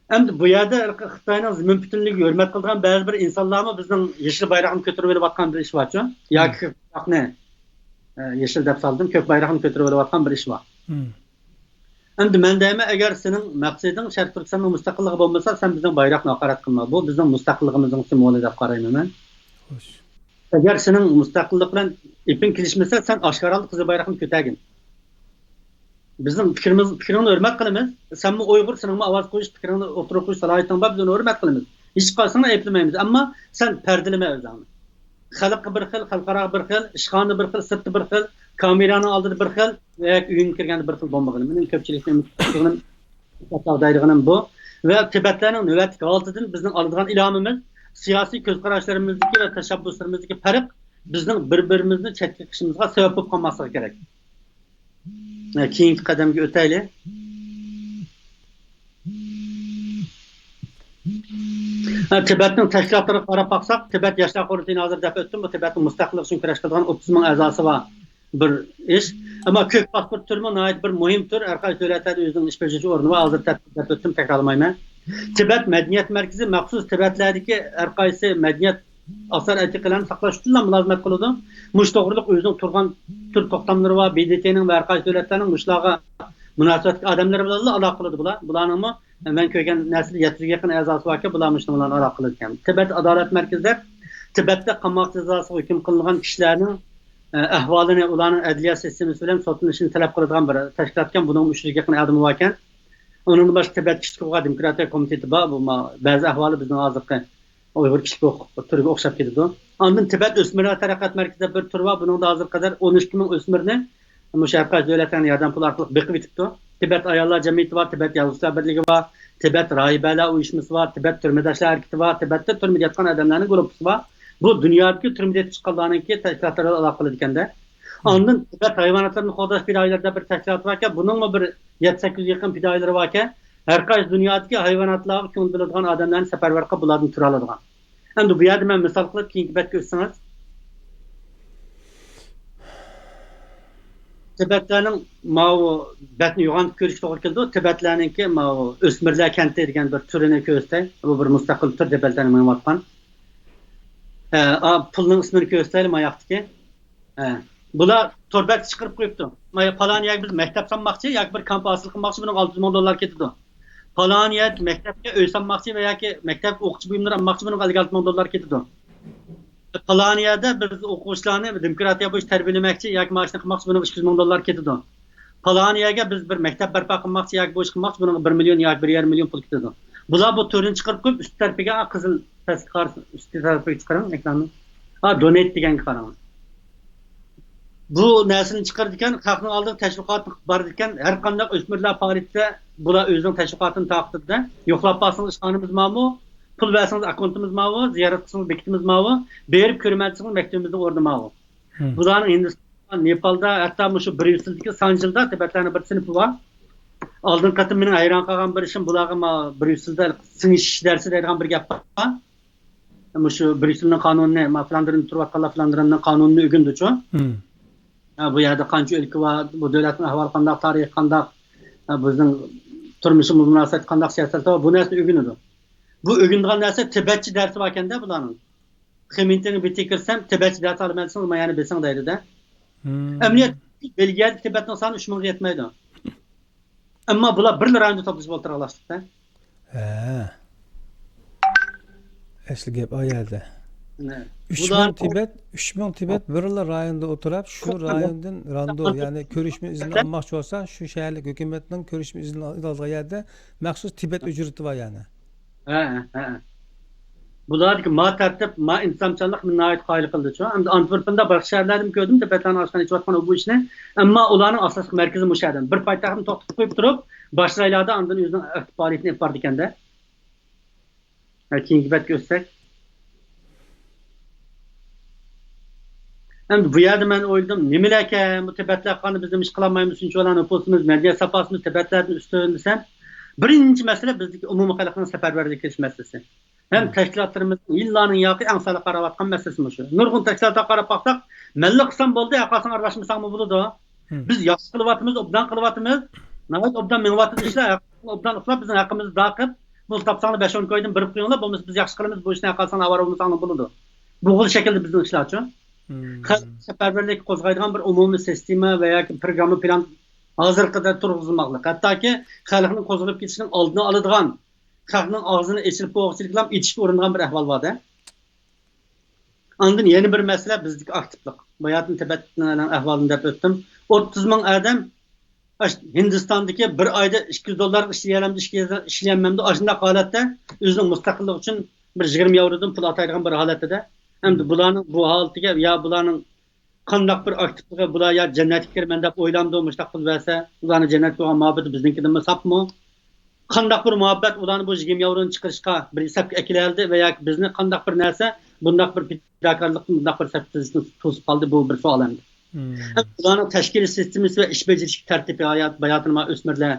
ئەمدى بۇ يەردە خىتاينىڭ زېمىن پۈتۈنلۈكىگە ھۆرمەت قىلىدىغان بەزى بىر ئىنسانلارمۇ بىزنىڭ يېشىل بايراقنى كۆتۈرۈپ ئېلىۋاتقان بىر ئىش بارچۇ. ياكى كۆك بايراقنى، ئە، يېشىل دەپ سالدىم، كۆك بايراقنى كۆتۈرۈپ ئېلىۋاتقان بىر ئىش بار. ئەمدى مەن دەيمەن، ئەگەر سېنىڭ مەقسىتىڭ شەرقىي تۈركىستاننىڭ مۇستەقىللىقى بولمىسا، سەن بىزنىڭ بايراقنى ھاقارەت قىلما. بۇ بىزنىڭ مۇستەقىللىقىمىزنىڭ سىمۋولى دەپ قارايمەن مەن. خوش. ئەگەر سېنىڭ مۇستەقىللىق بىلەن ئېپىڭ كېلىشمىسە، سەن ئاشكارا قىزىل بايراقنى كۆتەرگىن. بىزنىڭ پىكرىمىز، پىكرىڭنى ھۆرمەت قىلىمىز. سەنمۇ ئۇيغۇر، سېنىڭمۇ ئاۋاز قويۇش، پىكرىڭنى ئوتتۇرىغا قويۇش سالاھىيىتىڭ بار، بىز ئۇنى ھۆرمەت قىلىمىز. ھېچقايسىڭنى ئەيىبلىمەيمىز. ئەمما سەن پەردىلىمە ئۆزۈڭنى. خەلققە بىر خىل، خەلقئاراغا بىر خىل، ئىشخانىدا بىر خىل، سىرتتا بىر خىل، كامېرانىڭ ئالدىدا بىر خىل، ۋە ئۆيۈڭگە كىرگەندە بىر خىل بولمىغىن. مېنىڭ كۆپچىلىكنى ئۈمىد قىلغىنىم، دەيدىغىنىم بۇ. ۋە تىبەتلەرنىڭ نۆۋەتتىكى ھالىتىدىن بىزنىڭ ئالىدىغان ئىلھامىمىز، سىياسىي كۆز قاراشلىرىمىزدىكى ۋە تەشەببۇسلىرىمىزدىكى پەرق بىزنىڭ بىر-بىرىمىزنى چەتكە قېقىشىمىزغا سەۋەب بولۇپ قالماسلىقى كېرەك. ھە، كېيىنكى قەدەمگە ئۆتەيلى. ھە، تىبەتنىڭ تەشكىلاتلىرىغا قاراپ باقساق، تىبەت ياشلار قۇرۇلتىيىنى ھازىر دەپ ئۆتتۈم. بۇ تىبەتنىڭ مۇستەقىللىقى ئۈچۈن كۈرەش قىلىدىغان ئوتتۇز مىڭ ئەزاسى بار بىر ئىش. ئەمما كۆك پاسپورت تۈرىمۇ ناھايىتى بىر مۇھىم تۈر. ھەر قايسى دۆلەتلەردە ئۆزىنىڭ ئىش بېجىرىش ئورنى بار. ھازىر دەپ، دەپ ئۆتتۈم، تەكرارلىمايمەن. تىبەت مەدەنىيەت مەركىزى مەخسۇس تىبەتلەردىكى ھەر قايسى مەدەنىيەت ئاثار ئەتىقىلەرنى ساقلاش ئۈچۈنلا مۇلازىمەت قىلىدۇ. مۇشۇ توغرىلىق ئۆزىنىڭ تۇرغان تۈر توختاملىرى بار، بى دى تىنىڭ ۋە ھەر قايسى دۆلەتلەرنىڭ مۇشۇلارغا مۇناسىۋەتلىك ئادەملىرى بىلەنلا ئالاقە قىلىدۇ بۇلار. بۇلارنىڭمۇ مەن كۆرگەن نەرسىدە يەتتە يۈزگە يېقىن ئەزاسى باركەن، بۇلار مۇشۇنىڭ بىلەن ئالاقە قىلىدىكەن. تىبەت ئادالەت مەركىزى دەپ تىبەتتە قاماق جازاسىغا ھۆكۈم قىلىنغان كىشىلەرنىڭ، ئە، ئەھۋالىنى، ئۇلارنىڭ ئەدلىيە سىستېمىسى بىلەن سوتلىنىشىنى تەلەپ قىلىدىغان بىر تەشكىلاتكەن. بۇنىڭ ئۈچ يۈزگە يېقىن ئادىمى باركەن. ئۇنىڭدىن باشقا تىبەت كىشىلىك ھوقۇق دېموكراتىيە كومىتېتى بار. بۇ ما-، بەزى ئەھۋالى بىزنىڭ ھازىرقى ئۇيغۇر كىشىلىك ھوقۇق تۈرىگە ئوخشاپ كېتىدۇ. ئاندىن تىبەت ئۆسمۈرلەر تەرەققىيات مەركىزى دەپ بىر تۈر بار. بۇنىڭدا ھازىرغا قەدەر ئون ئىككى مىڭ ئۆسمۈرنى مۇشۇ ھەر قايسى دۆلەتلەرنىڭ ياردەم پۇلى ئارقىلىق بېقىۋېتىپتۇ. تىبەت ئاياللار جەمئىيىتى بار، تىبەت يازغۇچىلار بىرلىكى بار، تىبەت راھىبەلەر ئۇيۇشمىسى بار، تىبەت تۈرمىداشلار ھەرىكىتى بار، تىبەتتە تۈرمىدە ياتقان ئادەملەرنىڭ گۇرۇپپىسى بار. بۇ دۇنيادىكى تۈرمىدە يېتىپ چىققانلارنىڭكى تەشكىلاتلىرى ئالاقە قىلىدىكەندە. ئاندىن تىبەت ھايۋاناتلىرىنى قوغداش پىدائىيلىرى دەپ بىر تەشكىلات باركەن، بۇنىڭمۇ بىر يەتتە سەككىز يۈزگە يېقىن پىدائىيلىرى باركەن. ھەر قايسى دۇنيادىكى ھايۋاناتلارغا كۆڭۈل بۆلىدىغان ئادەملەرنى سەپەرۋەر قىلىپ، بۇلاردىن تۈر ئالىدىغان. ئەمدى بۇ يەردە مەن مىسال قىلىپ، كېيىنكى بەتكە ئۆتسىڭىز. تىبەتلەرنىڭ ماۋۇ بەتنى يوغان كۆرۈشكە توغرا كېلىدۇ. تىبەتلەرنىڭكى ماۋۇ ئۆسمۈرلەر كەنتى دېگەن بىر تۈرىنى كۆرسەتەي. بۇ بىر مۇستەقىل تۈر، تىبەتلەرنىڭ مېڭىۋاتقان. ھە، ئا، پۇلنىڭ ئىسمىنى كۆرسىتەيلى ماياقتىكى. ھە. بۇلار تور بەتكە چىقىرىپ قويۇپتۇ. مايا پالان يەرگە بىز مەكتەپ سالماقچى ياكى بىر كامپ ھاسىل قىلماقچى، بۇنىڭغا ئالتە يۈز مىڭ دوللار كېتىدۇ. پالان يەر مەكتەپكە ئۆي سالماقچى ۋە ياكى مەكتەپكە ئوقۇتقۇچى بۇيۇملىرى ئالماقچى، بۇنىڭغا ئەللىك ئالتە مىڭ دوللار كېتىدۇ. پالان يەردە بىز ئوقۇغۇچىلارنى دېموكراتىيە بويىچە تەربىيەلىمەكچى ياكى ماشىنا قىلماقچى، بۇنىڭغا ئىككى يۈز مىڭ دوللار كېتىدۇ. پالان يەرگە بىز بىر مەكتەپ بەرپا قىلماقچى ياكى بۇ ئىش قىلماقچى، بۇنىڭغا بىر مىليون ياكى بىر يېرىم مىليون پۇل كېتىدۇ. بۇلار بۇ تۈرنى چىقىرىپ قويۇپ، ئۈستى تەرىپىگە قىزىل پەسكە قارىسا، ئۈستى تەرىپىگە چىقىرىڭ ئېكراننى. ھا، دونېيت دېگەنگە قاراڭ. بۇ نەرسىنى چىقىرىدىكەن، خەقنىڭ ئالدىغا تەشۋىقات بارىدىكەن، ھەر قانداق ئۆسمۈرلەر پائالىيىتىدە بۇلار ئۆزىنىڭ تەشۋىقاتىنى تارقىتىدۇ. يوقلاپ بارسىڭىز ئىشخانىمىز ماۋۇ، پۇل بەرسىڭىز ئاككونتىمىز ماۋۇ، زىيارەت قىلسىڭىز بېكىتىمىز ماۋۇ، بېرىپ كۆرىمەن دېسىڭىز مەكتىپىمىزنىڭ ئورنى ماۋۇ. مم. بۇلارنىڭ ھىندىستان، نېپالدا، ھەتتا مۇشۇ بريۇسسېلدىكى سانجىلدا تىبەتلەرنىڭ بىر سىنىپى بار. ئالدىنقى قېتىم مېنىڭ ھەيران قالغان بىر ئىشىم، بۇلارغا ما-، بريۇسسېلدا سىڭىشىش دەرسى دەيدىغان بىر گەپ بار. مۇشۇ بريۇسسېلنىڭ قانۇنىنى، ما-، فلاندېرندا تۇرۇۋاتقانلار فلاندېرنىڭ قانۇنىنى ئۆگىنىدۇچۇ. مم. ھە، بۇ يەردە قانچە ئۆلكە بار، بۇ دۆلەتنىڭ ئەھۋالى قانداق، تارىخى قانداق، ھە، بىزنىڭ تۇرمۇشىمىز مۇناسىۋەتلىك قانداق سىياسەتلەر بار، بۇ نەرسىنى ئۆگىنىدۇ. بۇ ئۆگىنىدىغان نەرسە تىبەتچە دەرسى باركەن-دە بۇلارنىڭ. خېمىنتىڭ بىتى كىرسەم، تىبەتچە دەرس ئالىمەن دېسىڭىز، مايانى بېسىڭ دەيدۇ-دە. مم. ئەمەلىيەتتە بېلگىيەدە تىبەتنىڭ سانى ئۈچ مىڭغا يەتمەيدۇ. ئەمما بۇلار بىرلا رايوندا توپلىشىپ ئولتۇراقلاشتى-دە. ھە. ئەسلى گەپ ئا يەردە. نە. ئۈچ مىڭ بۇلار تىبەت، ئۈچ مىڭ تىبەت بىرلا رايوندا ئولتۇراپ، شۇ رايوندىن راندو، يەنى كۆرۈشمە ئىزنى ئالماقچى بولسا، شۇ شەھەرلىك ھۆكۈمەتنىڭ كۆرۈشمە ئىزنى ئالىدىغان يەردە مەخسۇس تىبەت ئۆجرىتى بار يەنى. ھە، ھە. بۇلاردىكى ما تەرتىپ، ما ئىنتىزامچانلىق مېنى ناھايىتى قايىل قىلدىچۇ. ئەمدى ئانتۋېرپېندا، باشقا شەھەرلەردىمۇ كۆردۈم، تىبەتلەرنىڭ ئاشخانا ئېچىۋاتقان بۇ ئىشنى. ئەمما ئۇلارنىڭ ئاساسلىق مەركىزى مۇشۇ يەردە. بىر پايتەختنى توختىتىپ قويۇپ تۇرۇپ، باشقا جايلاردا ئاندىن ئۆزىنىڭ ئاكتىپ پائالىيىتىنى ئېلىپ بارىدىكەن-دە. ھە، كېيىنكى بەتكە ئۆتسەك. ئەمدى بۇ يەردە مەن ئويلىدىم، نېمىلەركەن بۇ تىبەتلەر، قانداق بىز نېمە ئىش قىلالمايمىز، شۇنچە بىزنىڭ نوپۇسىمىز، مەدەنىيەت ساپاسىمىز تىبەتلەردىن ئۈستۈن دېسەم، بىرىنچى مەسىلە بىزدىكى ئومۇمىي خەلقنىڭ سەپەرۋەرلىككە كېلىش مەسىلىسى. ھەم تەشكىلاتلىرىمىزنىڭ يىللارنىڭ ياقى ئەڭ سەل قاراۋاتقان مەسىلىسى مۇشۇ. نۇرغۇن تەشكىلاتلارغا قاراپ باقساق، مەنلا قىلسام بولدى، ھەرقايسىڭ ئارىلاشمىساڭمۇ بولىدۇ. بىز ياخشى قىلىۋاتىمىز، ئوبدان قىلىۋاتىمىز، ناھايىتى ئوبدان مېڭىۋاتىدۇ ئىشلار، ھەرقايسىڭ ئوبدان ئۇخلاپ، بىزنىڭ ھەققىمىزنى ئادا قىلىپ، بۇ تاپساڭلار بەش ئون كويدىن بېرىپ قويۇڭلار، بولمىسا بىز ياخشى قىلىمىز، بۇ ئىشنى ھەرقايسىڭلار ئاۋارە بولمىساڭلار بولىدۇ. بۇ خىل شەكىلدە بىزنىڭ ئىشلارچۇ. خەلق سەپەرۋەرلىكى قوزغايدىغان بىر ئومۇمىي سىستېما ۋە ياكى پروگرامما پىلان ھازىرقىدەر تۇرغۇزۇلماقلىق. ھەتتاكى خەلقنىڭ قوزغىلىپ كېتىشىنىڭ ئالدىنى ئالىدىغان، خەقنىڭ ئاغزىنى ئېچىلىپ بولغۇچىلىكلا ئېچىشقا ئۇرۇنغان بىر ئەھۋال بار-دە. ئاندىن يەنە بىر مەسىلە بىزدىكى ئاكتىپلىق. باياتىن تىبەتنىڭ ئەھۋالىنى دەپ ئۆتتۈم. ئوتتۇز مىڭ ئادەم ئاش-، ھىندىستاندىكى بىر ئايدا ئىككى يۈز دوللارغا ئىشلىيەلەمدۇ، ئىشلىيەلەمدۇ، ئاشۇنداق ھالەتتە ئۆزىنىڭ مۇستەقىللىقى ئۈچۈن بىر يىگىرمە ياۋرودىن پۇل ئاتايدىغان بىر ھالەتتە-دە. ئەمدى بۇلارنىڭ بۇ ھالىتىگە يا بۇلارنىڭ قانداق بىر ئاكتىپلىقى، بۇلار يا جەننەتكە كىرىمەن دەپ ئويلامدۇ، مۇشۇنداق پۇل بەرسە، ئۇلارنىڭ جەننەتكە بولغان مۇھەببىتى بىزنىڭكىدىنمۇ ساپمۇ؟ قانداق بىر مۇھەببەت ئۇلارنى بۇ يىگىرمە ياۋرونى چىقىرىشقا بىر سەپكە ئەكېلەلدى ۋە ياكى بىزنى قانداق بىر نەرسە بۇنداق بىر پىداكارلىقنى بۇنداق بىر سەپكە تىزىشنى توسۇپ قالدى؟ بۇ بىر سوئال ئەمدى. ھەم بۇلارنىڭ تەشكىلىي سىستېمىسى ۋە ئىش بېجىرىش تەرتىپى ھايات-، باياتىنما ئۆسمۈرلەر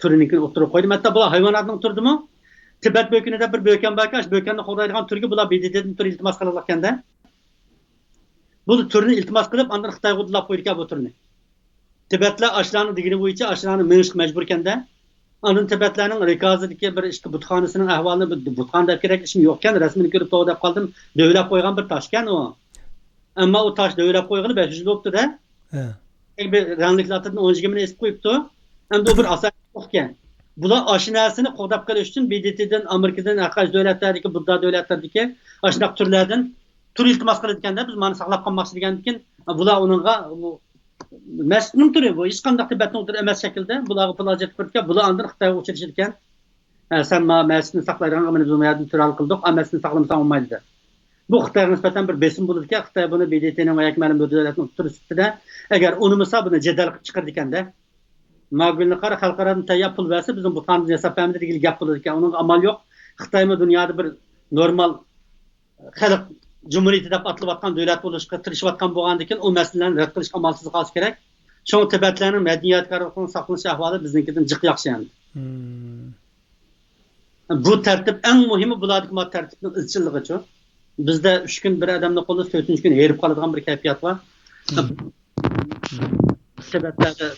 تۈرىنىڭكىنى ئوتتۇرىغا قويدۇم. ھەتتا بۇلار ھايۋاناتنىڭ تۈرىدىمۇ؟ تىبەت بۆكۈنى دەپ بىر بۆكەن باركەن، شۇ بۆكەننى قوغدايدىغان تۈرگە بۇلار بى دې تىدىن تۈر ئىلتىماس قىلىدىكەن-دە. بۇ تۈرنى ئىلتىماس قىلىپ، ئاندىن خىتايغا ئۇدۇللاپ قويىدىكەن بۇ تۈرنى. تىبەتلەر ئاشۇلارنىڭ دېگىنى بويىچە ئاشۇلارنى مېڭىشقا مەجبۇركەن-دە. ئاندىن تىبەتلەرنىڭ رىكازىدىكى بىر ئىككى بۇتخانىسىنىڭ ئەھۋالىنى، بۇ بۇتخانا دەپ كېرەك ئىشىم يوقكەن، رەسىمىنى كۆرۈپ توۋا دەپ قالدىم. دۆۋىلەپ قويغان بىر تاشكەن ئۇ. ئەمما ئۇ تاش دۆۋىلەپ قويغىلى بەش يۈز يىل بوپتۇ-دە. بىر رەڭلىك لاتىدىن ئون يىگىرمىنى ئېسىپ قويۇپتۇ. ئەمدى ئۇ بىر ئاساس يوقكەن. بۇلار ئاشۇ نەرسىنى قوغداپ قېلىش ئۈچۈن بى دې تىدىن، ئامېرىكىدىن، ھەر قايسى دۆلەتلەردىكى، بۇددا دۆلەتلىرىدىكى ئاشۇنداق تۈرلەردىن تۈر ئىلتىماس قىلىدىكەن-دە، بىز مانا ساقلاپ قالماقچى دېگەندىكىن، بۇلار ئۇنىڭغا، بۇ مەسچىتنىڭ تۈرى، بۇ ھېچقانداق تىبەتنىڭ تۈرى ئەمەس شەكىلدە، بۇلارغا پۇل ھاجەت بېرىدىكەن، بۇلار ئاندىن خىتايغا ئۇچرىشىدىكەن. ھە، سەن ما مەسچىتنى ساقلايدىغانغا مانا بىز بۇ يەردىن تۈر ھال قىلدۇق، ئا، مەسچىتنى ساقلىمىساڭ بولمايدۇ دەپ. بۇ خىتايغا نىسبەتەن بىر بېسىم بولىدىكەن، خىتاي بۇنى بى دې تىنىڭ ۋە ياكى مەلۇم بىر دۆلەتنىڭ تۈرى سۈپىتىدە، ئەگەر ئۇنىمىسا بۇنى جېدەل قىلىپ چىقىرىدىكەن-دە. ماگۈلنى قارا، خەلقئارادىن تەييار پۇل بەرسە، بىزنىڭ بۇتخانىمىزنى ياساپ بەرمىدى دېگىلى گەپ بولىدىكەن. ئۇنىڭغا ئامال يوق. خىتايمۇ دۇنيادا بىر نورمال خەلق جۇمھۇرىيىتى دەپ ئاتىلىۋاتقان دۆلەت بولۇشقا تىرىشىۋاتقان بولغاندىكىن، ئۇ مەسىلىلەرنى رەت قىلىشقا ئامالسىز قالسا كېرەك. شۇڭا تىبەتلەرنىڭ مەدەنىيەت يادىكارلىقىنىڭ ساقلىنىش ئەھۋالى بىزنىڭكىدىن جىق ياخشى ئەمدى. مم. بۇ تەرتىپ ئەڭ مۇھىمى، بۇلاردىكى ما تەرتىپنىڭ ئىزچىللىقىچۇ. بىزدە ئۈچ كۈن بىر ئادەمنى قوللاپ، تۆتىنچى كۈنى ھېرىپ قالىدىغان بىر كەيپىيات بار. سەۋەبلەردە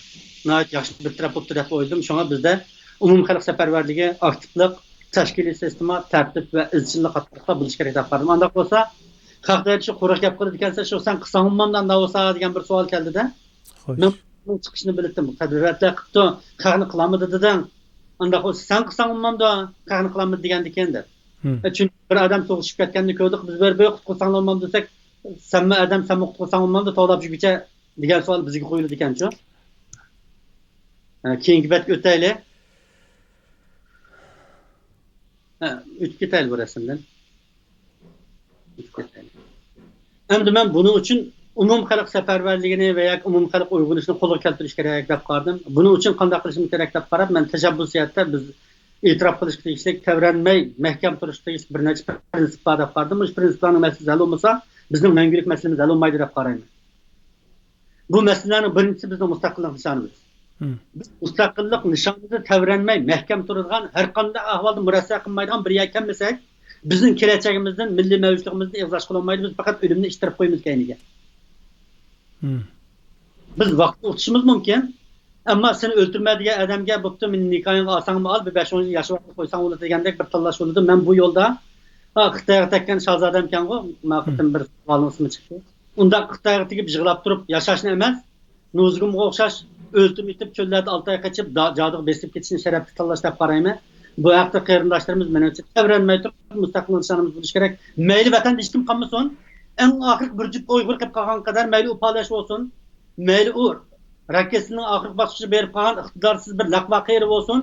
ناھايىتى ياخشى بىر تەرەپ بوپتۇ دەپ ئويلىدىم. شۇڭا بىزدە ئومۇمىي خەلق سەپەرۋەرلىكى، ئاكتىپلىق، تەشكىلىي سىستېما، تەرتىپ ۋە ئىزچىللىق قاتارلىقلار بولۇشى كېرەك دەپ قارىدىم. ئانداق بولسا، خەق دەيدۇ، شۇ قۇرۇق گەپ قىلىدىكەنسەن، شۇ سەن قىلساڭ بولمامدۇ ئانداق بولسا دېگەن بىر سوئال كەلدىدە. خوش. مەن بۇنىڭ چىقىشىنى بىلدىم. تەدبىراتلار قىپتۇ، خەقنى قىلالمىدى دېدىڭ. ئانداق بولسا سەن قىلساڭ بولمامدۇ، خەقنى قىلالمىدى دېگەندىكىن دەپ. ئە، چۈنكى بىر ئادەم سۇغا چۈشۈپ كەتكەندە كۆردۇق، بىز بىر بىر قۇتقۇزساڭ بولمامدۇ دېسەك، سەنمۇ ئادەم، سەنمۇ قۇتقۇزساڭ بولمامدۇ، توۋلاپ يۈرگۈچە دېگەن سوئال بىزگە قويۇلىدىكەنچۇ. ئە، كېيىنكى بەتكە ئۆتەيلى. ئە، ئۆتۈپ كېتەيلى بۇ رەسىمدىن. ئەمدى مەن بۇنىڭ ئۈچۈن ئومۇم خەلق سەپەرۋەرلىكىنى ۋە ياكى ئومۇم خەلق ئويغىنىشىنى قولغا كەلتۈرۈش كېرەك دەپ قارىدىم. بۇنىڭ ئۈچۈن قانداق قىلىشىم كېرەك دەپ قاراپ، مەن تەشەببۇسىيەتتە بىز ئېتىراپ قىلىشقا تېگىشلىك، تەۋرەنمەي مەھكەم تۇرۇشقا تېگىشلىك بىر نەچچە پىرىنسىپ بار دەپ قارىدىم. مۇشۇ پىرىنسىپلارنىڭ مەسىلىسى ھەل بولمىسا، بىزنىڭ مەڭگۈلۈك مەسىلىمىز ھەل بولمايدۇ دەپ قارايمەن. بۇ مەسىلىلەرنىڭ بىرىنچىسى بىزنىڭ مۇستەقىللىق نىشانىمىز. بىز مۇستەقىللىق نىشانىمىزدا تەۋرەنمەي مەھكەم تۇرىدىغان، ھەر قانداق ئەھۋالدا مۇرەسسە قىلمايدىغان بىر يەرگە كەلمىسەك، بىزنىڭ كېلەچەكىمىزدىن، مىللىي مەۋجۇتلۇقىمىزدىن ئېغىز ئاچقىلى بولمايدۇ. بىز پەقەت ئۆلۈمنى ئىتتىرىپ قويىمىز كەينىگە. بىز ۋاقىت ئۇتۇشىمىز مۇمكىن. ئەمما سېنى ئۆلتۈرمە دېگەن ئادەمگە، بوپتۇ، مېنى نىكاھىڭغا ئالساڭمۇ ئال، بىر بەش ئون يىل ياشاۋاتقىلى قويساڭ بولىدۇ دېگەندەك بىر تاللاش بولىدۇ. مەن بۇ يولدا، ھا، خىتايغا تەگكەن شاھزادەمكەنغۇ، ما قېتىم بىر سوئالنىڭ ئىسمى چىقتى. ئۇنداق خىتايغا تېگىپ يىغلاپ تۇرۇپ ياشاشنى ئەمەس، نۇزۇگۇمغا ئوخشاش ئۆلتۈرمە ئېتىپ، چۆللەردە ئالتە ئاي قېچىپ، دا-، جادۇغا بېسىپ كېتىشنى شەرەپلىك تاللاش دەپ قارايمەن. بۇ ھەقتە قېرىنداشلىرىمىز مېنىڭچە تەۋرەنمەي تۇرۇپ، مۇستەقىل نىشانىمىز بولۇشى كېرەك. مەيلى ۋەتەندە ھېچكىم قالمىسۇن، ئەڭ ئاخىرقى بىر جۈپ ئۇيغۇر قېلىپ قالغان قەدەر، مەيلى ئۇ پالەچ بولسۇن، مەيلى ئۇ راكېتسىنىڭ ئاخىرقى باسقۇچىغا بېرىپ قالغان ئىقتىدارسىز بىر لەقۋا قېرى بولسۇن،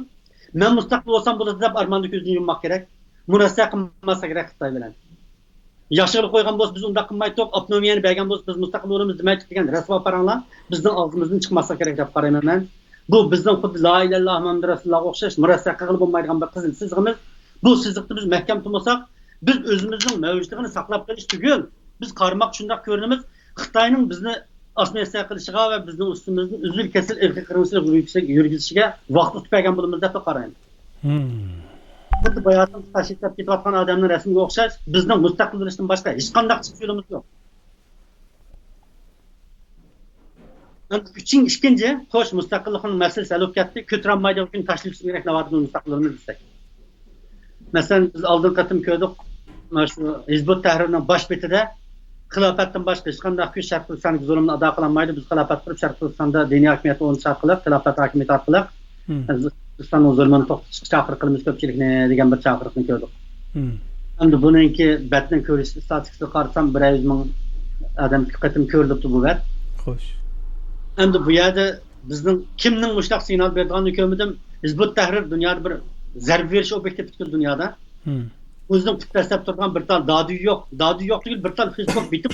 مەن مۇستەقىل بولسام بولىدۇ دەپ ئارماندا كۆزىنى يۇمماق كېرەك. مۇرەسسە قىلماسلىق كېرەك خىتاي بىلەن. ياشىغىلى قويغان بولسا، بىز ئۇنداق قىلمايتتۇق، ئاپتونومىيەنى بەرگەن بولسا، بىز مۇستەقىل بولىمىز دېمەيتتۇق دېگەن رەسۋا پاراڭلار بىزنىڭ ئاغزىمىزدىن چىقماسلىقى كېرەك دەپ قارايمەن مەن. بۇ بىزنىڭ خۇددى لا ئىلاھە ئىللاللاھ مۇھەممەدۇر رەسۇلۇللاھقا ئوخشاش مۇرەسسە قىلغىلى بولمايدىغان بىر قىزىل سىزىقىمىز. بۇ سىزىقتا بىز مەھكەم تۇرمىساق، بىز ئۆزىمىزنىڭ مەۋجۇتلۇقىنى ساقلاپ قېلىش تۈگۈل، بىز قارىماققا شۇنداق كۆرۈنىمىز، خىتاينىڭ بىزنى ئاسسىمىلياتسىيە قىلىشىغا ۋە بىزنىڭ ئۈستىمىزدىن ئۈزۈل كېسىل ئىرقىي قىرغىنچىلىق يۈرگۈزۈشىگە ۋاقىت ئۇتۇپ بەرگەن بولىمىز دەپلا قارايمەن. خۇددى باياتىن تاشلىپ كېتىۋاتقان ئادەمنىڭ رەسىمىگە ئوخشاش، بىزنىڭ مۇستەقىل بولۇشتىن باشقا ھېچقانداق چىقىش يولىمىز يوق. ئۈچىنچى، ئىككىنچى، خوش، مۇستەقىللىقنىڭ مەسىلىسى ھەل بولۇپ كەتتى. كۆتۈرەلمەيدىغان كۈن تاشلىۋېتىشىمىز كېرەك، ناۋادا بىز مۇستەقىل بولىمىز دېسەك. مەسىلەن، بىز ئالدىنقى قېتىم كۆردۇق، مانا شۇ ھىزبۇت تەھرىرنىڭ باش بېتىدە خىلاپەتتىن باشقا ھېچقانداق كۈچ شەرقىي تۈركىستاندىكى زۇلۇمنى ئادا قىلالمايدۇ. بىز خىلاپەت قۇرۇپ، شەرقىي تۈركىستاندا دىنىي ھاكىمىيەت ئورنىتىش ئارقىلىق، خىلاپەت ھاكىمىيىتى ئارقىلىق، مم. تۈركىستاننىڭ زۇلمىنى توختىتىشقا چاقىرىق قىلىمىز كۆپچىلىكنى دېگەن بىر چاقىرىقنى كۆردۇق. مم. ئەمدى بۇنىڭكى بەتنىڭ كۆرۈش ئىستاتىستىكىسىغا قارىسام، بىر يۈز مىڭ ئادەم قېتىم كۆرۈلۈپتۇ بۇ بەت. خوش. ئەمدى بۇ يەردە بىزنىڭ كىمنىڭ مۇشۇنداق سىگنال بېرىدىغانلىقىنى كۆرمىدىم. ھىزبۇت تەھرىر دۇنيادا بىر زەربە بېرىش ئوبيېكتى پۈتكۈل دۇنيادا. مم. ئۆزىنىڭ پۇت دەسسەپ تۇرىدىغان بىر تال دادۈي يوق. دادۈي يوق تۈگۈل، بىر تال فېيسبۇك بېتى.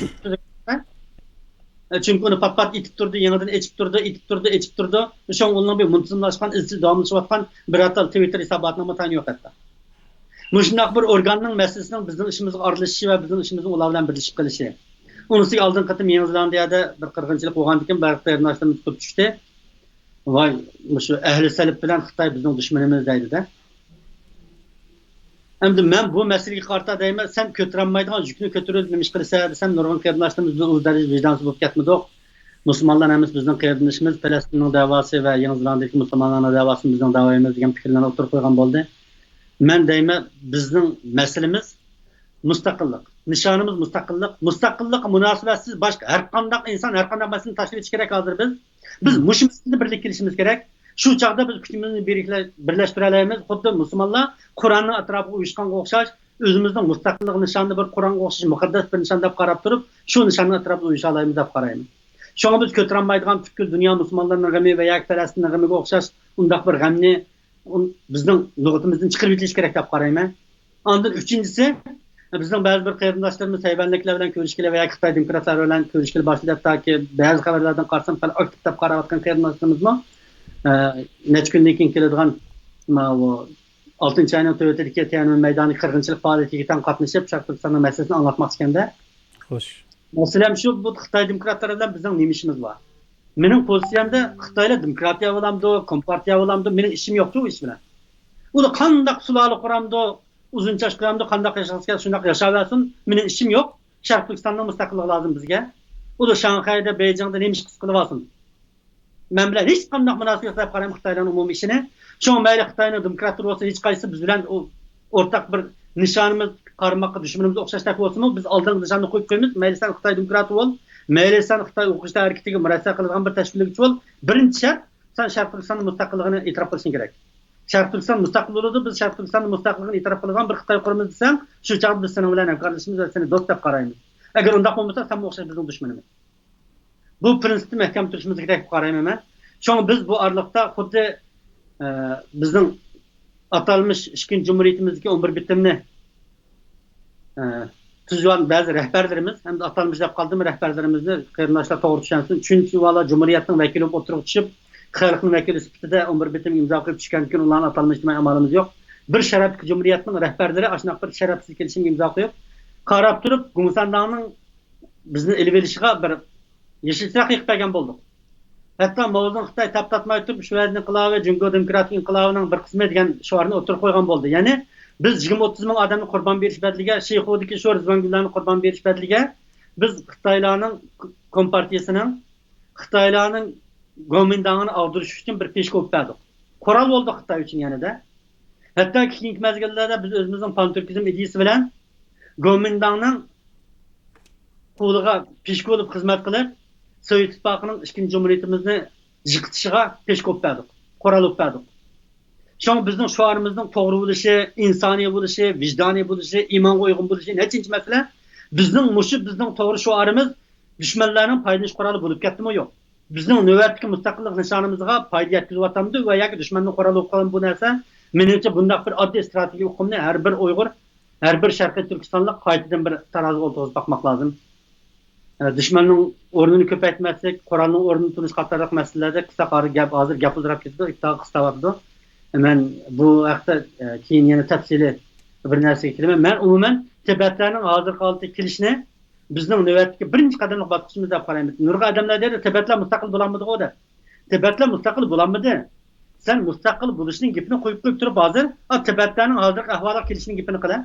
چۈنكى ئۇنى پات-پات ئېتىپ تۇرىدۇ، يېڭىدىن ئېچىپ تۇرىدۇ، ئېتىپ تۇرىدۇ، ئېچىپ تۇرىدۇ. شۇڭا ئۇنىڭ بىر مۇنتىزىملاشقان، ئىزچىل داۋاملىشىۋاتقان بىرەر تال تىۋىتتېر ھېساباتىنىڭمۇ تايىنى يوق ھەتتا. مۇشۇنداق بىر ئورگاننىڭ مەسىلىسىنىڭ بىزنىڭ ئىشىمىزغا ئارىلىشىشى ۋە بىزنىڭ ئىشىمىزنىڭ ئۇلار بىلەن بىرلىشىپ قېلىشى. ئۇنىسى ئالدىنقى قېتىم يېڭى زېلاندىيەدە بىر قىرغىنچىلىق بولغاندىكىن، بىر قېرىنداشلىرىمىز تۇتۇپ چۈشتى. ۋاي، مۇشۇ ئەھلى سەلىپ بىلەن خىتاي بىزنىڭ دۈشمىنىمىز دەيدۇ-دە. ئەمدى مەن بۇ مەسىلىگە قارىتا دەيمەن، سەن كۆتۈرەلمەيدىغان يۈكنى كۆتۈرۈپ نېمە ئىش قىلىسەن دېسەم، نۇرغۇن قېرىنداشلىرىمىز بىز ئۇ دەرىجىدە ۋىجدانسىز بولۇپ كەتمىدۇق. مۇسۇلمانلار ھەممىسى بىزنىڭ قېرىندىشىمىز، پەلەستىننىڭ دەۋاسى ۋە يېڭى زېلاندىيەدىكى مۇسۇلمانلارنىڭ دەۋاسىمۇ بىزنىڭ دەۋايىمىز دېگەن پىكىرلەرنى ئوتتۇرىغا قويغان بولدى. مەن دەيمەن، بىزنىڭ مەسىلىمىز مۇستەقىللىق. نىشانىمىز مۇستەقىللىق. مۇستەقىللىققا مۇناسىۋەتسىز باشقا ھەر قانداق ئىنسان، ھەر قانداق مەسىلىنى تاشلىۋېتىش كېرەك ھازىر بىز. بىز مۇشۇ مەسىلىدە بىرلىككە كېلىشىمىز كېرەك. شۇ چاغدا بىز كۈچىمىزنى بىرلىكلە-، بىرلەشتۈرەلەيمىز. خۇددى مۇسۇلمانلار قۇرئاننىڭ ئەتراپىغا ئۇيۇشقانغا ئوخشاش، ئۆزىمىزنىڭ مۇستەقىللىق نىشانىنى بىر قۇرئانغا ئوخشاش مۇقەددەس بىر نىشان دەپ قاراپ تۇرۇپ، شۇ نىشاننىڭ ئەتراپىدا ئۇيۇشالايمىز دەپ قارايمەن. شۇڭا بىز كۆتۈرەلمەيدىغان پۈتكۈل دۇنيا مۇسۇلمانلىرىنىڭ غېمى ۋە ياكى پەلەستىننىڭ غېمىگە ئوخشاش ئۇنداق بىر غەمنى ئۇن-، بىزنىڭ لۇغىتىمىزدىن چىقىرىۋېتىلىشى كېرەك دەپ قارايمەن. ئاندىن ئۈچىنچىسى، بىزنىڭ بەزى بىر قېرىنداشلىرىمىز تەيۋەنلىكلەر بىلەن كۆرۈشكىلى ۋە ياكى خىتاي دېموكراتلار بىلەن كۆرۈشكىلى باشلىدى. ھەتتاكى بەزى خەۋەرلەردىن قارىسام، خېلى ئاكتىپ دەپ قاراۋاتقان قېرىنداشلىرىمىزمۇ، ئە، نەچچە كۈندىن كېيىن كېلىدىغان ماۋۇ ئالتىنچى ئاينىڭ تۆتىدىكى تيەنئەنمېن مەيدانىدىكى قىرغىنچىلىق پائالىيىتىگە تەڭ قاتنىشىپ، شەرقىي تۈركىستاننىڭ مەسىلىسىنى ئاڭلاتماقچىكەن-دە. خوش. مەسىلەم شۇ، بۇ خىتاي دېموكراتلىرى بىلەن بىزنىڭ نېمە ئىشىمىز بار؟ مېنىڭ پوزىتسىيەمدە خىتايلار دېموكراتىيە بولامدۇ، كومپارتىيە بولامدۇ، مېنىڭ ئىشىم يوقتۇ ئۇ ئىش بىلەن. ئۇلار قانداق سۇلالە قۇرامدۇ، ئۇزۇن چاچ قۇرامدۇ، قانداق ياشىغۇسى كەلسە شۇنداق ياشاۋەرسۇن. مېنىڭ ئىشىم يوق. شەرقىي تۈركىستاننىڭ مۇستەقىللىقى لازىم بىزگە. ئۇلار شاڭخەيدە، بېيجىڭدا نېمە ئىش قىلسا قىلىۋالسۇن. مەن بىلەن ھېچقانداق مۇناسىۋەت يوق دەپ قارايمەن خىتايلارنىڭ ئومۇمىي ئىشىنى. شۇڭا مەيلى خىتاينىڭ دېموكراتلىرى بولسۇن، ھېچقايسىسى بىز بىلەن ئۇ ئورتاق بىر نىشانىمىز، قارىماققا دۈشمىنىمىز ئوخشاشتەك بولسىمۇ، بىز ئالدىنقى نىشاننى قويۇپ قويىمىز. مەيلى سەن خىتاي دېموكراتى بول، مەيلى سەن خىتاي ئوقۇغۇچىلار ھەرىكىتىگە مۇرەسسە قىلىدىغان بىر تەشكىللىگۈچى بول. بىرىنچى شەرت، سەن شەرقىي تۈركىستاننىڭ مۇستەقىللىقىنى ئېتىراپ قىلىشىڭ كېرەك. شەرقىي تۈركىستان مۇستەقىل بولىدۇ، بىز شەرقىي تۈركىستاننىڭ مۇستەقىللىقىنى ئېتىراپ قىلىدىغان بىر خىتاي قۇرىمىز دېسەڭ، شۇ چاغدا بىز سېنىڭ بىلەن ھەمكارلىشىمىز ۋە سېنى دوست دەپ قارايمىز. ئەگەر ئۇنداق بولمىسا، سەنمۇ ئوخشاش بىزنىڭ دۈشمىنىمىز. بۇ پرىنسىپتا مەھكەم تۇرۇشىمىز كېرەك دەپ قارايمەن مەن. شۇڭا بىز بۇ ئارىلىقتا خۇددى، ئە، بىزنىڭ ئاتالمىش ئىككىنچى جۇمھۇرىيىتىمىزدىكى ئون بىر بىتىمنى، ئە، تۈزۈۋالغان بەزى رەھبەرلىرىمىز، ئەمدى ئاتالمىش دەپ قالدىم، رەھبەرلىرىمىزنى قېرىنداشلار توغرا چۈشەنسۇن. چۈنكى ئۇلار جۇمھۇرىيەتنىڭ ۋەكىلى بولۇپ ئوتتۇرىغا چۈشۈپ، خەلقنىڭ ۋەكىلى سۈپىتىدە ئون بىر بىتىم ئىمزا قويۇپ چۈشكەندىكىن ئۇلارنى ئاتالمىش دېمەي ئامالىمىز يوق. بىر شەرەپلىك جۇمھۇرىيەتنىڭ رەھبەرلىرى ئاشۇنداق بىر شەرەپسىز كېلىشىمگە ئىمزا قويۇپ، قاراپ تۇرۇپ، گوڭسەنداڭنىڭ بىزنى ئېلىۋېلىشىغا بىر يېشىل چىراغ يېقىپ بەرگەن بولدۇق. ھەتتا ماۋزېدۇڭ خىتاي تاپ تارتماي تۇرۇپ، شۇ ئىنقىلابى جۇڭگو دېموكراتىك ئىنقىلابىنىڭ بىر قىسمى دېگەن شوئارنى ئوتتۇرىغا قويغان بولدى. يەنى بىز يىگىرمە ئوتتۇز مىڭ ئادەمنى قۇربان بېرىش بەدىلىگە، شىخۇدىكى شۇ رىزۋان گۈللەرنى قۇربان بېرىش بەدىلىگە، بىز خىتايلارنىڭ كومپارتىيىسىنىڭ، خىتايلارنىڭ گومىنداڭىنى ئاغدۇرۇش ئۈچۈن بىر پېشكوپ بەردۇق. قورال بولدى خىتاي ئۈچۈن يەنىدە. ھەتتا كېيىنكى مەزگىللەردە بىز ئۆزىمىزنىڭ پانتۈركىزم ئىدىيىسى بىلەن گومىنداڭنىڭ قولىغا پېشكو بولۇپ خىزمەت قىلىپ، سوۋېت ئىتتىپاقىنىڭ ئىككىنچى جۇمھۇرىيىتىمىزنى يىقىتىشىغا پېشكوپ بەردۇق، قورال بولۇپ بەردۇق. شۇڭا بىزنىڭ شوئارىمىزنىڭ توغرا بولۇشى، ئىنسانىي بولۇشى، ۋىجدانىي بولۇشى، ئىمانغا ئۇيغۇن بولۇشى نەچچىنچى مەسىلە؟ بىزنىڭ مۇشۇ بىزنىڭ توغرا شوئارىمىز دۈشمەنلەرنىڭ پايدىلىنىش قورالى بولۇپ كەتتىمۇ يوق؟ بىزنىڭ نۆۋەتتىكى مۇستەقىللىق نىشانىمىزغا پايدا يەتكۈزۈۋاتامدۇ ۋە ياكى دۈشمەننىڭ قورالى بولۇپ قالغان بۇ نەرسە؟ مېنىڭچە بۇنداق بىر ئاددىي ئىستراتېگىيە ئۇقۇمنى ھەر بىر ئۇيغۇر، ھەر بىر شەرقىي تۈركىستانلىق قايتىدىن بىر تارازىغا ئولتۇرغۇزۇپ باقماق لازىم. ئە، دۈشمەننىڭ ئورنىنى كۆپەيتمەسلىك، قورالنىڭ ئورنىنى تونۇش قاتارلىق مەسىلىلەردە قىسا قارا گەپ، ھازىر گەپ ئۇزىراپ كېتىدۇ، ئىپتاغا قىستاۋاتىدۇ. مەن بۇ ھەقتە، ئە، كېيىن يەنە تەپسىلىي بىر نەرسىگە كېلىمەن. مەن ئومۇمەن تىبەتلەرنىڭ ھازىرقى ھالىتىگە كېلىشىنى بىزنىڭ نۆۋەتتىكى بىرىنچى قەدەملىك باسقۇچىمىز دەپ قارايمىز. نۇرغۇن ئادەملەر دەيدۇ، تىبەتلەر مۇستەقىل بولالمىدىغۇ دەپ. تىبەتلەر مۇستەقىل بولالمىدى. سەن مۇستەقىل بولۇشنىڭ گېپىنى قويۇپ، قويۇپ تۇرۇپ، ھازىر، ئا، تىبەتلەرنىڭ ھازىرقى ئەھۋالىغا كېلىشىنىڭ گېپىنى قىلە.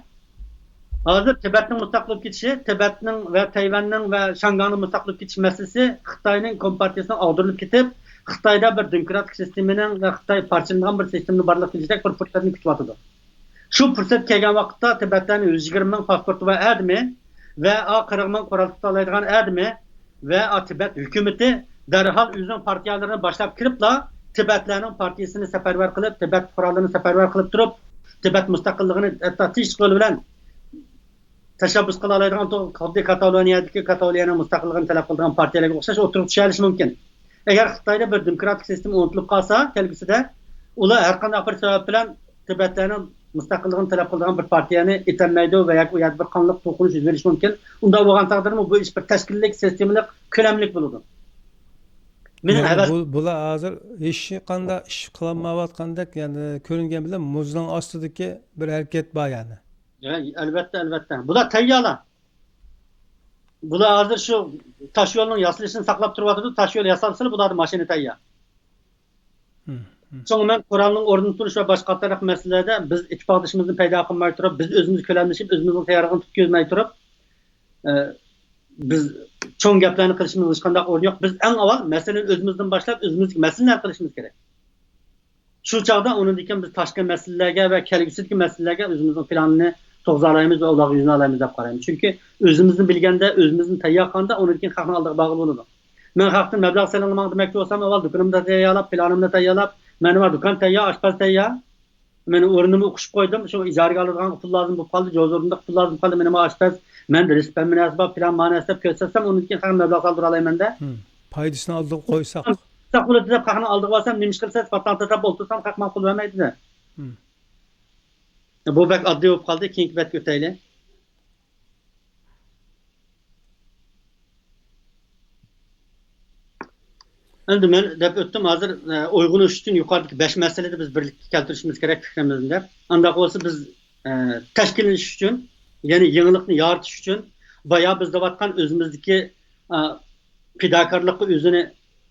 ھازىر تىبەتنىڭ مۇستەقىل بولۇپ كېتىشى، تىبەتنىڭ ۋە تەيۋەننىڭ ۋە شياڭگاڭنىڭ مۇستەقىل بولۇپ كېتىش مەسىلىسى خىتاينىڭ كومپارتىيىسىنىڭ ئاغدۇرۇلۇپ كېتىپ، خىتايدا بىر دېموكراتىك سىستېمىنىڭ ۋە خىتاي پارچىلىنىدىغان بىر سىستېمىنى بارلىققا كېلىشىدەك بىر پۇرسەتنى كۈتۈۋاتىدۇ. شۇ پۇرسەت كەلگەن ۋاقىتتا تىبەتلەرنىڭ يۈز يىگىرمە مىڭ پاسپورتى بار ئادىمى ۋە ئا قىرىق مىڭ قورال تۇتالايدىغان ئادىمى ۋە ئا تىبەت ھۆكۈمىتى دەرھال ئۆزىنىڭ پارتىيەلىرىنى باشلاپ كىرىپلا، تىبەتلەرنىڭ پارتىيىسىنى سەپەرۋەر قىلىپ، تىبەت پۇقرالىرىنى سەپەرۋەر قىلىپ تۇرۇپ، تىبەت مۇستەقىللىقىنى ھەتتا تىنچلىق يولى بىلەن تەشەببۇس قىلالايدىغان، خۇددى كاتالونىيەدىكى، كاتالونىيەنىڭ مۇستەقىللىقىنى تەلەپ قىلىدىغان پارتىيەلەرگە ئوخشاش ئوتتۇرىغا چۈشەلىشى مۇمكىن. ئەگەر خىتايدا بىر دېموكراتىك سىستېما ئورنىتىلىپ قالسا، كەلگۈسىدە ئۇلار ھەر قانداق بىر سەۋەب بىلەن تىبەتلەرنىڭ مۇستەقىللىقىنى تەلەپ قىلىدىغان بىر پارتىيەنى ئېتەلمەيدۇ ۋە ياكى ئۇ يەردە بىر قانلىق توقۇنۇش يۈز بېرىشى مۇمكىن. ئۇنداق بولغان تەقدىردىمۇ بۇ ئىش بىر تەشكىللىك، سىستېمىلىق، كۆلەملىك بولىدۇ. مېنىڭ يەنى ھەۋەس بۇ-، بۇلار ھازىر ھېچقانداق ئىش قىلالمايۋاتقاندەك، يەنى كۆرۈنگەن بىلەن مۇزنىڭ ئاستىدىكى بىر ھەرىكەت بار يەنى. يا، ئەلۋەتتە، ئەلۋەتتە. بۇلار تەييارلار. بۇلار ھازىر شۇ تاش يولنىڭ ياسىلىشىنى ساقلاپ تۇرۇۋاتىدۇ. تاش يول ياسالسىلا بۇلاردا ماشىنا تەييار. مم، مم. شۇڭا مەن قورالنىڭ ئورنىدا تۇرۇش ۋە باشقا قاتارلىق مەسىلىلەردە بىز ئىتتىپاقدىشىمىزنى پەيدا قىلماي تۇرۇپ، بىز ئۆزىمىز كۆلەملىشىپ، ئۆزىمىزنىڭ تەييارلىقىنى پۈتكۈزمەي تۇرۇپ، ئە، بىز چوڭ گەپلەرنى قىلىشىمىزنىڭ ھېچقانداق ئورنى يوق. بىز ئەڭ ئاۋۋال مەسىلىنى ئۆزىمىزدىن باشلاپ، ئۆزىمىزدىكى مەسىلىنى ھەل قىلىشىمىز كېرەك. شۇ چاغدا ئۇنىڭدىن كېيىن بىز تاشقى مەسىلىلەرگە ۋە كەلگۈسىدىكى مەسىلىلەرگە ئۆزىمىزنىڭ پىلانىنى توغرىلالايمىز ۋە ئۇلارغا يۈزلىنەلەيمىز دەپ قارايمەن. چۈنكى ئۆزىمىزنى بىلگەندە، ئۆزىمىزنى تەييار قىلغاندا، ئۇنىڭدىن كېيىن خەقنىڭ ئالدىغا بارغىلى بولىدۇ. مەن خەقتىن مەبلەغ سېلىڭلار دېمەكچى بولسام، ئاۋۋال دۇكىنىمنى تەييارلاپ، پىلانىمنى تەييارلاپ، مانا دۇكان تەييار، ئاشپەز تەييار. مېنىڭ ئورنۇمنى ئوقۇشۇپ قويدۇم. شۇ ئىجارىگە ئالىدىغان پۇل لازىم بولۇپ قالدى، جوزۇرۇندىق پۇل لازىم قالدى، مېنىڭ ئاشپەز، مەندە رىسپەن مۇناسىۋەت بار، پىلان مانەس دەپ كۆرسەتسەم، ئۇنىڭدىن كېيىن خەق مەبلەغ سالدۇرالايمەن-دە. مم. پايدىسىنى ئالدىغا قويساق. ساق بولىدۇ دەپ خەقنىڭ ئالدىغا بارسام، نېمە ئىش قىلىسىز، پاتاڭ تاتاپ ئولتۇرسام، خەق ماڭا پۇل بەرمەيدۇ-دە. مم. بۇ بەك ئاددىي بولۇپ قالدى، كېيىنكى بەتكە ئۆتەيلى. ئەمدى مەن دەپ ئۆتتۈم، ھازىر، ئە، ئويغىنىش ئۈچۈن يۇقىرىدىكى بەش مەسىلىدە بىز بىرلىككە كەلتۈرۈشىمىز كېرەك پىكرىمىزنى دەپ. ئانداق بولسا بىز، ئە، تەشكىللىنىش ئۈچۈن، يەنى يېڭىلىقنى يارىتىش ئۈچۈن بايا بىز دەۋاتقان ئۆزىمىزدىكى، ئە، پىداكارلىققا ئۆزىنى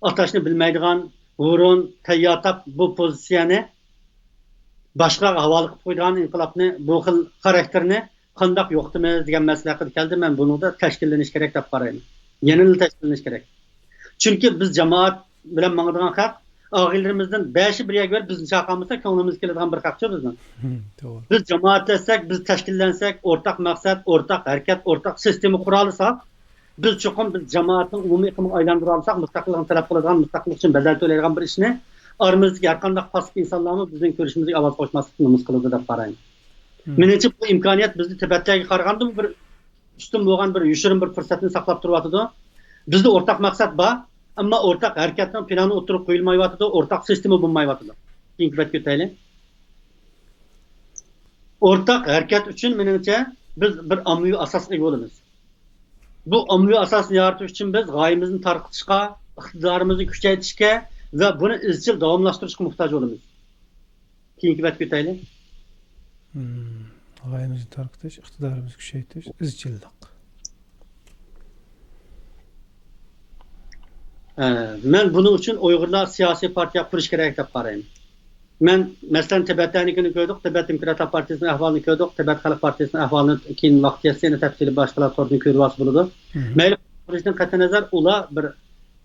ئاتاشنى بىلمەيدىغان ھۇرۇن، تەييار تاپ بۇ پوزىتسىيەنى باشقىلارغا ھاۋالە قىلىپ قويىدىغان ئىنقىلابنى، بۇ خىل خاراكتېرنى قانداق يوقىتىمىز دېگەن مەسىلە ھەققىدە كەلدى. مەن بۇنىڭدا تەشكىللىنىش كېرەك دەپ قارايمەن. يەنىلا تەشكىللىنىش كېرەك. چۈنكى بىز جامائەت بىلەن ماڭىدىغان خەق، ئاغىنىلىرىمىزدىن بەشى بىر يەرگە بېرىپ بىزنى چاقىرمىسا، كۆڭلىمىز كېلىدىغان بىر خەقچۇ بىزنىڭ. توغرا. بىز جامائەتلەشسەك، بىز تەشكىللەنسەك، ئورتاق مەقسەت، ئورتاق ھەرىكەت، ئورتاق سىستېما قۇرالىساق، بىز چوقۇم بىز جامائەتنىڭ ئومۇمىي ئېقىمىغا ئايلاندۇرالىساق، مۇستەقىللىقنى تەلەپ قىلىدىغان، مۇستەقىللىق ئۈچۈن بەدەل تۆلەيدىغان بىر ئىشنى ئارىمىزدىكى ھەر قانداق پاسسىپ ئىنسانلارمۇ بىزنىڭ كۆرۈشىمىزگە ئاۋاز قوشماسلىقنى نومۇس قىلىدۇ دەپ قارايمەن. مېنىڭچە، بۇ ئىمكانىيەت بىزدە تىبەتلەرگە قارىغاندىمۇ بىر ئۈستۈن بولغان بىر يوشۇرۇن بىر پۇرسەتنى ساقلاپ تۇرۇۋاتىدۇ. بىزدە ئورتاق مەقسەت بار، ئەمما ئورتاق ھەرىكەتنىڭ پىلانى ئوتتۇرىغا قويۇلمايۋاتىدۇ، ئورتاق سىستېما بولمايۋاتىدۇ. كېيىنكى بەتكە ئۆتەيلى. ئورتاق ھەرىكەت ئۈچۈن، مېنىڭچە، بىز بىر ئاممىۋى ئاساسقا ئىگە بولىمىز. بۇ ئاممىۋى ئاساسنى يارىتىش ئۈچۈن بىز غايىمىزنى تارقىتىشقا، ئىقتىدارىمىزنى كۈچەيتىشكە ۋە بۇنى ئىزچىل داۋاملاشتۇرۇشقا موھتاج بولىمىز. كېيىنكى بەتكە ئۆتەيلى. مم. غايىمىزنى تارقىتىش، ئىقتىدارىمىزنى كۈچەيتىش، ئىزچىللىق. ئە، مەن بۇنىڭ ئۈچۈن ئۇيغۇرلار سىياسىي پارتىيە قۇرۇشى كېرەك دەپ قارايمەن. مەن، مەسىلەن، تىبەتلەرنىڭكىنى كۆردۇق، تىبەت دېموكراتلار پارتىيىسىنىڭ ئەھۋالىنى كۆردۇق، تىبەت خەلق پارتىيىسىنىڭ ئەھۋالىنى كېيىن ۋاقىت يەتسە يەنە تەپسىلىي باشقىلار توردىن كۆرۈۋالسا بولىدۇ. مەيلى، قۇرۇشتىن قەتئىينەزەر، ئۇلار بىر،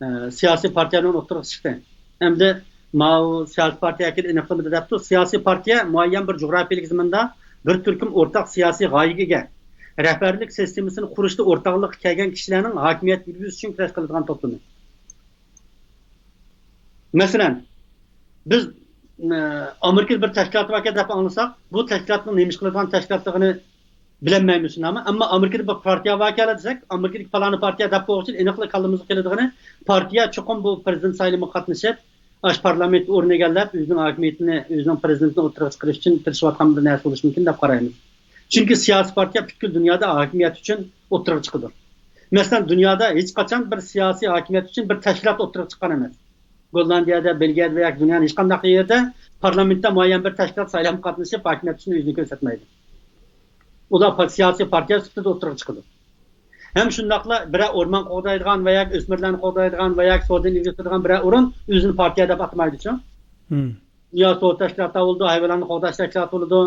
ئە، سىياسىي پارتىيە بىلەن ئوتتۇرىغا چىقتى. ئەمدى ماۋۇ سىياسىي پارتىيە ھەرىكىتى ئېنىقلىمىدى دەپتۇ. سىياسىي پارتىيە مۇئەييەن بىر جۇغراپىيەلىك زېمىندا بىر تۈركۈم ئورتاق سىياسىي غايىگە ئىگە. رەھبەرلىك سىستېمىسىنى قۇرۇشتا ئورتاقلىققا كەلگەن كىشىلەرنىڭ ھاكىمىيەت يۈرگۈزۈش ئۈچۈن كۈرەش قىلىدىغان توپلىمى. مەسىلەن، بىز، ئە، ئامېرىكىدا بىر تەشكىلات باركەن دەپ ئاڭلىساق، بۇ تەشكىلاتنىڭ نېمە ئىش قىلىدىغان تەشكىلاتلىقىنى بىلەلمەيمىز، شۇنداقمۇ؟ ئەمما ئامېرىكىدا بىر پارتىيە باركەن دېسەك، ئامېرىكىدىكى پالانى پارتىيە دەپ قويغۇچىلىك ئېنىقلا كاللىمىزغا كېلىدىغىنى، پارتىيە چوقۇم بۇ پرېزىدېنت سايلىمىغا قاتنىشىپ، ئاشۇ پارلامېنتتا ئورۇن ئىگىلەپ، ئۆزىنىڭ ھاكىمىيىتىنى، ئۆزىنىڭ پرېزىدېنتىنى ئوتتۇرىغا چىقىرىش ئۈچۈن تىرىشىۋاتقان بىر نەرسە بولۇشى مۇمكىن دەپ قارايمىز. چۈنكى سىياسىي پارتىيە پۈتكۈل دۇنيادا ھاكىمىيەت ئۈچۈن ئوتتۇرىغا چىقىدۇ. مەسىلەن، دۇنيادا ھېچقاچان بىر سىياسىي ھاكىمىيەت ئۈچۈن بىر تەشكىلات ئوتتۇرىغا چىققان ئەمەس. گوللاندىيەدە، بېلگىيەدە ۋە ياكى دۇنيانىڭ ھېچقانداق يېرىدە پارلامېنتتا مۇئەييەن بىر تەشكىلات سايلامغا قاتنىشىپ، ھاكىمىيەت ئۈچۈن ئۆزىنى كۆرسەتمەيدۇ. ئۇلار پا-، سىياسىي پارتىيە سۈپىتىدە ئوتتۇرىغا چىقىدۇ. ھەم شۇنداقلا بىرەر ئورمان قوغدايدىغان ۋە ياكى ئۆسمۈرلەرنى قوغدايدىغان ۋە ياكى سودىنى ئىلگىرى سۈرىدىغان بىرەر ئورۇن ئۆزىنى پارتىيە دەپ ئاتىمايدۇچۇ. مم. دۇنيا سودا تەشكىلاتلار بولىدۇ، ھايۋانلارنى قوغداش تەشكىلاتى بولىدۇ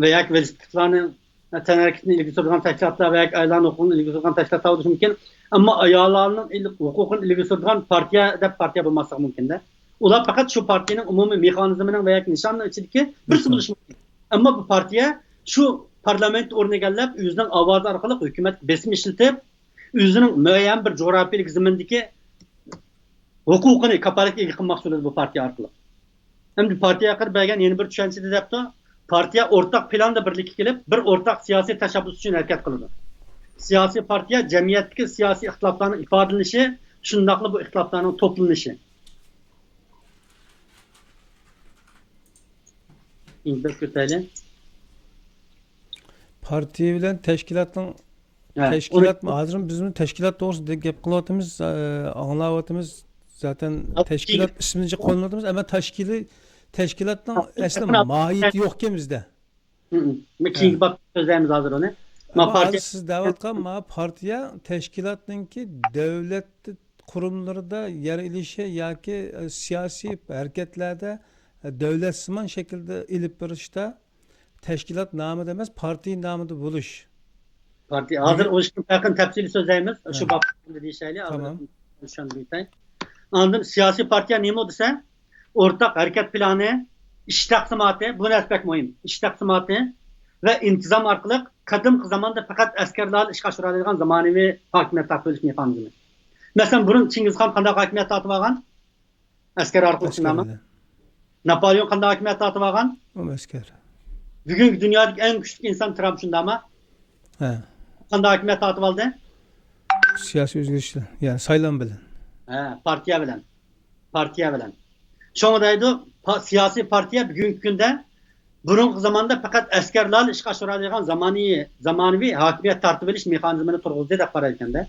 ۋە ياكى ۋېلىسىپىتلارنى، تەنھەرىكىتىنى ئىلگىرى سۈرىدىغان تەشكىلاتلار ۋە ياكى ئاياللارنىڭ ھوقۇقىنى ئىلگىرى سۈرىدىغان تەشكىلاتلار بولۇشى مۇمكىن. ئەمما ئاياللارنىڭ ئىل-، ھوقۇقىنى ئىلگىرى سۈرىدىغان پارتىيە دەپ پارتىيە بولماسلىقى مۇمكىن-دە. ئۇلار پەقەت شۇ پارتىيەنىڭ ئومۇمىي مېخانىزمىنىڭ ۋە ياكى نىشانىنىڭ ئىچىدىكى بىرسى بولۇشى مۇمكىن. ئەمما بۇ پارتىيە شۇ پارلامېنتتا ئورۇن ئىگىلەپ، ئۆزىنىڭ ئاۋازى ئارقىلىق ھۆكۈمەتكە بېسىم ئىشلىتىپ، ئۆزىنىڭ مۇئەييەن بىر جۇغراپىيەلىك زېمىندىكى ھوقۇقىنى كاپالەتكە ئىگە قىلماقچى بولىدۇ بۇ پارتىيە ئارقىلىق. ئەمدى پارتىيە ھەققىدە بەرگەن يەنە بىر چۈشەنچىدە دەپتۇ، پارتىيە ئورتاق پىلاندا بىرلىككە كېلىپ، بىر ئورتاق سىياسىي تەشەببۇس ئۈچۈن ھەرىكەت قىلىدۇ. سىياسىي پارتىيە جەمئىيەتتىكى سىياسىي ئىختىلاپلارنىڭ ئىپادىلىنىشى، شۇنداقلا بۇ ئىختىلاپلارنىڭ توپلىنىشى. ئىنتىل كۆتەيلى. پارتىيە بىلەن تەشكىلاتنىڭ ھە، تەشكىلات، ئۇنى ھازىر بىزمۇ تەشكىلات توغرىسىدا گەپ قىلىۋاتىمىز، ئە، ئاڭلاۋاتىمىز. زاتەن ھە، تەشكىلات ئىسمىنى قوللىنىۋاتىمىز، ئەمما تەشكىلىي، تەشكىلاتنىڭ ھە، ئەسلى ھە، ماھىيىتى يوقكەن بىزدە. ھە، ھە. مەن كېيىنكى ھە. بابتا سۆزلەيمىز ھازىر ئۇنى. ما ئەمما پارتىيە ھازىر سىز دەۋاتقان ما پارتىيە تەشكىلاتنىڭكى دۆلەت قۇرۇملىرىدا يەر ئېلىشى ياكى، ئە، سىياسىي ھەرىكەتلەردە، ئە، دۆلەتسىمان شەكىلدە ئېلىپ بېرىشتا تەشكىلات نامىدا ئەمەس، پارتىيە نامىدا بولۇش. پارتىيە. ھازىر ئۇ ئىشنىڭ پەرقىنى تەپسىلىي سۆزلەيمىز. شۇ ھە. بابتا دېيىشەيلى، تامام. ئاندىن چۈشەندۈرۈپ ئۆتەي. ئاندىن سىياسىي پارتىيە نېمە دېسە، ئورتاق ھەرىكەت پىلانى، ئىش تەقسىماتى، بۇ نەرسە بەك مۇھىم. ئىش تەقسىماتى ۋە ئىنتىزام ئارقىلىق قەدىمكى زاماندا پەقەت ئەسكەرلەر ئىشقا ئاشۇرالايدىغان زامانىۋى ھاكىمىيەت تارتىۋېلىش مېخانىزمى. مەسىلەن، بۇرۇن چىڭگىزخان قانداق ھاكىمىيەت تارتىۋالغان؟ ئەسكەر ئارقىلىق، ئەسكەر شۇنداقمۇ؟ بىلەن. ناپالېئون قانداق ھاكىمىيەت تارتىۋالغان؟ ئۇمۇ ئەسكەر. بۈگۈنكى دۇنيادىكى ئەڭ كۈچلۈك ئىنسان ترامپ، شۇنداقمۇ؟ ھە. قانداق ھاكىمىيەت تارتىۋالدى؟ سىياسىي ئۆزگىرىش، يەنى سايلام بىلەن. ھە، پارتىيە بىلەن. پارتىيە بىلەن. شۇڭا دەيدۇ، پا-، سىياسىي پارتىيە بۈگۈنكى كۈندە بۇرۇنقى زاماندا پەقەت ئەسكەرلەرلا ئىشقا ئاشۇرالايدىغان زامانىي-، زامانىۋى ھاكىمىيەت تارتىۋېلىش مېخانىزمىنى تۇرغۇزدى دەپ قارايدىكەن-دە.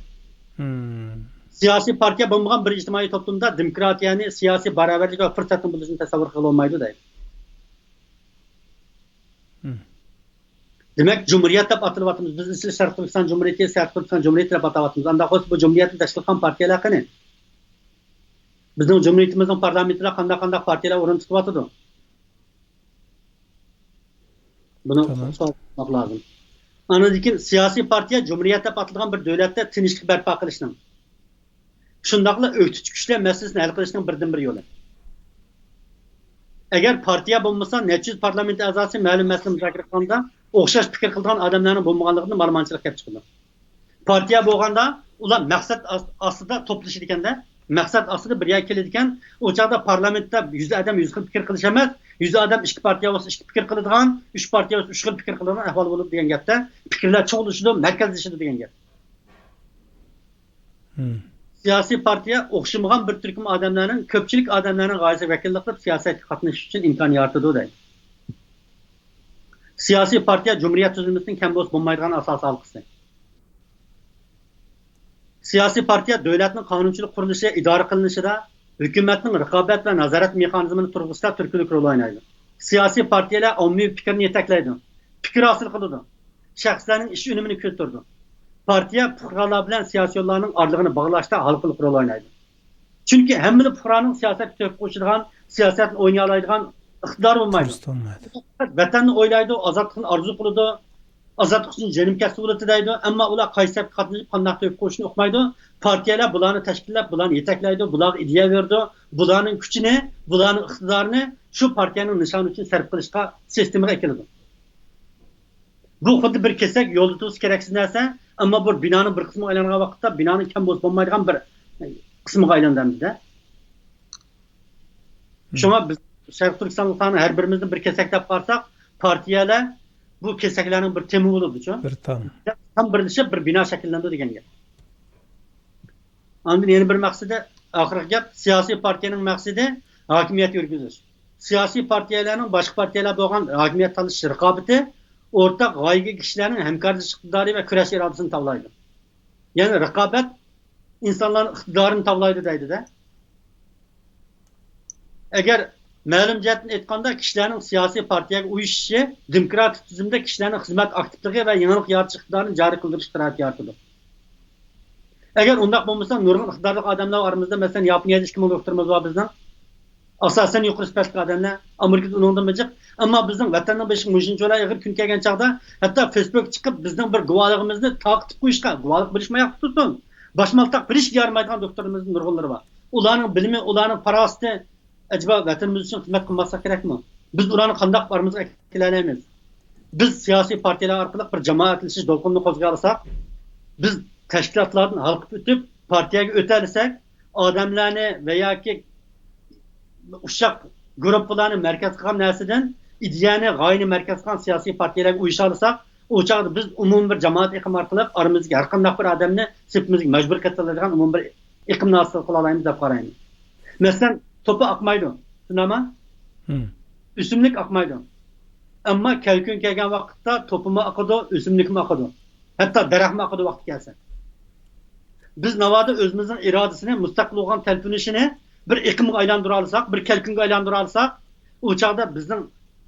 مم. سىياسىي پارتىيە بولمىغان بىر ئىجتىمائىي توپلۇمدا دېموكراتىيەنى، سىياسىي باراۋەرلىك ۋە پۇرسەتنىڭ بولۇشىنى تەسەۋۋۇر قىلغىلى بولمايدۇ دەيدۇ. مم. دېمەك، جۇمھۇرىيەت دەپ ئاتىلىۋاتىمىز. بىز ئىسلى شەرقىي تۈركىستان جۇمھۇرىيىتى، شەرقىي تۈركىستان جۇمھۇرىيىتى دەپ ئاتاۋاتىمىز. ئانداق بولسا، بۇ جۇمھۇرىيەتنى تەشكىل قىلغان پارتىيەلەر قېنى؟ بىزنىڭ جۇمھۇرىيىتىمىزنىڭ پارلامېنتىدا قانداق، قانداق پارتىيەلەر ئورۇن تۇتۇۋاتىدۇ؟ بۇنى سوراپ باقماق لازىم. ئاندىن كېيىن سىياسىي پارتىيە جۇمھۇرىيەت دەپ ئاتىلىدىغان بىر دۆلەتتە تىنچلىق بەرپا قىلىشنىڭ، شۇنداقلا ئۆكتىچى كۈچلەر مەسىلىسىنى ھەل قىلىشنىڭ بىردىنبىر يولى. ئەگەر پارتىيە بولمىسا، نەچچە يۈز پارلامېنت ئەزاسى مەلۇم مەسىلىنى مۇزاكىرە قىلغاندا ئوخشاش پىكىر قىلىدىغان ئادەملەرنىڭ بولمىغانلىقىدىن مالىمانچىلىق كەپ چىقىدۇ. پارتىيە بولغاندا ئۇلار مەقسەت ئاس-، ئاستىدا توپلىشىدىكەندە، مەقسەت ئاستىدا بىر يەرگە كېلىدىكەن، ئۇ چاغدا پارلامېنتتا يۈز ئادەم يۈز خىل پىكىر قىلىش ئەمەس، يۈز ئادەم ئىككى پارتىيە بولسا ئىككى پىكىر قىلىدىغان، ئۈچ پارتىيە بولسا ئۈچ خىل پىكىر قىلىدىغان ئەھۋال بولىدۇ دېگەن گەپتە، پىكىرلەر چوڭلىشىدۇ، مەركەزلىشىدۇ دېگەن گەپ. سىياسىي پارتىيە ئوخشىمىغان بىر تۈركۈم ئادەملەرنىڭ، كۆپچىلىك ئادەملەرنىڭ غايىسىگە ۋەكىللىك قىلىپ، سىياسەتكە قاتنىشىش ئۈچۈن ئىمكان يارىتىدۇ، دەيدۇ. سىياسىي پارتىيە جۇمھۇرىيەت تۈزۈلمىسىنىڭ كەم بولسا بولمايدىغان ئاساسىي ھالقىسى. سىياسىي پارتىيە دۆلەتنىڭ قانۇنچىلىق قۇرۇلۇشى ئىدارە قىلىنىشىدا، ھۆكۈمەتنىڭ رىقابەت ۋە نازارەت مېخانىزمىنى تۇرغۇزۇشتا تۈرتكىلىك رول ئوينايدۇ. سىياسىي پارتىيەلەر ئاممىۋى پىكىرنى يېتەكلەيدۇ، پىكىر ھاسىل قىلىدۇ، شەخسلەرنىڭ ئىش ئۈنۈمىنى كۆتۈرىدۇ. پارتىيە پۇقرالار بىلەن سىياسىيونلارنىڭ ئارىلىقىنى باغلاشتا ھالقىلىق رول ئوينايدۇ. چۈنكى ھەممىلا پۇقرانىڭ سىياسەتكە تۆھپە قوشىدىغان، سىياسەتنى ئوينىيالايدىغان ئىقتىدارى بولمايدۇ. پۇرسىتى بولمايدۇ. پەقەت ۋەتەننى ئويلايدۇ، ئازادلىقنى ئارزۇ قىلىدۇ، ئازادلىق ئۈچۈن جېنىم كەتسە بولاتتى دەيدۇ، ئەمما ئۇلار قايسى سەپكە قاتنىشىپ، قانداق تۆھپە قوشۇشنى ئۇقمايدۇ. پارتىيەلەر بۇلارنى تەشكىللەپ، بۇلارنى يېتەكلەيدۇ، بۇلارغا ئىدىيە بېرىدۇ، بۇلارنىڭ كۈچىنى، بۇلارنىڭ ئىقتىدارىنى شۇ پارتىيەنىڭ نىشانى ئۈچۈن سەرپ قىلىشقا سىستېمىغا ئەكېلىدۇ. بۇ خۇددى بىر كېسەك، يولدا تۇرسا كېرەكسىز نەرسە، ئەمما بىر بىنانىڭ بىر قىسمىغا ئايلانغان ۋاقىتتا بىنانىڭ كەم بولسا بولمايدىغان بىر قىسمىغا ئايلىنىدۇ ئەمدىدە. شۇڭا بىز شەرقىي تۈركىستانلىقلارنى ھەر بىرىمىزنى بىر كېسەك دەپ قارىساق، پارتىيەلەر بۇ كېسەكلەرنىڭ بىر تېمى بولىدۇچۇ. بىر تام. تام بىرلىشىپ بىر بىنا شەكىللىنىدۇ دېگەن گەپ. ئاندىن يەنە بىر مەقسىتى، ئاخىرقى گەپ، سىياسىي پارتىيەنىڭ مەقسىتى ھاكىمىيەت يۈرگۈزۈش. سىياسىي پارتىيەلەرنىڭ باشقا پارتىيەلەر بولغان ھاكىمىيەت تالىشىش رىقابىتى ئورتاق غايىگە كىشىلەرنىڭ ھەمكارلىشىش ئىقتىدارى ۋە كۈرەش ئىرادىسىنى تاۋلايدۇ. يەنى رىقابەت ئىنسانلارنىڭ ئىقتىدارىنى تاۋلايدۇ دەيدۇ-دە. ئەگەر مەلۇم جەھەتتىن ئېيتقاندا، كىشىلەرنىڭ سىياسىي پارتىيەگە ئۇيۇشۇشى دېموكراتىك تۈزۈمدە كىشىلەرنىڭ خىزمەت ئاكتىپلىقى ۋە يېڭىلىق يارىتىش ئىقتىدارىنى جارى قىلدۇرۇشقا شارائىت يارىتىدۇ. ئەگەر ئۇنداق بولمىسا، نۇرغۇن ئىقتىدارلىق ئادەملەر ئارىمىزدا، مەسىلەن، ياپونىيەدە ئىككى مىڭ دوكتورىمىز بار بىزنىڭ. ئاساسەن يۇقىرى سۈپەتلىك ئادەملەر، ئامېرىكىدا ئۇنىڭدىنمۇ جىق. ئەمما بىزنىڭ ۋەتەننىڭ بېشىغا مۇشۇنچىۋالا ئېغىر كۈن كەلگەن چاغدا، ھەتتا فېيسبۇكقا چىقىپ، بىزنىڭ بىر گۇۋاھلىقىمىزنى تارقىتىپ قويۇشقا، گۇۋاھلىق بېرىشمۇ ئاياقتا تۇرسۇن، باشمالتاق بېرىشكە يارىمايدىغان دوكتورلىرىمىزنىڭ نۇرغۇنلىرى بار. ئۇلارنىڭ بىلىمى، ئۇلارنىڭ پاراسىتى ئەجەبا ۋەتىنىمىز ئۈچۈن خىزمەت قىلماسلىق كېرەكمۇ؟ بىز ئۇلارنى قانداق ئارىمىزغا ئەكېلەلەيمىز؟ بىز سىياسىي پارتىيەلەر ئارقىلىق بىر جامائەتلىشىش دولقۇنىنى قوزغىيالىساق، بىز تەشكىلاتلاردىن ھالقىپ ئۆتۈپ، پارتىيەگە ئۆتەلىسەك، ئادەملەرنى ۋە ياكى ئۇششاق گۇرۇپپىلارنى مەركەز قىلغان نەرسىدىن، ئىدىيەنى، غايىنى مەركەز قىلغان سىياسىي پارتىيەلەرگە ئۇيۇشالىساق، ئۇ چاغدا بىز ئومۇمىي بىر جامائەت ئېقىمى ئارقىلىق ئارىمىزدىكى ھەر قانداق بىر ئادەمنى سېپىمىزگە مەجبۇر قىلىدىغان ئومۇمىي بىر ئېقىمنى ھاسىل قىلالايمىز دەپ قارايمەن. مەسىلەن، توپا ئاقمايدۇ، شۇنداقمۇ؟ ئۆسۈملۈك ئاقمايدۇ. ئەمما كەلكۈن كەلگەن ۋاقىتتا توپىمۇ ئاقىدۇ، ئۆسۈملۈكمۇ ئاقىدۇ. ھەتتا دەرەخمۇ ئاقىدۇ ۋاقتى كەلسە. بىز ناۋادا ئۆزىمىزنىڭ ئىرادىسىنى، مۇستەقىل بولغان تەلپۈنۈشىنى بىر ئېقىمغا ئايلاندۇرالىساق، بىر كەلكۈنگە ئايلاندۇرالىساق، ئۇ چاغدا بىزنىڭ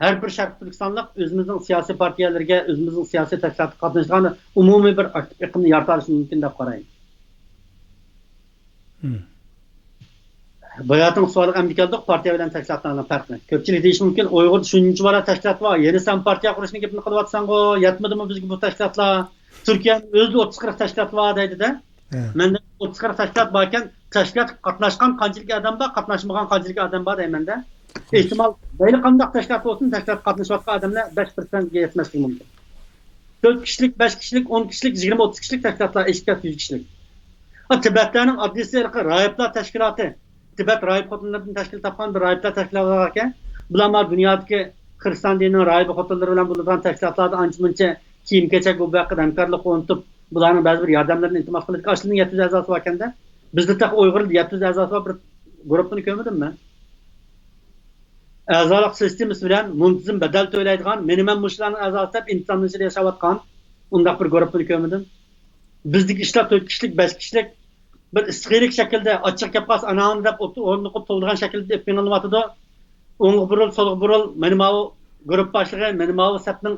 ھەر بىر شەرقىي تۈركىستانلىق ئۆزىمىزنىڭ سىياسىي پارتىيەلىرىگە، ئۆزىمىزنىڭ سىياسىي تەشكىلاتىغا قاتنىشىدىغان ئومۇمىي بىر ئاكتىپ ئېقىمنى يارىتالىشى مۇمكىن دەپ قارايمەن. باياتىنقى سوئالغا ئەمدى كەلدۇق، پارتىيە بىلەن تەشكىلاتلارنىڭ پەرقى. كۆپچىلىك دېيىشى مۇمكىن، ئۇيغۇردا شۇنچە بالا تەشكىلات بار، يەنە سەن پارتىيە قۇرۇشنىڭ گېپىنى قىلىۋاتىسەنغۇ، يەتمىدىمۇ بىزگە بۇ تەشكىلاتلار؟ تۈركىيەنىڭ ئۆزىدە ئوتتۇز قىرىق تەشكىلات بار دەيدۇ-دە. مەندە ئوتتۇز قىرىق تەشكىلات باركەن، تەشكىلاتقا قاتناشقان قانچىلىك ئادەم بار، قاتناشمىغان قانچىلىك ئادەم بار دەيمەن-دە. ئېھتىمال، مەيلى قانداق تەشكىلات بولسۇن، تەشكىلاتقا قاتنىشىۋاتقان ئادەملەر بەش پىرسەنتكە يەتمەسلىكى مۇمكىن. تۆت كىشىلىك، بەش كىشىلىك، ئون كىشىلىك، يىگىرمە، ئوتتۇز كىشىلىك تەشكىلاتلار ئېشىپ كەتتى يۈز كىشىلىك. ھە، تىبەتلەرنىڭ ئاددىيسى ھېلىقى راھىبلار تەشكىلاتى. تىبەت راھىب خوتۇنلىرىدىن تەشكىل تاپقان بىر راھىبلار تەشكىلاتى بار ئىكەن. بۇلار مانا دۇنيادىكى خىرىستان دىنىنىڭ راھىبە خوتۇنلىرى بىلەن بولىدىغان تەشكىلاتلاردا ئانچە-مۇنچە كىيىم-كېچەك، بۇ، بۇ ياققا ھەمكارلىققا ئۇنتۇپ، بۇلارنىڭ بەزى بىر ياردەملىرىنى ئىلتىماس قىلىدىكەن. ئاشۇنىڭ يەتتە يۈز ئەزاسى باركەن-دە. بىزدە تېخى ئۇيغۇردا يەتتە يۈز ئەزاسى بار بىر گۇرۇپپىنى كۆرمىدىم مەن. ئەزالىق سىستېمىسى بىلەن مۇنتىزىم بەدەل تۆلەيدىغان، مېنى مەن مۇشۇلارنىڭ ئەزاسى دەپ ئىنتىزامنىڭ ئىچىدە ياشاۋاتقان ئۇنداق بىر گۇرۇپپىنى كۆرمىدىم. بىزدىكى ئىشلار تۆت كىشىلىك، بەش كىشىلىك، بىر ئىسسىقىلىك شەكىلدە، ئاچچىق گەپ قالسا ئاناڭنى دەپ ئوت-، ئورنىقىپ تۇغىدىغان شەكىلدە ئېلىپ مېڭىلىۋاتىدۇ. ئوڭغا بۇرۇل، سولغا بۇرۇل، مېنى ماۋۇ گۇرۇپپا باشلىقى، مېنى ماۋۇ سەپنىڭ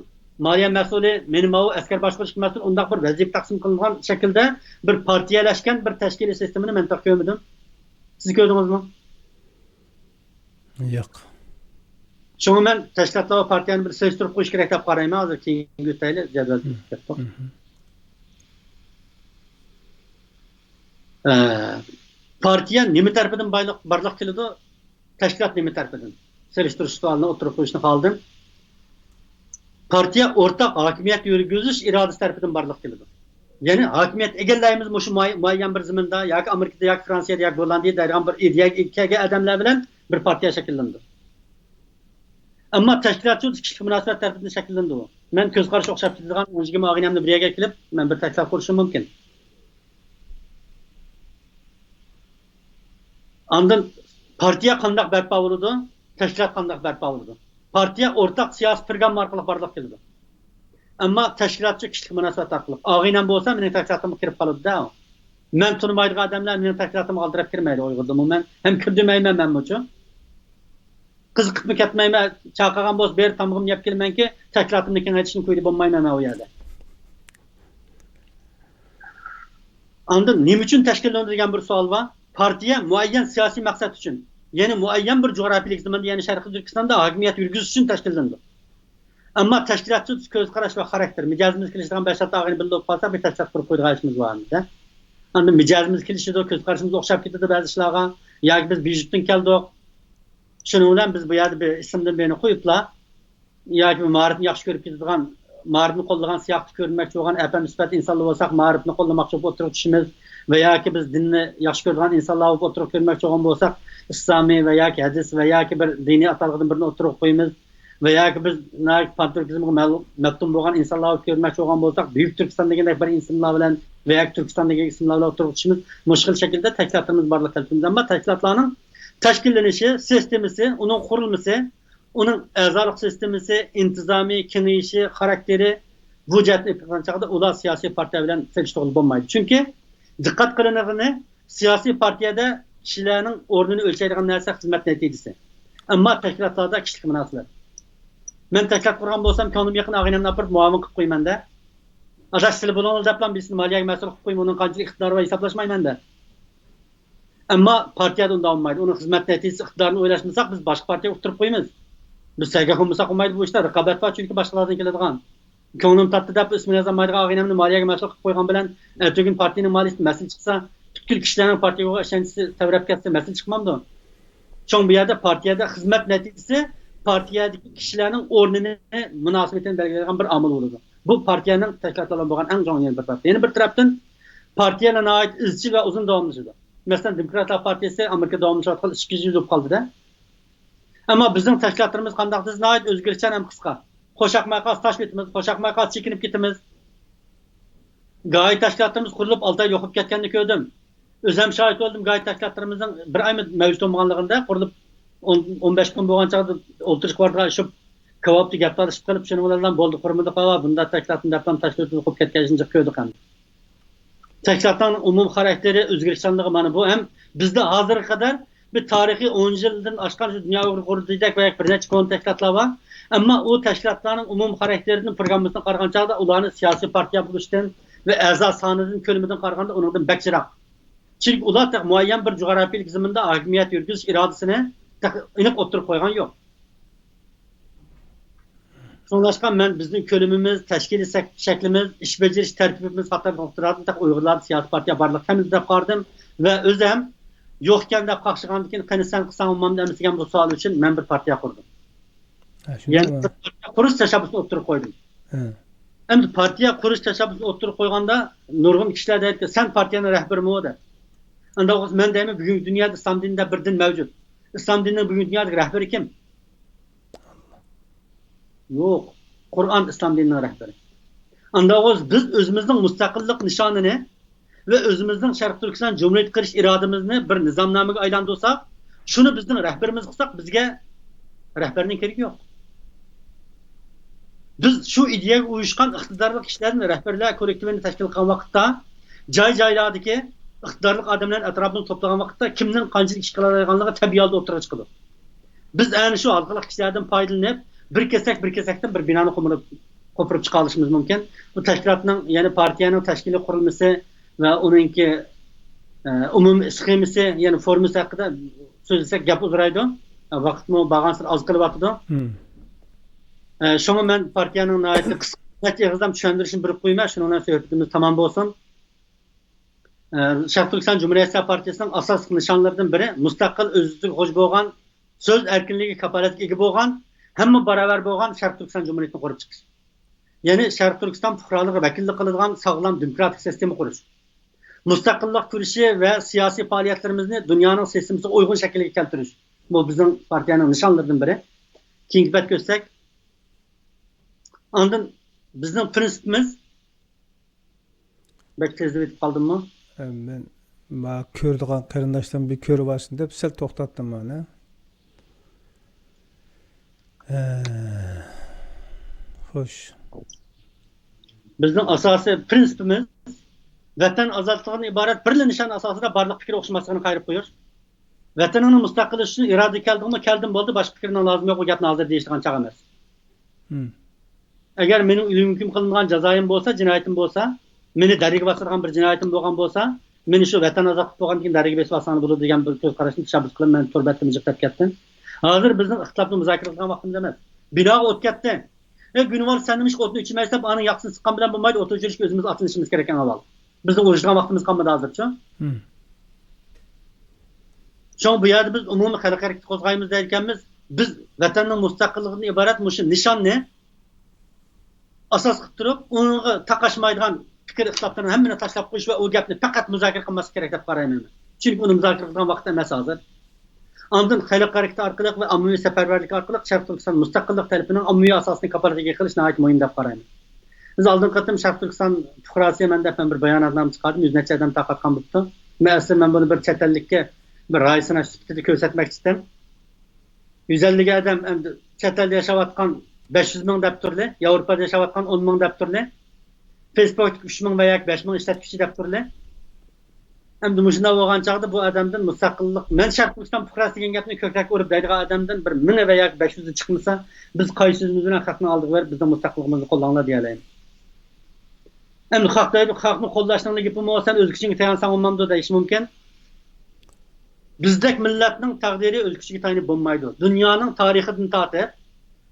مالىيە مەسئۇلى، مېنى ماۋۇ ئەسكەر باشقۇرۇشقا مەسئۇل، ئۇنداق بىر ۋەزىپە تەقسىم قىلىنغان شەكىلدە بىر پارتىيەلەشكەن بىر تەشكىلىي سىستېمىنى مەن تېخى كۆرمىدىم. سىز كۆردىڭىزمۇ؟ ياق. شۇڭا مەن تەشكىلاتلار ۋە پارتىيەنى بىر سېلىشتۇرۇپ قويۇش كېرەك دەپ قارايمەن. ھازىر كېيىنگە ئۆتەيلى، جەدۋەل كېتىپ كەتتۇق. ئە، پارتىيە نېمە تەرىپىدىن بايلىق، بارلىققا كېلىدۇ؟ تەشكىلات نېمە تەرىپىدىن؟ سېلىشتۇرۇش سوئالىنى ئوتتۇرىغا قويۇشنى خالىدىم. پارتىيە ئورتاق ھاكىمىيەت يۈرگۈزۈش ئىرادىسى تەرىپىدىن بارلىققا كېلىدۇ. يەنى ھاكىمىيەت ئىگىلەيمىز مۇشۇ مۇئەي-، مۇئەييەن بىر زېمىندا ياكى ئامېرىكىدا ياكى فرانسىيەدە ياكى گوللاندىيەدە دەيدىغان بىر ئىدىيەگە ئىگە كەلگەن ئادەملەر بىلەن بىر پارتىيە شەكىللىنىدۇ. ئەمما تەشكىلاتچۇ كىشىلىك مۇناسىۋەت تەرىپىدىن شەكىللىنىدۇ. مەن كۆز قارىشى ئوخشاپ كېتىدىغان ئون يىگىرمە ئاغىنەمنى بىر يەرگە كېلىپ، مەن بىر تەشكىلات قۇرۇشۇم مۇمكىن. ئاندىن پارتىيە قانداق بەرپا بولىدۇ؟ تەشكىلات قانداق بەرپا بولىدۇ؟ پارتىيە ئورتاق سىياسىي پروگرامما ئارقىلىق بارلىققا كېلىدۇ. ئەمما تەشكىلاتچۇ كىشىلىك مۇناسىۋەت ئارقىلىق. ئاغىنەم بولسا مېنىڭ تەشكىلاتىمغا كىرىپ قالىدۇ-دە. مەن تونۇمايدىغان ئادەملەر مېنىڭ تەشكىلاتىمغا ئالدىراپ كىرمەيدۇ ئۇيغۇردىمۇ. مەن ھەم كىردۈرمەيمەن مەنمۇچۇ. قىزىقىپمۇ كەتمەيمەن. چاقىرغان بولسا بېرىپ تامىقىمنى يەپ كېلىمەنكى، تەشكىلاتىمنى كېڭەيتىشنى كويىدا بولمايمەن مەن ئۇ يەردە. ئاندىن نېمە ئۈچۈن تەشكىللىنىدۇ دېگەن بىر سوئال بار. پارتىيە مۇئەييەن سىياسىي مەقسەت ئۈچۈن، يەنى مۇئەييەن بىر جۇغراپىيەلىك زېمىندا، يەنى شەرقىي تۈركىستاندا ھاكىمىيەت يۈرگۈزۈش ئۈچۈن تەشكىللىنىدۇ. ئەمما تەشكىلاتچۇ كۆز قاراش ۋە خاراكتېر، مىجەزىمىز كېلىشىدىغان بەش-ئالتە ئاغىنە بىللە بولۇپ قالسا، بىر تەشكىلات قۇرۇپ قويىدىغان ئىشىمىز بار ئەمدى. ئاندىن مىجەزىمىز كېلىشىدۇ، كۆز قارىشىمىز ئوخشاپ كېتىدۇ بەزى ئىشلارغا. ياكى بىز بىيۇجېتتىن كەلدۇق. شۇنىڭ بىلەن بىز بۇ يەردە بىر ئىسىمدىن بىرنى قويۇپلا، ياكى بىر مائارىپنى ياخشى كۆرۈپ كېتىدىغان، مائارىپنى قوللىغان سىياقتا كۆرۈنمەكچى بولغان ئەپەندى سۈپەت ئىنسانلار بولساق، مائارىپنى قوللىماقچى بولۇپ ئوتتۇرىغا چۈشىمىز ۋە ياكى بىز دىننى ياخشى كۆرىدىغان ئىنسانلار بولۇپ ئوتتۇرىغا كۆرۈنمەكچى بولغان بولساق، ئىسلامىي ۋە ياكى ھەدىس ۋە ياكى بىر دىنىي ئاتالغۇدىن بىرنى ئوتتۇرىغا قويىمىز ۋە ياكى بىز ناھايىتى پانتۈركىزمغا مەل-، مەپتۇن بولغان ئىنسانلار بولۇپ كۆرۈنمەكچى بولغان بولساق، بۈيۈك تۈركىستان دېگەندەك بىر ئىسىملار بىلەن ۋە ياكى تۈركىستان دېگەن ئىسىملار بىلەن ئوتتۇرىغا چۈشىمىز. مۇشۇ خىل شەكىلدە تەشكىلاتلىرىمىز بارلىققا كەلتۈرىمىز. ئەمما تەشكىلاتلارنىڭ تەشكىللىنىشى، سىستېمىسى، ئۇنىڭ قۇرۇلمىسى، ئۇنىڭ ئەزالىق سىستېمىسى، ئىنتىزامى، كېڭىيىشى، خاراكتېرى، بۇ جەھەتتىن ئېلىپ قارىغان چاغدا ئۇلار سىياسىي پارتىيە بىلەن سېلىشتۇرغىلى بولمايدۇ. چۈنكى دىققەت قىلىنغىنى سىياسىي پارتىيەدە كىشىلەرنىڭ ئورنىنى ئۆلچەيدىغان نەرسە خىزمەت نەتىجىسى. ئەمما تەشكىلاتلاردا كىشىلىك مۇناسىۋەت. مەن تەشكىلات قۇرغان بولسام، كۆڭلۈم يېقىن ئاغىنەمنى ئاپىرىپ مۇئاۋىن قىلىپ قويىمەن-دە. ئاداش، سىلى بولۇڭلار دەپلا بىرسىنى مالىيەگە مەسئۇل قىلىپ قويۇم، ئۇنىڭ قانچىلىك ئىقتىدارى بار ھېسابلاشمايمەن-دە. ئەمما پارتىيەدە ئۇنداق بولمايدۇ. ئۇنىڭ خىزمەت نەتىجىسى، ئىقتىدارىنى ئويلاشمىساق، بىز باشقا پارتىيەگە ئۇتتۇرۇپ قويىمىز. بىز سەرگەردان بولمىساق بولمايدۇ بۇ ئىشتا. رىقابەت بار، چۈنكى باشقىلاردىن كېلىدىغان. كۆڭلۈم تارتتى دەپ ئىسمىنى يازالمايدىغان ئاغىنەمنى مالىيەگە مەسئۇل قىلىپ قويغان بىلەن، ئەتىگۈن پارتىيىنىڭ مالىيىسىدە مەسىلە چىقسا، پۈتكۈل كىشىلەرنىڭ پارتىيەگە بولغان ئىشەنچى تەۋرەپ كەتسە، مەسىلە چىقمامدۇ؟ شۇڭا بۇ يەردە پارتىيەدە خىزمەت نەتىجىسى پارتىيەدىكى كىشىلەرنىڭ ئورنىنى، مۇناسىۋىتىنى بەلگىلەيدىغان بىر ئامىل بولىدۇ. بۇ پارتىيەنىڭ تەشكىلاتلار بىلەن بولغان ئەڭ چوڭ يەنە بىر تەرەپ. يەنە بىر تەرەپتىن، پارتىيەلەر ناھايىتى ئىزچىل ۋە ئۇزۇن داۋاملىشىدۇ. مەسىلەن، دېموكراتلار پارتىيىسى ئامېرىكىدا داۋاملىشىۋاتقىلى ئىككى يۈز يىل بولۇپ قالدى-دە. ئەمما بىزنىڭ تەشكىلاتلىرىمىز قانداق دېسە، ناھايىتى ئۆزگىرىشچان ھەم قىسقا. خوش ياقماي قالسا تاشلاپ ئېتىمىز، خوش ياقماي قالسا چېكىنىپ كېتىمىز. گاھى تەشكىلاتلىرىمىز قۇرۇلۇپ ئالتە ئاي يوقىلىپ كەتكەننى كۆردۈم. ئۆزۈم شاھىت بولدۇم، گاھى تەشكىلاتلىرىمىزنىڭ بىر ئايمۇ مەۋجۇت بولمىغانلىقىنى، قۇرۇلۇپ ئون، ئون بەش كۈن بولغان چاغدا ئولتۇرۇشقا بارىدىغان ئىشۇپ، كاۋاپتا گەپ تالىشىپ قېلىپ، شۇنىڭ بىلەن بولدى، قۇرمىدۇق، ھاۋا، بۇنداق تەشكىلاتنى دەپلا تاشلىۋېتىپ قويۇپ كەتكەن ئىشنى جىق كۆردۇق ئەمدى. تەشكىلاتنىڭ ئومۇمىي خاراكتېرى، ئۆزگىرىشچانلىقى مانا بۇ. ھەم بىزدە ھازىرغا قەدەر بىر تارىخىي ئون يىلدىن ئاشقان شۇ دۇنيا ئۇيغۇر قۇرۇلتىيىدەك ۋە بىر نەچچە كونا تەشكىلاتلار بار. ئەمما ئۇ تەشكىلاتلارنىڭ ئومۇمىي خاراكتېرىدىن، پروگراممىسىدىن قارىغان چاغدا ئۇلارنى سىياسىي پارتىيە بولۇشتىن ۋە ئەزا سانىدىن، كۆلىمىدىن قارىغاندا ئۇنىڭدىن بەك يىراق. چۈنكى ئۇلار تېخى مۇئەييەن بىر جۇغراپىيەلىك زېمىندا ھاكىمىيەت يۈرگۈزۈش ئىرادىسىنى تېخى ئېنىق ئوتتۇرىغا قويغان يوق. شۇڭلاشقا مەن بىزنىڭ كۆلىمىمىز، تەشكىلىي سەك-، شەكلىمىز، ئىش بېجىرىش تەرتىپىمىز قاتارلىق نۇقتىلاردىن تېخى ئۇيغۇرلاردا سىياسىي پارتىيە بارلىقى كەمدۇ دەپ قارىدىم ۋە ئۆزۈم يوق ئىكەن دەپ قاقشىغاندىن كېيىن، قېنى سەن قىلساڭ بولمامدۇ ئەمىسە دېگەن بۇ سوئال ئۈچۈن مەن بىر پارتىيە قۇردۇم. ھە، شۇنداق. يەنى بىر پارتىيە قۇرۇش تەشەببۇسىنى ئوتتۇرىغا قويدۇم. ھە. ئەمدى پارتىيە قۇرۇش تەشەببۇسىنى ئوتتۇرىغا قويغاندا نۇرغۇن كىشىلەر دەيدىكەن، سەن پارتىيەنىڭ رەھبىرىمۇ دەپ. ئانداق بولسا مەن دەيمەن، بۈگۈنكى دۇنيادا ئىسلام دىنى دەپ بىر دىن مەۋجۇت. ئىسلام دىنىنىڭ بۈگۈنكى دۇنيادىكى رەھبىرى كىم؟ يوق. قۇرئان ئىسلام دىنىنىڭ رەھبىرى. ئانداق بولسا بىز ئۆزىمىزنىڭ مۇستەقىللىق نىشانىنى ۋە ئۆزىمىزنىڭ شەرقىي تۈركىستان جۇمھۇرىيىتى قىلىش ئىرادىمىزنى بىر نىزامنامىگە ئايلاندۇرساق، شۇنى بىزنىڭ رەھبىرىمىز قىلساق، بىزگە رەھبەرنىڭ كېرىكى يوق. بىز شۇ ئىدىيەگە ئۇيۇشقان ئىقتىدارلىق كىشىلەردىن رەھبەرلەر كوللېكتىۋىنى تەشكىل قىلغان ۋاقىتتا، جاي-جايلاردىكى ئىقتىدارلىق ئادەملەرنى ئەتراپىمىزغا توپلىغان ۋاقىتتا، كىمنىڭ قانچىلىك ئىش قىلالايدىغانلىقى تەبىئىي ھالدا ئوتتۇرىغا چىقىدۇ. بىز ئەنە شۇ ھالقىلىق كىشىلەردىن پايدىلىنىپ، بىر كېسەك، بىر كېسەكتىن بىر بىنانى قومۇرۇپ، قوپۇرۇپ چىقالىشىمىز مۇمكىن. بۇ تەشكىلاتنىڭ، يەنى پارتىيەنىڭ تەشكىلىي قۇرۇلمىسى ۋە ئۇنىڭكى، ئە، ئومۇمىي سخېمىسى، يەنى فورمىسى ھەققىدە سۆزلىسەك گەپ ئۇزىرايدۇ. ۋاقىتمۇ بارغانسېرى ئاز قېلىۋاتىدۇ. ئە، شۇڭا مەن پارتىيەنىڭ ناھايىتى قىسقا، نەچچە ئېغىزدىن چۈشەندۈرۈشىنى بېرىپ قويىمەن، شۇنىڭ بىلەن سۆھبىتىمىز تامام بولسۇن. ئە، شەرقىي تۈركىستان جۇمھۇرىيەت پارتىيىسىنىڭ ئاساسلىق نىشانلىرىدىن بىرى مۇستەقىل، ئۆز-ئۆزىگە خوجا بولغان، سۆز ئەركىنلىكىگە كاپالەتكە ئىگە بولغان، ھەممە باراۋەر بولغان شەرقىي تۈركىستان جۇمھۇرىيىتىنى قۇرۇپ چىقىش. يەنى شەرقىي تۈركىستان پۇقرالىرىغا ۋەكىللىك قىلىدىغان ساغلام دېموكراتىك سىستېما قۇرۇش. مۇستەقىللىق كۈرىشى ۋە سىياسىي پائالىيەتلىرىمىزنى دۇنيانىڭ سىستېمىسىغا ئۇيغۇن شەكىلگە كەلتۈرۈش. بۇ بىزنىڭ پارتىيەنىڭ نىشانلىرىدىن بىرى. كېيىنكى بەتكە ئۆتسەك. ئاندىن بىزنىڭ پىرىنسىپىمىز، بەك تېزلىۋېتىپ قالدىممۇ؟ ئە، مەن ما كۆرىدىغان قېرىنداشلىرىم بىر كۆرۈۋالسۇن دەپ سەل توختاتتىم مانا. ئە، خوش. بىزنىڭ ئاساسىي پىرىنسىپىمىز ۋەتەن ئازادلىقىدىن ئىبارەت بىرلا نىشان ئاساسىدا بارلىق پىكىر ئوخشىماسلىقىنى قايرىپ قويۇش. ۋەتىنىڭنى مۇستەقىللىشىش ئۈچۈن ئىرادە كەلدىڭمۇ، كەلدىم، بولدى، باشقا پىكىرنىڭ لازىمى يوق، ئۇ گەپنى ھازىر دېيىشىدىغان چاغ ئەمەس. مم. ئەگەر مېنىڭ ئۆلۈمگە ھۆكۈم قىلىنغان جازايىم بولسا، جىنايىتىم بولسا، مېنى دەرياگە باسىدىغان بىر جىنايىتىم بولغان بولسا، مېنى شۇ ۋەتەن ئازادلىق بولغاندىن كېيىن دەرياگە بېسىپ ئالساڭلار بولىدۇ دېگەن بىر كۆز قاراشنى تەشەببۇس قىلىپ مەن تور بەتلىرىمنى جىق دەپ كەتتىم. ھازىر بىزنىڭ ئىختىلاپنى مۇزاكىرە قىلىدىغان ۋاقتىمىز ئەمەس. بىناغا ئوت كەتتى. ئەي، گۈنىۋال، سەن نېمىشقا ئوتنى ئۆچۈرمەيسەن دەپ ئانىڭ ياقىسىنى سىققان بىلەن بولمايدۇ، ئوت ئۆچۈرۈشكە ئۆزىمىز ئاتلىنىشىمىز كېرەك ئەڭ ئاۋۋال. بىزنىڭ ئۇرۇشىدىغان ۋاقتىمىز قالمىدى ھازىرچۇ. مم. شۇڭا بۇ يەردە بىز ئومۇمىي خەلق ھەرىكىتى قوزغايمىز دەيدىكەنمىز. بىز ۋەتەننىڭ مۇستەقىللىقىدىن ئىبارەت مۇشۇ نىشاننى ئاساس قىلىپ تۇرۇپ، ئۇنىڭغا تاقاشمايدىغان پىكىر ئىختىلاپلارنى ھەممىنى تاشلاپ قويۇش ۋە ئۇ گەپنى پەقەت مۇزاكىرە قىلماسلىق كېرەك دەپ قارايمەن. چۈنكى ئۇنى مۇزاكىرە قىلىدىغان ۋاقىت ئەمەس ھازىر. ئاندىن خەلق ھەرىكىتى ئارقىلىق ۋە ئاممىۋى سەپەرۋەرلىك ئارقىلىق شەرقىي تۈركىستان مۇستەقىللىق تەلىپىنىڭ ئاممىۋى ئاساسىنى كاپالەتكە قىلىش ناھايىتى مۇھىم دەپ قارايمەن. بىز ئالدىنقى قېتىم شەرقىي تۈركىستان پۇقراسى مەن دەپ مەن بىر باياناتنامە چىقاردىم، يۈز نەچچە ئادەم تارقاتقان بوپتۇ. مەن ئەسلى مەن بۇنى بىر چەت ئەللىككە بىر راي سىناش سۈپىتىدە كۆرسەتمەكچى ئىدىم. يۈز ئەللىك ئادەم ئەمدى چەت ئەلدە ياشاۋاتقان بەش يۈز مىڭ دەپ تۇرلى، ياۋروپادا ياشاۋاتقان ئون مىڭ دەپ تۇرلى، فېيسبۇكتىكى ئۈچ مىڭ ۋە ياكى بەش مىڭ ئىشلەتكۈچى دەپ تۇرلى. ئەمدى مۇشۇنداق بولغان چاغدا بۇ ئادەمدىن مۇستەقىللىق، مەن شەرقىي تۈركىستان پۇقراسى دېگەن گەپنى كۆكرەك ئۇرۇپ دەيدىغان ئادەمدىن بىر مىڭى ۋە ياكى بەش يۈزى چىقمىسا، بىز قايسى سۆزىمىز بىلەن خەقنىڭ ئالدىغا بېرىپ بىزنىڭ مۇستەقىللىقىمىزنى قوللاڭلار دېيەلەيمىز؟ ئەمدى خەق دەيدۇ، خەقنى قوللاشنىڭ گېپىمۇ سەن ئۆز كۈچۈڭگە تايانساڭ بولمامدۇ دەيشى مۇمكىن. بىزدەك مىللەتنىڭ تەقدىرى ئۆز كۈچىگە تايىنىپ بولمايدۇ. دۇنيانىڭ تارىخىدىن تارتىپ،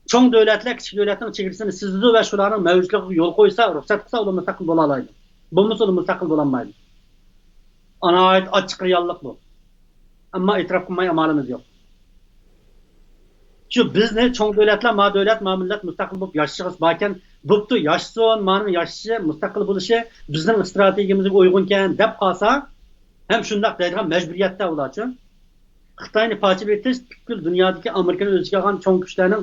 چوڭ دۆلەتلەر كىچىك دۆلەتنىڭ چېگرىسىنى سىزىدۇ ۋە شۇلارنىڭ مەۋجۇتلۇقىغا يول قويسا، رۇخسەت قىلسا، ئۇلار مۇستەقىل بولالايدۇ. بولمىسا، ئۇلار مۇستەقىل بولالمايدۇ. ناھايىتى ئاچچىق رېئاللىق بۇ. ئەمما ئېتىراپ قىلماي ئامالىمىز يوق. شۇ بىزنى چوڭ دۆلەتلەر، ما دۆلەت، ما مىللەت مۇستەقىل بولۇپ ياشىشىغا باركەن، بوپتۇ، ياشىسۇن، مانىڭ ياشىشى، مۇستەقىل بولۇشى بىزنىڭ ئىستراتېگىيەمىزگە ئۇيغۇنكەن دەپ قالسا، ھەم شۇنداق دەيدىغان مەجبۇرىيەتتە ئۇلارچۇ. خىتاينى پارچىلاپ ئېتىش پۈتكۈل دۇنيادىكى ئامېرىكىنى ئۆز ئىچىگە ئالغان چوڭ كۈچلەرنىڭ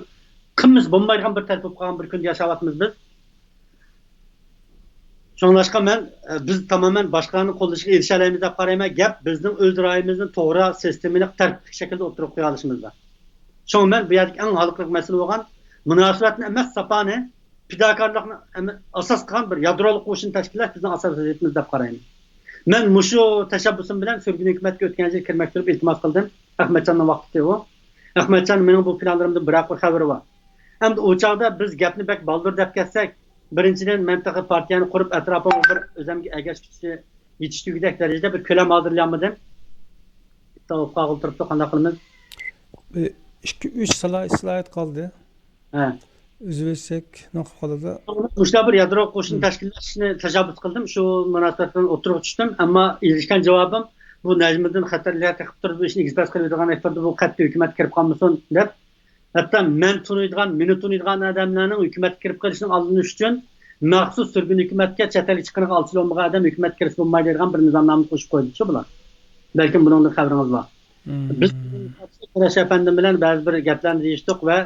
قىلمىسا بولمايدىغان بىر تەرىپى بولۇپ قالغان بىر كۈندە ياشاۋاتىمىز بىز. شۇڭلاشقا مەن، ئە، بىز تامامەن باشقىلارنىڭ قوللىشىغا ئېرىشەلەيمىز دەپ قارايمەن. گەپ بىزنىڭ ئۆز رايىمىزنى توغرا، سىستېمىلىق، تەرتىپلىك شەكىلدە ئوتتۇرىغا قويالىشىمىزدا. شۇڭا مەن بۇ يەردىكى ئەڭ ھالقىلىق مەسىلە بولغان مۇناسىۋەتنى ئەمەس، ساپانى، پىداكارلىقنى ئەمە-، ئاساس قىلغان بىر يادرولۇق قوشۇن تەشكىللەش بىزنىڭ ئاساسىي ۋەزىپىمىز دەپ قارايمەن. مەن مۇشۇ تەشەببۇسۇم بىلەن سۈرگۈن ھۆكۈمەتكە ئۆتكەن يىل كىرمەك تۇرۇپ ئىلتىماس قىلدىم. ئەخمەتجاننىڭ ۋاقتىدى ئۇ. ئەخمەتجان مېنىڭ بۇ پىلانلىرىمدىن بىراق بىر خەۋىرى بار. ئەمدى ئۇ چاغدا بىز گەپنى بەك بالدۇر دەپ كەتسەك، بىرىنچىدىن، مەن تېخى پارتىيەنى قۇرۇپ، ئەتراپىمغا بىر ئۆزەمگە ئەگەشكۈچى يېتىشتۈرگۈدەك دەرىجىدە بىر كۆلەم ھازىرلىيالمىدىم. بىتتە بولۇپ قالغىلى تۇرۇپتۇ، قانداق قىلىمىز؟ بىر ئىككى، ئۈچ سالاھىيەت، سالاھىيەت قالدى. ھە. ئۈزۈۋەتسەك نېمە قىلىپ قالىدۇ؟ مۇشۇنداق بىر يادرو قوشۇن مم. تەشكىللەشنى تەشەببۇس قىلدىم. شۇ مۇناسىۋەت بىلەن ئوتتۇرىغا چۈشتۈم. ئەمما ئېرىشكەن جاۋابىم، بۇ نەجمىدىن خەتەرلىك تېقىپ تۇرىدۇ، بۇ ئىشنى ئېگىز-پەس قىلىۋېتىدىغان ئېيتىپ تۇرىدۇ، بۇ قەتئىي ھۆكۈمەتكە كىرىپ قالمىسۇن دەپ. ھەتتا مەن تونۇيدىغان، مېنى تونۇيدىغان ئادەملەرنىڭ ھۆكۈمەتكە كىرىپ قېلىشىنى ئالدىنى ئۈچۈن مەخسۇس سۈرگۈن ھۆكۈمەتكە چەت ئەلگە چىققىنىغا ئالچىلى بولمىغان ئادەم ھۆكۈمەتكە كىرسە بولمايدۇ دەيدىغان بىر نىزامنامىنى قوشۇپ قويدى شۇ بۇلار. بەلكىم بۇنىڭدىن خەۋىرىڭىز بار. مم. بىز قۇرەش ئەپەندىم بىلەن بەزى بىر گەپلەرنى دېيىشتۇق ۋە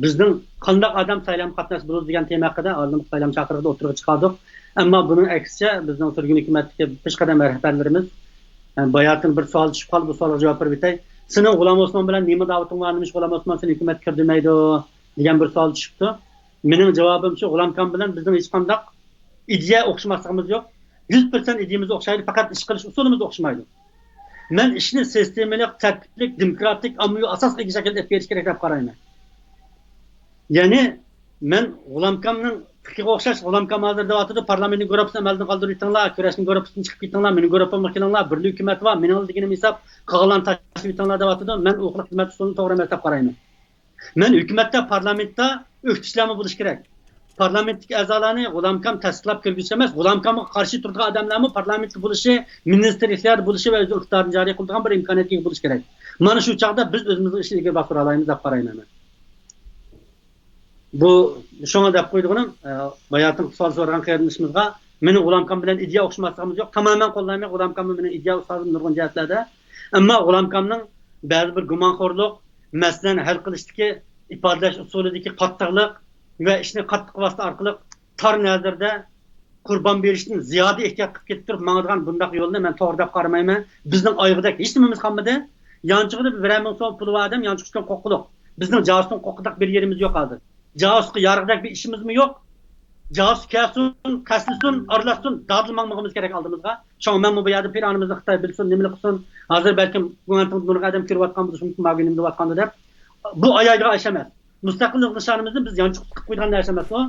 بىزنىڭ قانداق ئادەم سايلامغا قاتناشسا بولىدۇ دېگەن تېما ھەققىدە ئالدىنقى سايلام چاقىرىقىدا ئوتتۇرىغا چىقاردۇق. ئەمما بۇنىڭ ئەكسىچە بىزنىڭ سۈرگۈن ھۆكۈمەتتىكى پېشقەدەم رەھبەرلىرىمىز، يەنى باياتىن بىر سوئال چۈشۈپ قالدى، بۇ سوئالغا جاۋاب بېرىپ ئۆتەي. سېنىڭ غۇلام ئوسمان بىلەن نېمە داۋىتىڭ بار؟ نېمىشقا غۇلام ئوسمان سېنى ھۆكۈمەتكە كىردۈرمەيدۇ؟ دېگەن بىر سوئال چۈشۈپتۇ. مېنىڭ جاۋابىمچۇ، غۇلامكام بىلەن بىزنىڭ ھېچقانداق ئىدىيە ئوخشىماسلىقىمىز يوق. يۈز پىرسەنت ئىدىيىمىز ئوخشايدۇ، پەقەت ئىش قىلىش ئۇسۇلىمىز ئوخشىمايدۇ. مەن ئىشنى سىستېمىلىق، تەرتىپلىك، دېموكراتىك، ئاممىۋى ئاساسقا ئىگە شەكىلدە ئېلىپ بېرىش كېرەك دەپ قارايمەن. يەنى مەن غۇلامكامنىڭ پىكرىگە ئوخشاش، غۇلامكام ھازىر دەۋاتىدۇ، پارلامېنتنىڭ گۇرۇپپىسىنى ئەمەلدىن قالدۇرۇۋېتىڭلار، كۈرەشنىڭ گۇرۇپپىسىدىن چىقىپ كېتىڭلار، مېنىڭ گۇرۇپپامغا كېلىڭلار، بىرلا ھۆكۈمەت بار، مېنىڭلا دېگىنىم ھېساب، قالغانلارنى تاشلىۋېتىڭلار دەۋاتىدۇ. مەن ئۇ خىل خىزمەت ئۇسۇلىنى توغرا ئەمەس دەپ قارايمەن. مەن ھۆكۈمەتتە، پارلامېنتتا ئۆكتىچىلەرمۇ بولۇشى كېرەك. پارلامېنتتىكى ئەزالارنى غۇلامكام تەستىقلاپ كىرگۈزۈش ئەمەس، غۇلامكامغا قارشى تۇرىدىغان ئادەملەرمۇ پارلامېنتتا بولۇشى، مىنىستىر ئىختىيارىدا بولۇشى ۋە ئۆزىنىڭ ئىقتىدارىنى جارى قىلىدىغان بىر ئىمكانىيەتكە ئىگە بولۇشى كېرەك. مانا شۇ چاغدا بىز ئۆزىمىزنىڭ ئىشىنى ئىلگىرى باستۇرالايمىز دەپ قارايمەن مەن. بۇ، شۇڭا دەپ قويىدىغىنىم، ئە، باياتىنقى سوئال سورىغان قېرىندىشىمىزغا، مېنىڭ غۇلامكام بىلەن ئىدىيە ئوخشىماسلىقىمىز يوق. تامامەن قوللايمەن، غۇلامكاممۇ مېنىڭ ئىدىيە ئۇستازىم نۇرغۇن جەھەتلەردە. ئەمما غۇلامكامنىڭ بەزى بىر گۇمانخورلۇق، مەسىلىنى ھەل قىلىشتىكى، ئىپادىلەش ئۇسۇلىدىكى قاتتىقلىق ۋە ئىشنى قاتتىق ۋاسىتە ئارقىلىق تار نەزىرىدە قۇربان بېرىشتىن زىيادە ئېھتىيات قىلىپ كېتىپ تۇرۇپ ماڭىدىغان بۇنداق يولنى مەن توغرا دەپ قارىمايمەن. بىزنىڭ ئايىغىدەك ھېچ نېمىمىز قالمىدى. يانچۇقىدا بىرەر مىڭ سوم پۇلى بار ئادەم يانچۇقتىن قورققۇلۇق. بىزنىڭ جاسۇستىن قورققۇدەك بىر يېرىمىز يوق ھازىر. جاسۇسقا يارىغۇدەك بىر ئىشىمىزمۇ يوق. جاسۇس كەلسۇن، قەستلىسۇن، ئارىلاشسۇن، دادىل ماڭمىغىمىز كېرەك ئالدىمىزغا. شۇڭا مەنمۇ بۇ يەردە پىلانىمىزنى خىتاي بىلسۇن، نېمىلا قىلسۇن. ھازىر بەلكىم گۇڭئەنتىڭدا نۇرغۇن ئادەم كىرىۋاتقان بولسا، شۇنىڭ ماگىنىم دەۋاتقاندا دەپ. بۇ ئايايدىغان ئىش ئەمەس. مۇستەقىللىق نىشانىمىزنى بىز يانچۇققا تىقىپ قويىدىغان نەرسە ئەمەس ئۇ.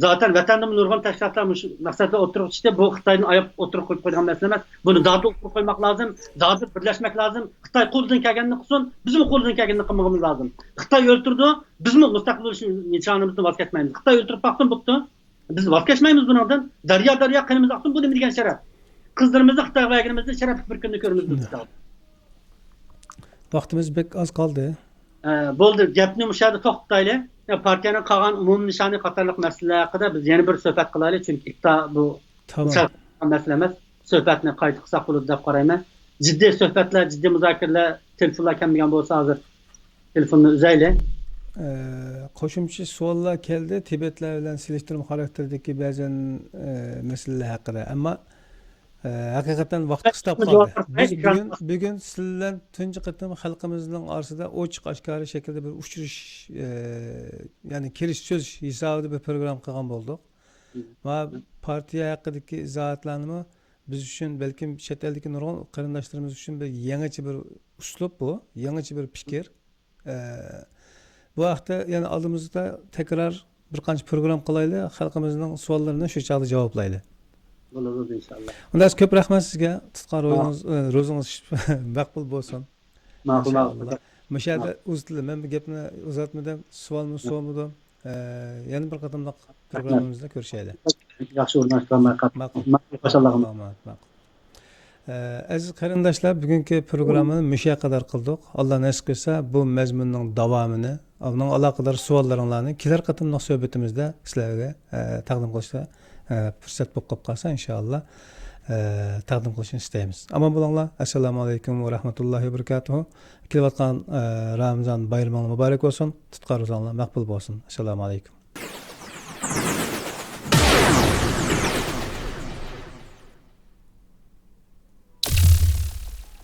زاتەن ۋەتەندىمۇ نۇرغۇن تەشكىلاتلار مۇشۇ مەقسەتتە ئوتتۇرىغا چىقتى. بۇ خىتايدىن ئاياپ ئوتتۇرىغا قويۇپ قويىدىغان مەسىلە ئەمەس. بۇنى دادىل ئوتتۇرىغا قويماق لازىم، دادىل بىرلەشمەك لازىم. خىتاي قولىدىن كەلگەننى قىلسۇن، بىزمۇ قولىدىن كەلگەننى قىلمىغىمىز لازىم. خىتاي ئۆلتۈرىدۇ، بىزمۇ مۇستەقىل بولۇش نىشانىمىزدىن ۋاز كەچمەيمىز. خىتاي ئۆلتۈرۈپ باقسۇن، بوپتۇ. بىز ۋاز كەچمەيمىز بۇنىڭدىن. دەريا، دەريا، قېنىمىز ئاقسۇن، بۇ نېمە دېگەن شەرەپ؟ قىزلىرىمىزنى خىتايغا بەرگىنىمىزنى شەرەپلىك بىر كۈندە كۆرىمىز بىز. ۋاقتىمىز بەك ئاز قالدى. ئە، بولدى، گەپنى مۇشۇ يەردە توختىتايلى. يا، پارتىيەنىڭ قالغان ئومۇمىي نىشانى قاتارلىق مەسىلىلەر ھەققىدە بىز يەنە بىر سۆھبەت قىلايلى، چۈنكى ئىپتا بۇ تامام. مۇشۇ مەسىلە ئەمەس. سۆھبەتنى قايتا قىلساق بولىدۇ دەپ قارايمەن. جىددىي سۆھبەتلەر، جىددىي مۇزاكىرىلەر، تېلېفونلار كەلمىگەن بولسا ھازىر تېلېفوننى ئۈزەيلى. ئە، قوشۇمچە سوئاللار كەلدى. تىبەتلەر بىلەن سېلىشتۇرما خاراكتېرىدىكى بەزەن، ئە، مەسىلىلەر ھەققىدە. ئەمما ئە، ھەقىقەتەن ۋاقىت قىستاپ قالدى. بىز بۈگۈن، بۈگۈن سىلەر بىلەن تۇنجى قېتىم خەلقىمىزنىڭ ئارىسىدا ئوچۇق ئاشكارا شەكىلدە بىر ئۇچرىشىش، ئە، يەنى كېلىشىش سۆز ھېسابىدا بىر پروگرامما قىلغان بولدۇق. ما پارتىيە ھەققىدىكى ئىزاھاتلارنىمۇ بىز ئۈچۈن، بەلكىم چەت ئەلدىكى نۇرغۇن قېرىنداشلىرىمىز ئۈچۈن بىر يېڭىچە بىر ئۇسلۇب بۇ، يېڭىچە بىر پىكىر. ئە، بۇ ھەقتە يەنە ئالدىمىزدا تەكرار بىر قانچە پروگرامما قىلايلى، خەلقىمىزنىڭ سوئاللىرىنى شۇ چاغدا جاۋابلايلى. بولىدۇ، ئىنشاللا. ئۇنداق كۆپ رەھمەت سىزگە، تۇتقان روزىڭىز، ئە، روزىڭىز مەقبۇل بولسۇن. ماقۇل، ماقۇل. ئىنشاللا. مۇشۇ يەردە ئۇزىتىلدى. مەن بۇ گەپنى ئۇزارتمىدىم، سوئالمۇ سورىمىدىم. ئە، يەنە بىر قېتىملىق پروگراممىمىزدا كۆرۈشەيلى. ياخشى ئورۇنلاشتۇرۇلماي قالدى. ماقۇل. ماقۇل، ماقۇل. ئە، ئەزىز قېرىنداشلار، بۈگۈنكى پروگراممىنى مۇشۇ يەرگە قەدەر قىلدۇق. ئاللا نېسىپ قىلسا، بۇ مەزمۇننىڭ داۋامىنى، ئۇنىڭ ئالاقىدار سوئاللىرىڭلارنى كېلەر قېتىملىق سۆھبىتىمىزدە سىلەرگە، ئە، تەقدىم قىلىشتا، ئە، پۇرسەت بولۇپ قاپ قالسا، ئىنشائاللا، ئە، تەقدىم قىلىشنى ئىستەيمىز. ئامان بولۇڭلار. ئەسسالامۇ ئەلەيكۇم ۋە رەھمەتۇللاھى ۋە بەرىكاتۇھۇ. كېلىۋاتقان، ئە، رامىزان بايرىمىڭلار مۇبارەك بولسۇن. تۇتقان روزاڭلار مەقبۇل بولسۇن. ئەسسالامۇ ئەلەيكۇم.